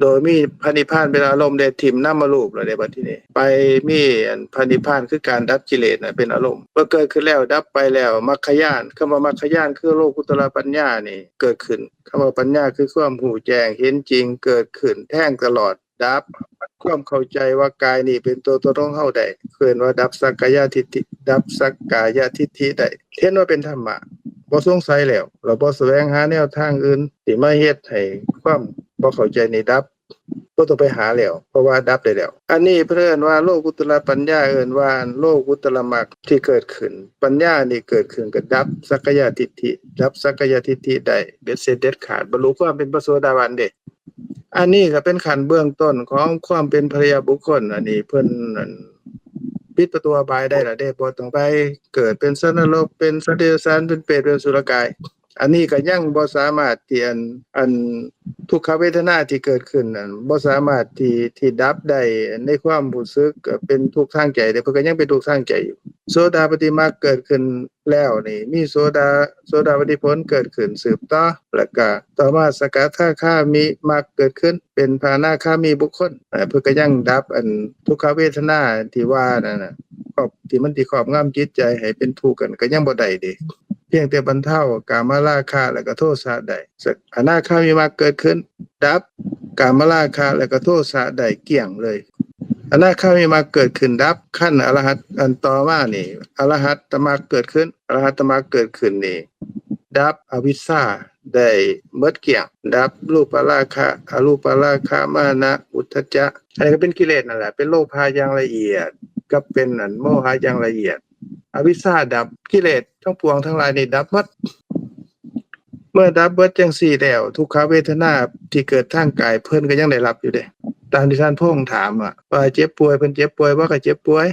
ໂດຍມີພະນິບພານເປັນອາລົມ ໄດ້ຖິ້ມນາມະຮູບແລ້ວເດ້ ບັດທີນີ້ໄປມີອັນພະນິບພານ ຄືການດັບກິເລດນະເປັນອາລົມ. ເມື່ອເກີດຂຶ້ນແລ້ວ ດັບໄປແລ້ວ ມັກຄະຍານ ຄຳວ່າມັກຄະຍານ ຄືໂລກຸດຕະລະປັນຍານີ້ເກີດຂຶ້ນ. ຄຳວ່າປັນຍາ ຄືຄວາມຮູ້ແຈ້ງເຫັນຈິງ ເກີດຂຶ້ນ ແທງຕະຫຼອດ ດັບຄວາມເຂົ້າໃຈວ່າກາຍນີ້ເປັນຕົວຕົນຂອງເຮົາໄດ້ ເອີ້ນວ່າດັບສັກກາຍະທິດຖິ ດັບສັກກາຍະທິດຖິໄດ້ ເຫັນວ່າເປັນທຳມະ. ບໍ່ສົງໄສແລ້ວ ແລ້ວບໍ່ສະແຫວງຫາແນວທາງອື່ນທີ່ມາເຮັດໃຫ້ຄວາມບໍ່ເຂົ້າໃຈນີ້ດັບ ບໍ່ຕ້ອງໄປຫາແລ້ວ ເພາະວ່າດັບໄດ້ແລ້ວ. ອັນນີ້ເພິ່ນເອີ້ນວ່າໂລກຸດຕະລະປັນຍາ ເອີ້ນວ່າໂລກຸດຕະລະມັກທີ່ເກີດຂຶ້ນ. ປັນຍານີ້ເກີດຂຶ້ນກໍດັບສັກກາຍະທິດຖິ, ດັບສັກກາຍະທິດຖິໄດ້ເບັດເສັດເດັດຂາດ, ບັນລຸຄວາມເປັນພະໂສດາບັນເດ້. ອັນນີ້ກໍເປັນຂັ້ນເບື້ອງຕົ້ນຂອງຄວາມເປັນພະລິຍະບຸກຄົນ. ອັນນີ້ເພິ່ນ ອັນ ປິດປະຕູອະບາຍໄດ້ລະເດ້, ບໍ່ຕ້ອງໄປເກີດເປັນສັດນະລົກ, ເປັນສັດເດຍລະສານ, ເປັນເປດ, ເປັນສຸລະກາຍ. ອັນນີ້ກໍຍັງບໍ່ສາມາດທີ່ ອັນ ອັນ ທຸກຂະເວທະນາທີ່ເກີດຂຶ້ນນັ້ນ ບໍ່ສາມາດທີ່ ທີ່ດັບໄດ້ໃນຄວາມຮູ້ສຶກເປັນທຸກທາງໃຈເດ້, ເພິ່ນກໍຍັງເປັນທຸກທາງໃຈຢູ່. ໂສດາປະຕິມັກເກີດຂຶ້ນ ແລ້ວນີ້ມີໂສດາ ໂສດາປະຕິຜົນເກີດຂຶ້ນສືບຕໍ່, ແລ້ວກະຕໍ່ມາສະກະທາຄາມິມັກເກີດຂຶ້ນ ເປັນພະອະນາຄາມີບຸກຄົນ. ເອີ ເພິ່ນກໍຍັງດັບອັນທຸກຂະເວທະນາທີ່ວ່ານັ້ນນະ ຄອບ ທີ່ມັນຊິຄອບງຳຈິດໃຈໃຫ້ເປັນທຸກກັນ ກໍຍັງບໍ່ໄດ້ເດ້. ພຽງແຕ່ບັນເທົາກາມະລາຄະ ແລ້ວກໍໂທສະໄດ້. ອະນາຄາມິມັກເກີດຂຶ້ນ ດັບກາມະລາຄະ ແລ້ວກໍໂທສະໄດ້ກ້ຽງເລີຍ. ອະນາຄາມິມັກເກີດຂຶ້ນດັບ, ຂັ້ນອະລະຫັດອັນຕໍ່ມານີ້ ອະລະຫັດຕະມັກເກີດຂຶ້ນ, ອະລະຫັດຕະມັກເກີດຂຶ້ນນີ້ ດັບອະວິຊຊາໄດ້ໝົດກ້ຽງ, ດັບຮູບປະລາຄະ ອະຮູບປະລາຄະ ມານະ ອຸດທັດຈະ. ອັນນີ້ກໍເປັນກິເລດນັ້ນແຫຼະ, ເປັນໂລພະຢ່າງລະອຽດ ກັບເປັນອັນໂມຫະຢ່າງລະອຽດ. ອະວິຊຊາດັບ, ກິເລດທັງປວງທັງຫຼາຍນີ້ດັບໝົດ. ເມື່ອດັບເບິດຈັ່ງຊີ້ແລ້ວ ທຸກຂະເວທະນາທີ່ເກີດທາງກາຍເພິ່ນກໍຍັງໄດ້ຮັບຢູ່ເດ້. ຕາມທີ່ທ່ານພົງຖາມວ່າ ວ່າເຈັບປ່ວຍ, ເພິ່ນເຈັບປ່ວຍບໍ່? ກໍເຈັບປ່ວຍ.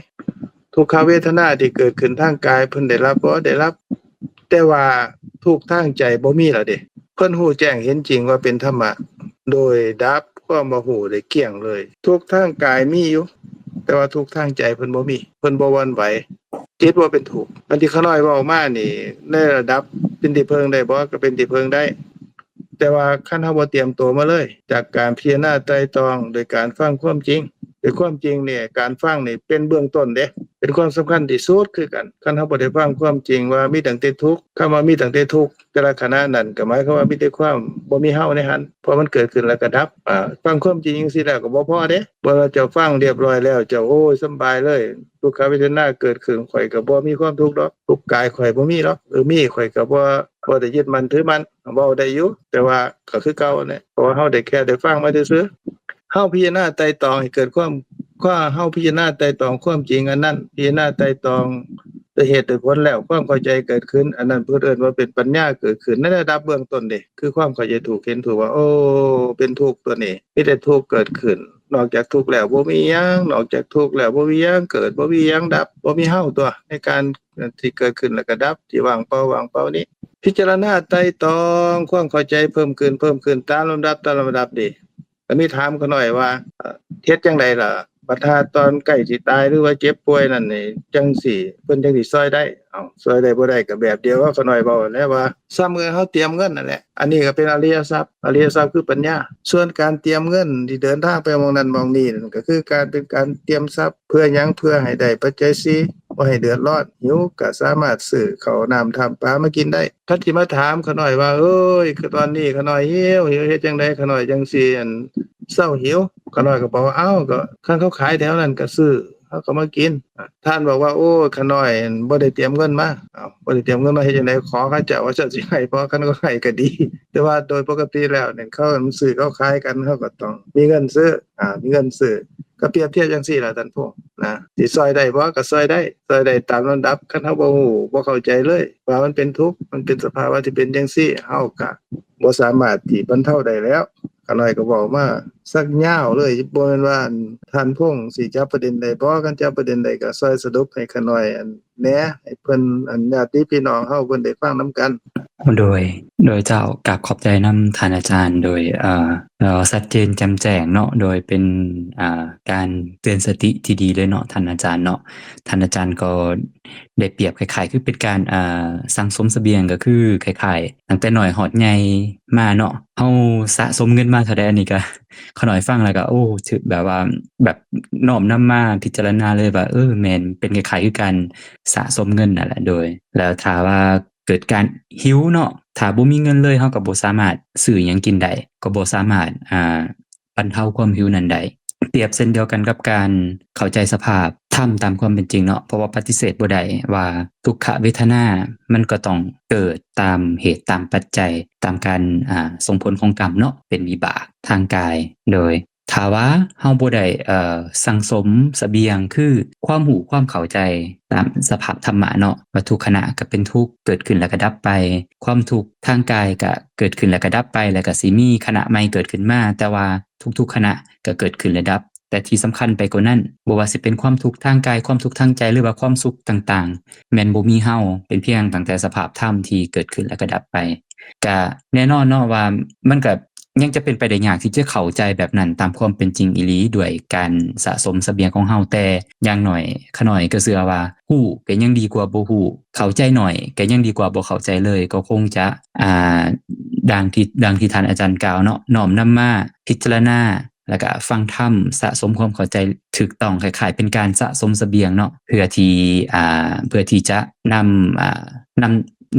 ທຸກຂະເວທະນາທີ່ເກີດຂຶ້ນທາງກາຍເພິ່ນໄດ້ຮັບບໍ່? ໄດ້ຮັບ. ແຕ່ວ່າທຸກທາງໃຈບໍ່ມີແລ້ວເດ້. ເພິ່ນຮູ້ແຈ້ງເຫັນຈິງວ່າເປັນທຳມະ ໂດຍດັບຄວາມບໍ່ຮູ້ໄດ້ກ້ຽງເລີຍ. ທຸກທາງກາຍມີຢູ່ ແຕ່ວ່າທຸກທາງໃຈເພິ່ນບໍ່ມີ, ເພິ່ນບໍ່ຫວັ່ນໄຫວ. ຈິດບໍ່ເປັນທຸກ. ອັນທີ່ຂ້ານ້ອຍເວົ້າມານີ້ ໃນລະດັບເປັນທີ່ເພິ່ງໄດ້ບໍ່? ກໍເປັນທີ່ເພິ່ງໄດ້, ແຕ່ວ່າຄັນເຮົາບໍ່ຕຽມໂຕມາເລີຍ ຈາກການພິຈາລະນາໄຕ່ຕອງ ໂດຍການຟັງຄວາມຈິງ, ໂດຍຄວາມຈິງນີ້ ການຟັງນີ້ເປັນເບື້ອງຕົ້ນເດ້, ເປັນຄວາມສຳຄັນທີ່ສຸດຄືກັນ. ຄັນເຮົາບໍ່ໄດ້ຟັງຄວາມຈິງວ່າມີຕັ້ງແຕ່ທຸກ, ຄຳວ່າມີຕັ້ງແຕ່ທຸກແຕ່ລະຂະນະນັ້ນ ກໍໝາຍຄວາມວ່າມີແຕ່ຄວາມບໍ່ມີເຮົາໃນຫັ້ນ, ເພາະມັນເກີດຂຶ້ນແລ້ວກໍດັບ. ອາ ຟັງຄວາມຈິງຈັ່ງຊີ້ແລ້ວກໍບໍ່ພໍເດ້. ບໍ່ວ່າເຈົ້າຟັງຮຽບຮ້ອຍແລ້ວ ເຈົ້າ ໂອ້ຍ ສຳບາຍເລີຍ, ທຸກຂະເວທະນາເກີດຂຶ້ນ ຂ້ອຍກໍບໍ່ມີຄວາມທຸກດອກ, ທຸກກາຍຂ້ອຍບໍ່ມີດອກ, ເອີ ມີ ຂ້ອຍກໍບໍ່ ບໍ່ໄດ້ຍຶດໝັ້ນຖືໝັ້ນ, ເວົ້າໄດ້ຢູ່ ແຕ່ວ່າກໍຄືເກົ່ານັ້ນແຫຼະ, ເພາະວ່າເຮົາໄດ້ແຄ່ໄດ້ຟັງມາຊື່ໆ. ເຮົາພິຈາລະນາໄຕ່ຕອງໃຫ້ເກີດຄວາມ ເຮົາພິຈາລະນາໄຕ່ຕອງຄວາມຈິງອັນນັ້ນ, ພິຈາລະນາໄຕ່ຕອງດ້ວຍເຫດດ້ວຍຜົນແລ້ວ ຄວາມເຂົ້າໃຈເກີດຂຶ້ນ, ອັນນັ້ນເພິ່ນເອີ້ນວ່າເປັນປັນຍາເກີດຂຶ້ນໃນລະດັບເບື້ອງຕົ້ນເດ້, ຄືຄວາມເຂົ້າໃຈຖືກເຫັນຖືກວ່າ ໂອ້ ເປັນທຸກຕົວນີ້ ມີແຕ່ທຸກເກີດຂຶ້ນ, ນອກຈາກທຸກແລ້ວບໍ່ມີຫຍັງ, ນອກຈາກທຸກແລ້ວບໍ່ມີຫຍັງເກີດ, ບໍ່ມີຫຍັງດັບ, ບໍ່ມີເຮົາຕົວະ ໃນການທີ່ເກີດຂຶ້ນແລ້ວກໍດັບ, ທີ່ວ່າງເປົ່າ ວ່າງເປົ່ານີ້. ພິຈາລະນາໄຕ່ຕອງຄວາມເຂົ້າໃຈເພີ່ມຂຶ້ນ ເພີ່ມຂຶ້ນຕາມລຳດັບ ຕາມລຳດັບເດ້. ກໍມີຖາມຂ້ານ້ອຍວ່າ ເອີ ເຮັດຈັ່ງໃດລະ ບັດຫາຕອນໃກ້ຊິຕາຍ ຫຼືວ່າເຈັບປ່ວຍນັ້ນນີ້ ຈັ່ງຊິ ເພິ່ນຈັ່ງຊິຊ່ອຍໄດ້? ເອົ້າ ຊ່ອຍໄດ້ບໍ່ໄດ້ ກໍແບບດຽວກັບຂ້ານ້ອຍເວົ້າຫັ້ນແຫຼະ ວ່າສ່ຳເງິນເຮົາຕຽມເງິນນັ້ນແຫຼະ. ອັນນີ້ກໍເປັນອະລິຍະຊັບ, ອະລິຍະຊັບຄືປັນຍາ. ສ່ວນການຕຽມເງິນທີ່ເດີນທາງໄປໝ່ອງນັ້ນໝ່ອງນີ້ນັ້ນ ກໍຄືການ ເປັນການຕຽມຊັບ. ເພື່ອຫຍັງ? ເພື່ອໃຫ້ໄດ້ປັດໄຈສີ່ ບໍ່ໃຫ້ເດືອດຮ້ອນ, ຫິວກໍສາມາດຊື້ເຂົ້ານ້ຳທຳປາມາກິນໄດ້. ຄັນຊິມາຖາມຂ້ານ້ອຍວ່າ ເອີຍ ຄືຕອນນີ້ຂ້ານ້ອຍຫິວ ຫິວ ເຮັດຈັ່ງໃດຂ້ານ້ອຍຈັ່ງຊິ ອັນ ເຊົາຫິວ? ຂ້ານ້ອຍກໍບອກວ່າ ເອົ້າ ກໍຄັນເຂົາຂາຍແຖວນັ້ນກໍຊື້ ເຮົາກໍມາກິນ. ທ່ານບອກວ່າ ໂອ້ຍ ຂ້ານ້ອຍ ອັນ ບໍ່ໄດ້ຕຽມເງິນມາ. ເອົ້າ ບໍ່ໄດ້ຕຽມເງິນມາເຮັດຈັ່ງໃດ? ຂໍເຂົາເຈົ້າວ່າເຈົ້າຊິໃຫ້ບໍ່? ຄັນເຂົາໃຫ້ກໍດີ, ແຕ່ວ່າໂດຍປົກກະຕິແລ້ວນີ້ ເຂົາຊື້ເຂົາຂາຍກັນ ເຮົາກໍຕ້ອງມີເງິນຊື້ ອາ ມີເງິນຊື້. ກໍປຽບທຽບຈັ່ງຊີ້ລະທ່ານພງ ນະ, ຊິຊ່ອຍໄດ້ບໍ່? ກໍຊ່ອຍໄດ້, ຊ່ອຍໄດ້ຕາມລຳດັບ. ຄັນເຮົາບໍ່ຮູ້ ບໍ່ເຂົ້າໃຈເລີຍວ່າມັນເປັນທຸກ ມັນເປັນສະພາວະທີ່ເປັນຈັ່ງຊີ້ ເຮົາກໍບໍ່ສາມາດທີ່ບັນເທົາໄດ້ແລ້ວ. ຂ້ານ້ອຍກໍເວົ້າມາສັກຍາວເລີຍ, ບໍ່ແມ່ນວ່າ ອັນ ທ່ານພງຊິຈັບປະເດັນໃດບໍ່? ຄັນຈັບປະເດັນໃດກໍຊ່ອຍສະຫຼຸບໃຫ້ຂ້ານ້ອຍ ອັນ ແດ່ ໃຫ້ເພິ່ນ ອັນ ຍາດຕິພີ່ນ້ອງເຮົາເພິ່ນໄດ້ຟັງນຳກັນ. ໂດຍ ໂດຍເຈົ້າ ກາບຂອບໃຈນຳທ່ານອາຈານ ໂດຍ ເອີ ເອີ ຊັດເຈນແຈ່ມແຈ້ງເນາະ, ໂດຍເປັນ ອ່າ ການເຕືອນສະຕິທີ່ດີເລີຍເນາະ ທ່ານອາຈານເນາະ. ທ່ານອາຈານກໍໄດ້ປຽບຄ້າຍໆຄືເປັນການ ອ່າ ສັ່ງສົມສະບຽງ, ກໍຄືຄ້າຍໆຕັ້ງແຕ່ນ້ອຍຮອດໃຫຍ່ມາເນາະ, ເຮົາສະສົມເງິນມາເທົ່າໃດ, ອັນນີ້ກໍ ຂ້ານ້ອຍຟັງແລ້ວກໍ ໂອ້ ຖືກແບບວ່າ ແບບນ້ອມນຳມາພິຈາລະນາເລີຍວ່າ ເອີ ແມ່ນ ເປັນຄ້າຍໆຄືການສະສົມເງິນນັ້ນແຫຼະ. ໂດຍ ແລ້ວຖ້າວ່າເກີດການຫິວເນາະ, ຖ້າບໍ່ມີເງິນເລີຍ ເຮົາກໍບໍ່ສາມາດຊື້ຫຍັງກິນໄດ້, ກໍບໍ່ສາມາດ ອ່າ ບັນເທົາຄວາມຫິວນັ້ນໄດ້. ປຽບເຊັ່ນດຽວກັນກັບການເຂົ້າໃຈສະພາບທຳຕາມຄວາມເປັນຈິງເນາະ, ເພາະວ່າປະຕິເສດບໍ່ໄດ້ວ່າທຸກຂະເວທະນາມັນກໍຕ້ອງເກີດຕາມເຫດຕາມປັດໄຈ ຕາມການ ອ່າ ສົ່ງຜົນຂອງກຳເນາະ ເປັນວິບາກທາງກາຍ. ໂດຍ ຖ້າວ່າເຮົາບໍ່ໄດ້ ເອີ ສັ່ງສົມສະບຽງ ຄືຄວາມຮູ້ຄວາມເຂົ້າໃຈຕາມສະພາບທຳມະເນາະ ວ່າທຸກຂະນະກໍເປັນທຸກ ເກີດຂຶ້ນແລ້ວກໍດັບໄປ, ຄວາມທຸກທາງກາຍກໍເກີດຂຶ້ນແລ້ວກໍດັບໄປ ແລ້ວກໍຊິມີຂະນະໃໝ່ເກີດຂຶ້ນມາ, ແຕ່ວ່າທຸກໆຂະນະກໍເກີດຂຶ້ນແລະດັບ. ແຕ່ທີ່ສຳຄັນໄປກວ່ານັ້ນ, ບໍ່ວ່າຊິເປັນຄວາມທຸກທາງກາຍ, ຄວາມທຸກທາງໃຈ ຫຼືວ່າຄວາມສຸກຕ່າງໆ ແມ່ນບໍ່ມີເຮົາ, ເປັນພຽງຕັ້ງແຕ່ສະພາບທຳທີ່ເກີດຂຶ້ນແລ້ວກໍດັບໄປ. ກະແນ່ນອນເນາະວ່າມັນກະຍັງຈະເປັນໄປໄດ້ຍາກທີ່ຈະເຂົ້າໃຈແບບນັ້ນຕາມຄວາມເປັນຈິງອີ່ຫຼີ ດ້ວຍການສະສົມສະບຽງຂອງເຮົາ, ແຕ່ຢ່າງໜ້ອຍ ຂະນ້ອຍກໍເຊື່ອວ່າ ຮູ້ກໍຍັງດີກວ່າບໍ່ຮູ້, ເຂົ້າໃຈໜ້ອຍກໍຍັງດີກວ່າບໍ່ເຂົ້າໃຈເລີຍ, ກໍຄົງຈະ ອ່າ ດັ່ງທີ່ ດັ່ງທີ່ທ່ານອາຈານກ່າວເນາະ, ນ້ອມນຳມາພິຈາລະນາ ແລ້ວກະຟັງທຳ ສະສົມຄວາມເຂົ້າໃຈຖືກຕ້ອງ, ຄ້າຍໆເປັນການສະສົມສະບຽງເນາະ ເພື່ອທີ່ ອ່າ ເພື່ອທີ່ຈະນຳ ອ່າ ນຳ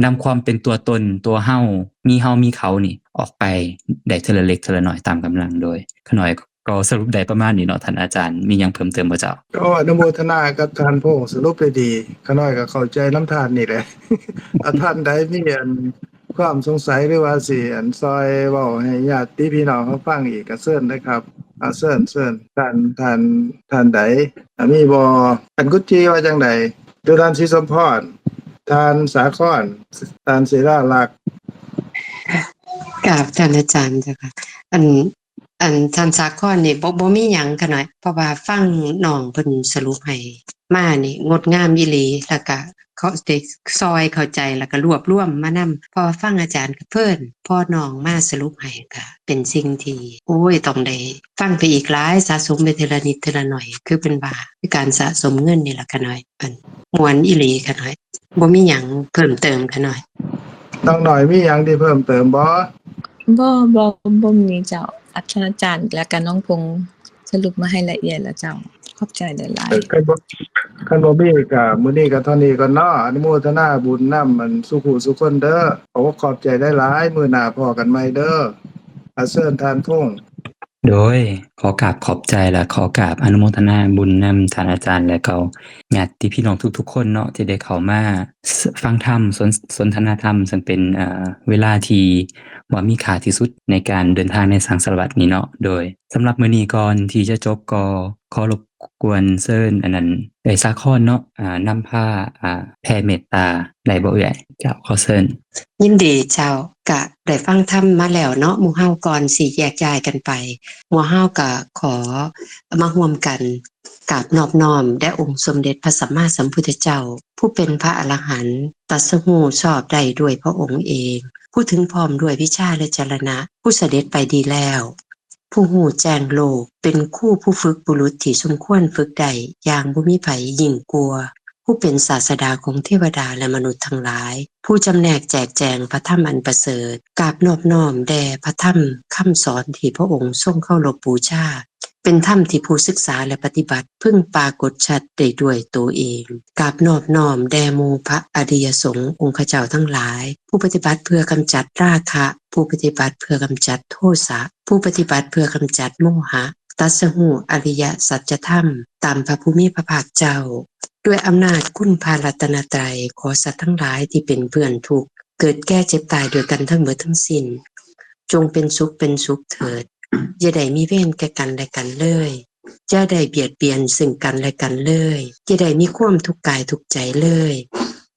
ນຳຄວາມເປັນຕົວຕົນ ຕົວເຮົາ ມີເຮົາມີເຂົານີ້ອອກໄປໄດ້ເທື່ອລະເລັກເທື່ອລະນ້ອຍຕາມກຳລັງ. ໂດຍ ຂະນ້ອຍກໍສະຫຼຸບໄດ້ປະມານນີ້ເນາະ. ທ່ານອາຈານມີຫຍັງເພີ່ມເຕີມບໍ່ເຈົ້າ? ກໍອະນຸໂມທະນາກັບທ່ານພົງ ສະຫຼຸບໄດ້ດີ. ຂະນ້ອຍກໍເຂົ້າໃຈນຳທ່ານນີ້ແຫຼະ. ຖ້າທ່ານໃດມີອັນ ຄວາມສົງໄສ ຫຼືວ່າຊິອັນຊ່ອຍເວົ້າໃຫ້ຍາດຕິພີ່ນ້ອງເຮົາຟັງອີກ ກໍເຊີນເດີຄັບ. ອາ ເຊີນ ເຊີນ ທ່ານ ທ່ານ ທ່ານໃດ ອາ ມີບໍ່? ທ່ານກຸດຈີວ່າຈັ່ງໃດ? ຫຼືທ່ານສີສົມພອນ? ທ່ານສາຄອນ? ທ່ານເສລາລັກ? ກາບທ່ານອາຈານເຈົ້າຄ່ະ. ອັນ ອັນທ່ານສາຄອນນີ້ ບໍ່ ບໍ່ມີຫຍັງຂະນ້ອຍ ເພາະວ່າຟັງນ້ອງເພິ່ນສະຫຼຸບໃຫ້ມານີ້ງົດງາມອີ່ຫຼີ ແລ້ວກະເຂົ້າ ໄດ້ຊ່ອຍເຂົ້າໃຈ ແລ້ວກະລວບລວມມານຳ ເພາະວ່າຟັງອາຈານກະເພີນ ພໍນ້ອງມາສະຫຼຸບໃຫ້ກະເປັນສິ່ງທີ່ ໂອ້ຍ ຕ້ອງໄດ້ຟັງໄປອີກຫຼາຍ ສະສົມໄປເທື່ອລະນິດເທື່ອລະໜ້ອຍ ຄືເພິ່ນວ່າ ຄືການສະສົມເງິນນີ້ລະຂະນ້ອຍ. ອັນ ມ່ວນອີ່ຫຼີຂະນ້ອຍ ບໍ່ມີຫຍັງເພີ່ມເຕີມຂະນ້ອຍ. ນ້ອງນ້ອຍມີຫຍັງທີ່ເພີ່ມເຕີມບໍ່? ບໍ່ ບໍ່ ບໍ່ມີເຈົ້າ. ອາຈານ ແລະກະນ້ອງພົງສະຫຼຸບມາໃຫ້ລະອຽດແລ້ວເຈົ້າ. ຂອບໃຈຫຼາຍໆ. ເອີ ຄັນບໍ່ ຄັນບໍ່ມີກະມື້ນີ້ກະເທົ່ານີ້ກ່ອນເນາະ. ອະນຸໂມທະນາບຸນນຳ ອັນ ສູ່ຜູ້ສູ່ຄົນເດີ. ຂໍຂອບໃຈຫຼາຍໆ. ມື້ໜ້າພໍ້ກັນໃໝ່ເດີ. ອາ ເຊີນທ່ານພົງ. ໂດຍ ຂໍກາບຂອບໃຈ ແລະ ຂໍກາບອະນຸໂມທະນາບຸນນຳທ່ານອາຈານ ແລະ ກໍຍາດຕິພີ່ນ້ອງທຸກໆຄົນເນາະ ທີ່ໄດ້ເຂົ້າມາ ສ- ຟັງທຳ ສົນ- ສົນທະນາທຳ ເຊິ່ງເປັນ ເອີ ເວລາທີ່ວ່າມີຄ່າທີ່ສຸດໃນການເດີນທາງໃນສັງສາລະວັດນີ້ເນາະ. ໂດຍ ສຳລັບມື້ນີ້ ກ່ອນທີ່ຈະຈົບ ກໍຂໍລົບກວນເຊີນ ອັນນັ້ນ ເອື້ອຍສາຄອນເນາະ ອາ ນຳພາ ອາ ແຜ່ເມດຕາໄດ້ບໍ່ເອື້ອຍ? ເຈົ້າ ຂໍເຊີນ. ຍິນດີເຈົ້າ. ກະໄດ້ຟັງທຳມາແລ້ວເນາະ ໝູ່ເຮົາ ກ່ອນຊິແຍກຍ້າຍກັນໄປ ໝູ່ເຮົາກະຂໍມາຮ່ວມກັນກາບນອບນ້ອມແດ່ອົງສົມເດັດພະສຳມາສຳພຸດທະເຈົ້າ ຜູ້ເປັນພະອະລະຫັນ ຕັດສະຮູ້ຊອບໄດ້ດ້ວຍພະອົງເອງ ຜູ້ເຖິງພ້ອມດ້ວຍວິຊາ ແລະ ຈະລະນະ ຜູ້ສະເດັດໄປດີແລ້ວ ຜູ້ຮູ້ແຈ້ງໂລກ ເປັນຄູຜູ້ຝຶກບຸລຸດທີ່ສົມຄວນຝຶກໄດ້ຢ່າງບໍ່ມີໃຜຍິ່ງກວ່າ ຜູ້ເປັນສາສະດາຂອງເທວະດາ ແລະ ມະນຸດທັງຫຼາຍ ຜູ້ຈຳແນກແຈກແຈງພະທຳອັນປະເສີດ ກາບນອບນ້ອມແດ່ພະທຳຄຳສອນທີ່ພະອົງຊົງເຄົາລົບບູຊາ ເປັນທຳທີ່ຜູ້ສຶກສາ ແລະ ປະຕິບັດ ເພິ່ງປາກົດຊັດໄດ້ດ້ວຍໂຕເອງ ກາບນອບນ້ອມແດ່ໝູ່ພະອະລິຍະສົງອົງຄະເຈົ້າທັງຫຼາຍ ຜູ້ປະຕິບັດເພື່ອກຳຈັດລາຄະ ຜູ້ປະຕິບັດເພື່ອກຳຈັດໂທສະ ຜູ້ປະຕິບັດເພື່ອກຳຈັດໂມຫະ ຕັດສະຮູ້ອະລິຍະສັດຈະທຳຕາມພະຜູ້ມີພະພາກເຈົ້າ ດ້ວຍອຳນາດຄຸນພະລັດຕະນະໄຕ ຂໍສັດທັງຫຼາຍທີ່ເປັນເພື່ອນທຸກ ເກີດແກ່ເຈັບຕາຍດ້ວຍກັນທັງເໝິດທັງສິ້ນ ຈົ່ງເປັນສຸກເປັນສຸກເຖີດ ຢ່າໄດ້ມີເວນແກ່ກັນແລະກັນເລີຍ ຢ່າໄດ້ບຽດບຽນເຊິ່ງກັນແລະກັນເລີຍ ຢ່າໄດ້ມີຄວາມທຸກກາຍທຸກໃຈເລີຍ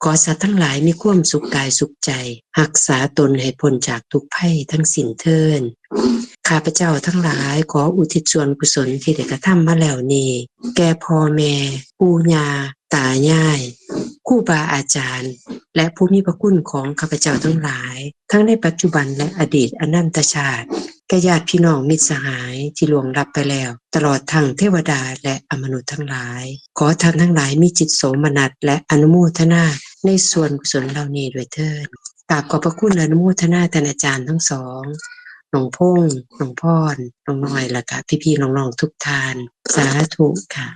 ຂໍສັດທັງຫຼາຍມີຄວາມສຸກກາຍສຸກໃຈ ຮັກສາຕົນໃຫ້ພົ້ນຈາກທຸກໄພທັງສິ້ນເທີ້ນ. ຂ້າພະເຈົ້າທັງຫຼາຍ ຂໍອຸທິດສ່ວນກຸສົນທີ່ໄດ້ກະທຳມາແລ້ວນີ້ ແກ່ພໍ່ແມ່ ປູ່ຍ່າ ຕາຍາຍ ຄູບາອາຈານ ແລະ ຜູ້ມີພະຄຸນຂອງຂ້າພະເຈົ້າທັງຫຼາຍ ທັງໃນປັດຈຸບັນ ແລະ ອະດີດອະນັນຕະຊາດ, ແກ່ຍາດພີ່ນ້ອງມິດສະຫາຍທີ່ລ່ວງລັບໄປແລ້ວ, ຕະຫຼອດທັງເທວະດາ ແລະ ອະມະນຸດທັງຫຼາຍ. ຂໍທ່ານທັງຫຼາຍມີຈິດໂສມະນັດ ແລະ ອະນຸໂມທະນາໃນສ່ວນກຸສົນເຫຼົ່ານີ້ດ້ວຍເທີ້ນ. ກາບຂອບພະຄຸນ ແລະ ອະນຸໂມທະນາທ່ານອາຈານທັງສອງ, ນ້ອງພົງ, ນ້ອງພອນ, ນ້ອງນ້ອຍ ແລະ ກະພີ່ໆນ້ອງໆທຸກທ່ານ. ສາທຸຄ່ະ.